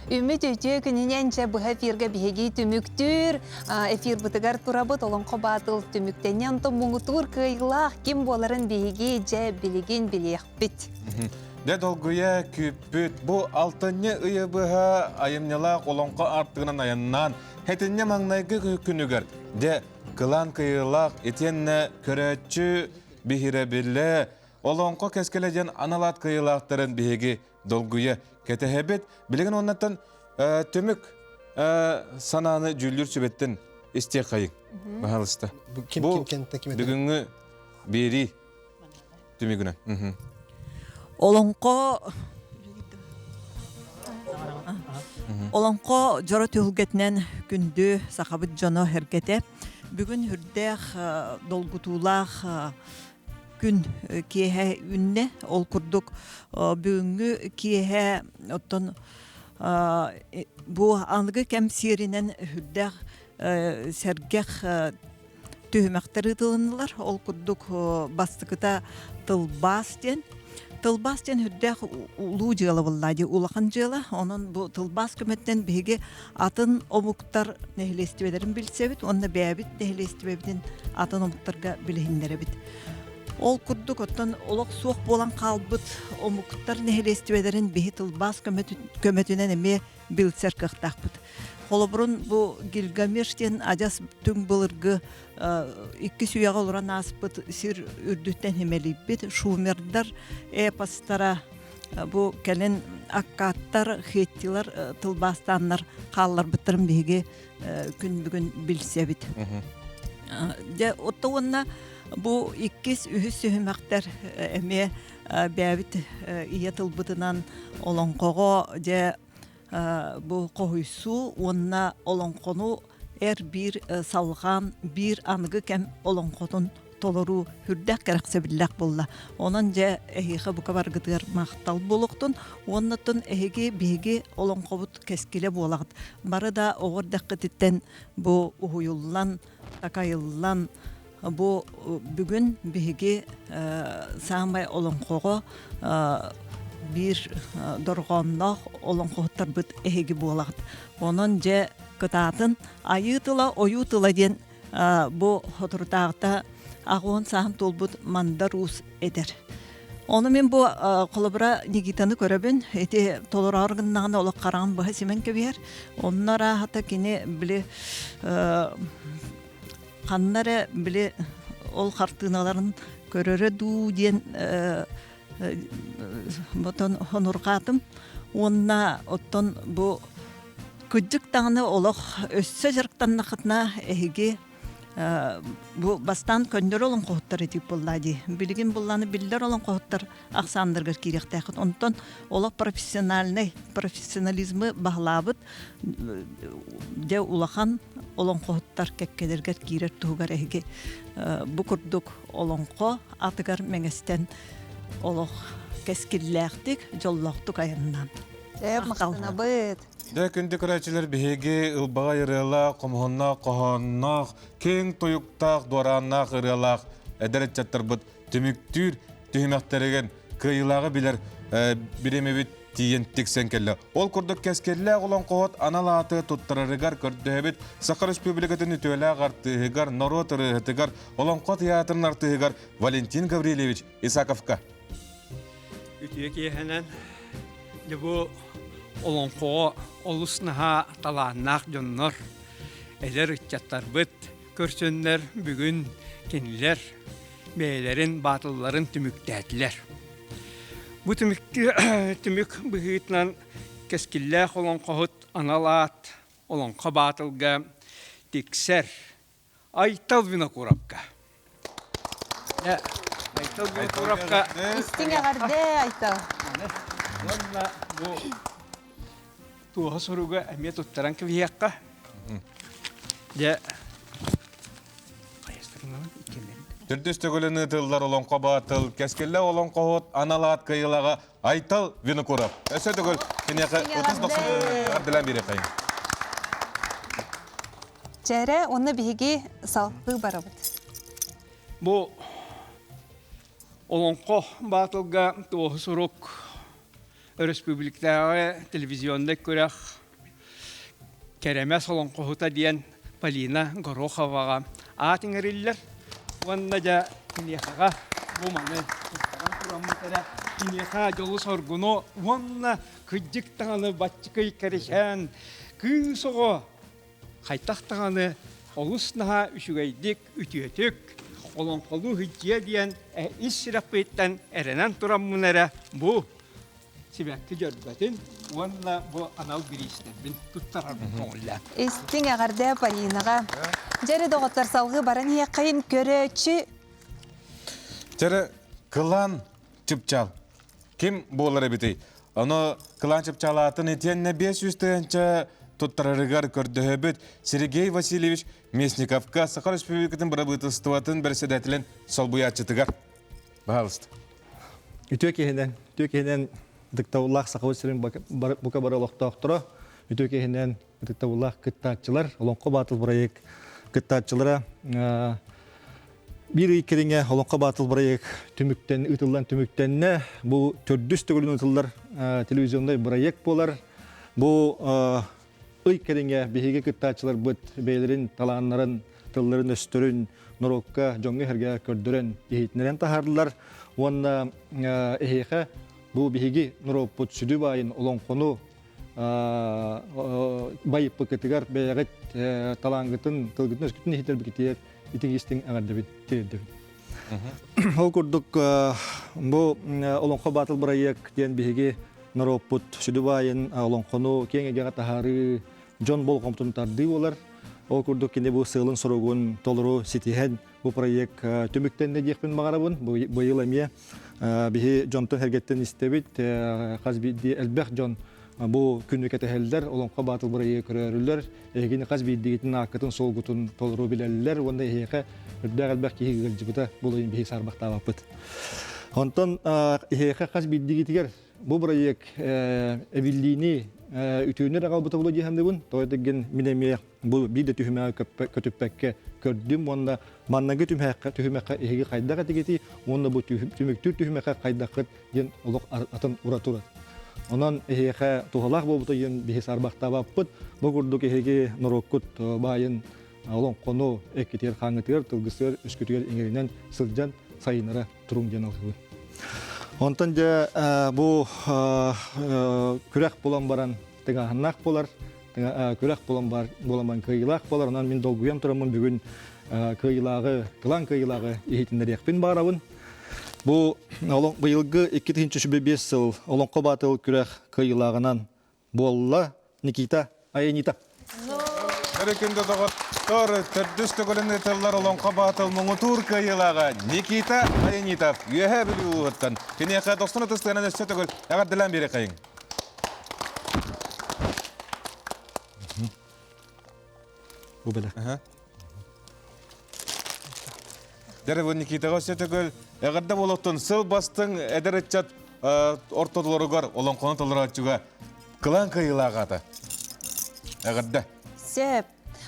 Үмүт үтүө күнүнэн чэ быһа эфиргэ биһиги түмүктүүр эфирбытыгар турабыт Олоҥхо Баатыл түмүктэннэ онтон муҥутуур кыайыылаах ким буоларын биһиги дьэ билигин билиэхпит. Дьэ долгуйа күүппүт бу алтынньы ыйы быһа айымньылаах олоҥхо аартыгынан айаннаан хэтинньэ маҥнайгы күнүгэр дьэ кылаан кыайыылаах итиэннэ көрөөччү биһирэбилэ олоҥхо кэскилэ диэн анал аат кыайыылаахтарын биһиги долгуйа кэтэһэбит. Билигин оннаттан түмүк санааны дьүүллүүр сүбэттэн истиэххэйиҥ. Баһаалыста. Бу бүгүҥҥү биэрии түмүгүнэн. Олоҥхо Олоҥхо дьоро түһүлгэтинэн күндү сахабыт дьоно эргэтэ. Бүгүн үрдээх долгутуулаах күн киэһэ үүннэ. Ол курдук бүгүҥҥү киэһэ оттон бу аныгы кэм сиэринэн үрдээх сэргэх түһүмэхтэр ыытылыннылар. Ол курдук бастакыта тылбаас диэн. Тылбаас диэн үрдээх улуу дьыала буолла дии, улахан дьыала. Онон бу тылбаас көмөтүнэн биһиги атын омуктар нэһилиэстибэлэрин билсэбит уонна бэйэбит нэһилиэстибэбитин атын омуктарга билиһиннэрэбит. Ол курдук оттон олох суох буолан хаалбыт омуктар нэһилиэстибэлэрин биһи тылбаас көмөтүнэн эмиэ билсэр кыахтаахпыт. Холобурун бу Гильгамеш диэн адьас түҥ былыргы иккис үйэҕэ олорон ааспыт сир үрдүттэн химэлийбит шумердар эпостара бу кэлин аккааттар, хеттилар тылбаастааннар хаалларбыттарын биһиги күн бүгүн билсэбит. Дьэ, отто уонна бу иккис, үһүс сүһүмэхтэр эмиэ бэйэбит ийэ тылбытынан олоҥхоҕо дьэ бу хоһуйсуу уонна олоҥхону эр биир салҕаан биир аныгы кэм олоҥхотун толоруу үрдэх кэрэхсэбиллээх буолла. Онон дьэ эһиэхэ бука баргытыгар махтал буолуохтун уоннаттан эһиги биһиги олоҥхобут кэскилэ буолаҕыт. Бары да оҕо эрдэххититтэн бу уһуйуллан, такайыллан бу бүгүн биһиги саамай олоҥхоҕо биир дорҕоонноох олоҥхоһуттарбыт эһиги буолаҕыт. Онон дьэ кытаатын айыы тыла ойуу тыла диэн бу соторутааҕыта аҕуон сааһын туолбут Мандар Уус этэр. Ону мин бу холобура Никитаны көрөбүн, ити толороор гыннаҕына олох хараҕын быһа симэн кэбиһэр. Онно арааһата кини били ханна эрэ били ол хартыыналарын көрөрө дуу диэн ботон хонурҕаатым уонна оттон бу кырдьык даҕаны олох өссө дьарыктаннахытына эһиги бу бастаан көннөрү олоҥхоһуттар этип буоллаа дии билигин буллааны биллэр олоҥхоһуттар ахсааннарыгар киириэхтээххит онтон олох профессиональный профессионализмы баһылаабыт дьэ улахан олоҥхоһуттар кэккэлэригэр киирэр туһугар эһиги бу курдук олоҥхо атыгар мэҥэстэн олох кэскиллээхтик, дьоллоохтук айаннаан. Махтанабыт. Дьэ, күндү көрөөччүлэр, биһиги ылбаҕай ырыалаах, хомуһуннаах, хоһоонноох, киэҥ тойуктаах, дуорааннаах ырыалаах эдэр ыччаттарбыт түмүктүүр түһүмэхтэригэр кыайыылааҕы билэр бириэмэбит тиийэн тиксэн кэллэ. Ол курдук кэскиллээх олоҥхоһут анал ааты туттарарыгар көрдөһөбүт Саха Республикатын үтүөлээх артыыһыгар, норуот ырыаһытыгар, Олоҥхо театрын артыыһыгар Валентин Гаврильевич Исаковка. Үтүө киэһэнэн дьэ бу олоҥхоҕо олус наһаа талааннаах дьоннор, эдэр ыччаттарбыт көрсөннөр бүгүн кинилэр бэйэлэрин баатылларын түмүктээтилэр. Бу түмүк быһыытынан кэскиллээх олоҥхоһут анал аат Олоҥхо баатылга тиксэр Айтал Винокуровка. Айтал Винокуровка. Истиҥ эҕэрдэ, Айтал. Уонна бу туоһа суруга эмиэ туттаран кэбиһиэххэ. Дьэ, Төрдүс төгүлүн ыытыллар Олоҥхо Баатыл кэскиллээх олоҥхоһут анал аат кыайыылааҕа Айтал Винокуров. Өссө төгүл киниэхэ 30 эҕэрдэлээн биэриэххэйиҥ. Чээрэ, онно биһиги салгыы барабыт. Бу Олоҥхо Баатылга туоһу сурук. Өрөспүүбүлүкэтээҕи телевизионнай күрэх Кэрэмэс олоҥхоһута диэн Полина Гороховаҕа аат иҥэриллэр уонна дьэ киниэхэҕэ бу маны туттаран тураммыт эрэ киниэхэ дьолу-соргуну уонна кырдьык даҕаны баччыкый кэрэчээн кыыс оҕо хайдах даҕаны олус наһаа үчүгэйдик үтүөтүк олоҥхолуу сылдьыа диэн ис сүрэхпиттэн эрэнэн тураммын эрэ бу сибэкки дьөрбөтүн уонна бу анал бириистэрбин туттарарбын көҥүллээн. Истиҥ эҕэрдэ Полинаҕа. Дьэри доҕоттор салгыы баран иһиэххэйин көрөөччү. Дьэри кылаан чыпчаал. Ким буолар эбитий? Ону кылаан чыпчаалаатын итиэннэ 500 тыһыынча туттарарыгар көрдөһөбүт Сергей Васильевич Местниковка Саха Республикатын бырабыыталыстыбатын бэрэссэдээтэлин солбуйааччытыгар. Баһаалыста. Үтүө киһинэн, үтүө киһинэн ытыктабыллаах Сахабыт сирин бука бары олохтоохторо, үтүө киһинэн ытыктабыллаах кыттааччылар, Олоҥхо Баатыл бырайыак кыттааччылара биир ый кэриҥэ Олоҥхо Баатыл бырайыак түмүктэн ыытыллан түмүктэннэ. Бу төрдүс төгүлүн ыытыллар телевизионнай бырайыак буолар. Бу ый кэриҥэ биһиги кыттааччыларбыт бэйэлэрин талааннарын, тылларын-өстөрүн норуокка, дьоҥҥо-сэргэҕэ көрдөрөн, иһитиннэрэн таһаардылар уонна эһиэхэ бу биһиги норуоппут сүдү баайын олоҥхону байыппыкытыгар бэйэҕит талааҥҥытын, тылгытын-өскүтүн иһитэрбикитигэр итиҥ-истиҥ эҕэрдэбин тириэрдэбин. Ол курдук бу Олоҥхо Баатыл бырайыак диэн биһиги норуоппут сүдү баайын олоҥхону киэҥ эйгэҕэ таһаарыы, дьон болҕомтотун тардыы буолар. Ол курдук кини бу сыалын-соругун толору ситиһэн бу проект түмүктэннэ диэхпин баҕарабын. Быйыл эмиэ биһи дьонтон сэргэттэн истэбит, хас биирдии элбэх дьон бу күнү кэтэһэллэр, Олоҥхо Баатыл бырайыагы көрөөрүлэр, эһигини хас биирдиигитин ааккытын-суолгутун толору билэллэр уонна эһиэхэ үрдээх элбэх киһи ыалдьыбыта буолуйун биһи саарбахтаабаппыт. Онтон эһиэхэ хас биирдиигитигэр бу бырайыак эбиллиини үтүөнү эрэ аҕалбыта буолуо дии саныыбын. Тоҕо диэн мин эмиэ бу биир да түһүмэҕи көтүппэккэ көрдүм уонна манныгы түһүмэххэ түһүмэххэ эһиги хайдах этигитий уонна бу түмүктүүр түһүмэххэ хайдаххыт диэн олох атын ураты урат. Онон эһиэхэ туһалаах буолбута диэн биһи саарбахтаабаппыт. Бу курдук эһиги норуоккут баайын олоҥхону эккитигэр хааҥҥытыгар, тылгысыгар, үскүтүгэр иҥэринэн сылдьан сайыннара туруҥ диэн алгыбын. Онтон дьэ бу күрэх булан баран тыҥааһыннаах буолар, күрэх булан бар буолан баран кыайыылаах буолар. Онон мин долгуйан тураммын бүгүн кыайыылааҕы, кылаан кыайыылааҕы иһитиннэриэхпин баҕарабын. Бу быйылгы 2005 сыл Олоҥхо Баатыл күрэх кыайыылааҕынан буолла Никита Айанита. Өрөкүндө доҕоттор, төрдүс төгүлүн ыытыллар Олоҥхо Баатыл муҥутуур кыайыылааҕа Никита Айанитов Үөһээ Бүлүү улууһуттан. Киниэхэ дохсун ытыстыынан өссө төгүл эҕэрдэлээн биэриэхэйиҥ. Бу бэлэх. Дьэ, бу Никитаҕа өссө төгүл эҕэрдэ буолуохтун сыл бастыҥ эдэр ыччат ортолоругар олоҥхону толорооччуга кылаан кыайыылаах аата. Эҕэрдэ. Сөп.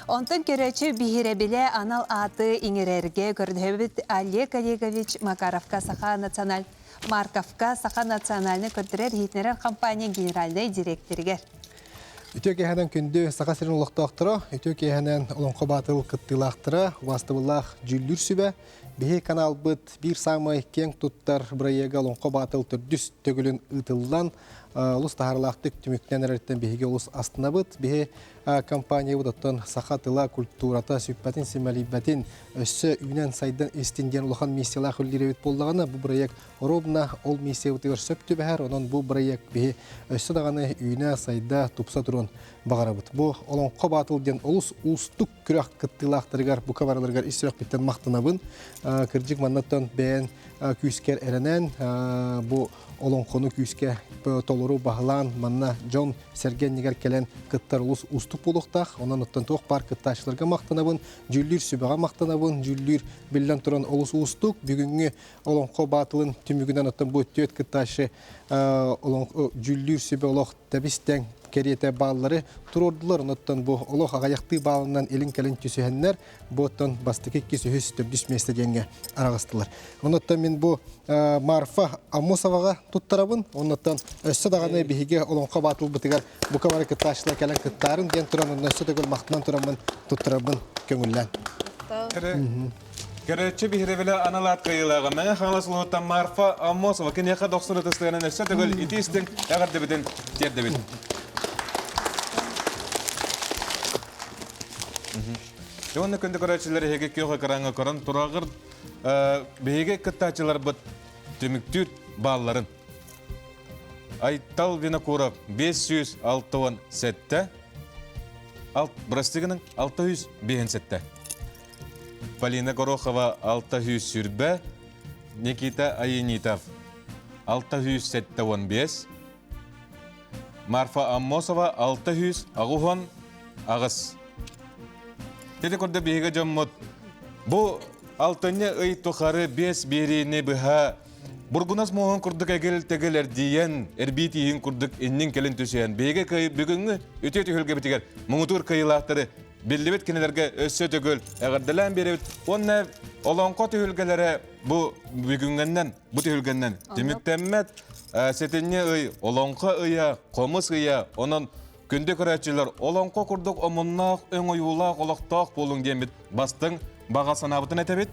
Онтон көрөөччү биһирэбилэ анал ааты иҥэрэргэ көрдөһөбүт Олег Олегович Макаровка Саха националь Марковка Саха национальнай көрдөрөр-иһитиннэрэр компания генеральнай директоригэр. Үтүө киэһэнэн күндү Саха сирин олохтоохторо, үтүө киэһэнэн Олоҥхо Баатыл кыттыылаахтара, убаастабыллаах дьүүллүүр сүбэ, биһи каналбыт биир саамай киэҥ туттар бырайыага Олоҥхо Баатыл төрдүс төгүлүн ыытыллан, олус таһаарыылаахтык түмүктэнэн эрэриттэн биһиги олус астынабыт. Биһи компаниябыт оттон саха тыла, культурата сүппэтин, симэлийбэтин, өссө үүнэн-сайдан истин диэн улахан миссиялаах үлэлиир эбит буоллаҕына, бу бырайыак Ровно ол миссиябытыгар сөп түбэһэр, онон бу бырайыак биһи өссө даҕаны үүнэ-сайда, тупса туруон баҕарабыт. Бу Олоҥхо Баатыл диэн олус уустук күрэх кыттыылаахтарыгар бука барыларыгар ис сүрэхпиттэн махтанабын. Кырдьык маннаттан бэйэн күүскэр эрэнэн, бу олоҥхону күүскэ толору баһылаан, манна дьон сэргэ иннигэр кэлэн кыттар олус уустук буолуохтаах. Онон оттон туох баар кыттааччыларга махтанабын, дьүүллүүр сүбэҕэ махтанабын, дьүүллүүр биллэн туран олус уустук. Бүгүҥҥү Олоҥхо баатылын түмүгүнэн оттон бу түөрт кыттааччы дьүүллүүр сүбэ олох тэбис-тэҥ. кэриэтэ бааллары туруордулар. Онуттан бу олох аҕыйахтыы баалынан илин-кэлин түсүһэннэр, бу оттон бастакы иккис, үһүс, төрдүс миэстэ диэҥҥэ араҕыстылар. Онуттан мин бу Марфа Аммосоваҕа туттарабын. Онуттан өссө даҕаны биһиги олоҥхо баатылбытыгар бука бары кыттааччылар кэлэн кыттаарын диэн туран, онно өссө төгүл махтанан тураммын туттарарбын көҥүллээн. Көрөөччү биһирэбилэ анал аат кыайыылааҕа Мэҥэ Хаҥалас улууһуттан Марфа Аммосова киниэхэ дохсун ытыстыганын өссө төгүл ити истиҥ эҕэрдэбитин тиэрдэбит. Уонна күндү көрөөччүлэр эһиги күөх экраҥҥа көрөн тураҕыр биһиги кыттааччыларбыт түмүктүүр баалларын. Айтал Винокуров 567, бырастыгының 657. Полина Горохова 620, Никита Аенитов 675, Марфа Аммосова 688. Тети курдук биһиги дьоммут бу алтынньы ый тухары бес биэриини быһа бургунас муоһун курдук эгил-тэгил эрдийэн, эрбии тииһин курдук иннин кэлин түсүһэн, биһиги бүгүҥҥү үтүө түһүлгэбитигэр муҥутуур кыайыылаахтары биллибит кинилэргэ өссө төгүл эҕэрдэлээн биэрэбит уонна олоҥхо түһүлгэлэрэ бу бүгүҥҥэннэн бу түһүлгэннэн түмүктэммэт сэтинньи ый олоҥхо ыйа хомус ыйа онон күндү көрөөччүлэр олоҥхо курдук омуннаах өҥ ойуулаах олохтоох буолуҥ диэммит бастыҥ баҕа санаабытын этэбит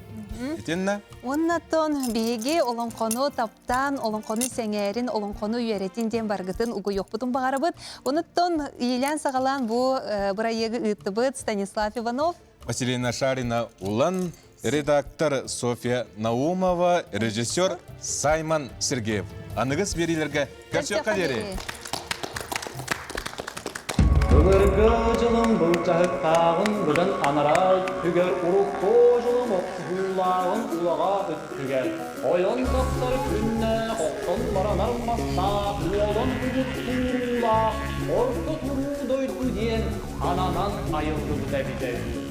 итиннэ Уоннаттан биһиги олоҥхону таптаан, олоҥхону сэҥээрин, олоҥхону үөрэтин диэн баргытын угуйуохпутун баҕарабыт. Онуттан иилээн-саҕалаан бу бырайыагы ыыттыбыт Станислав Иванов. Василина Шарина Улан, редактор Софья Наумова, режиссер Саймон Сергеев. Аныгыс биэриилэргэ көрсүөххэ диэри! Былыргы дьылым былдьаһыктааҕын быдан анараа өттүгэр урукку дьылым охсуһуулааҕын улаҕаа өттүгэр ойон тахсар күннээх охтон баранар мастаах уолан угуттууруулаах орто туруу дойду диэн ананан айыллыбыта эбитэ үһү.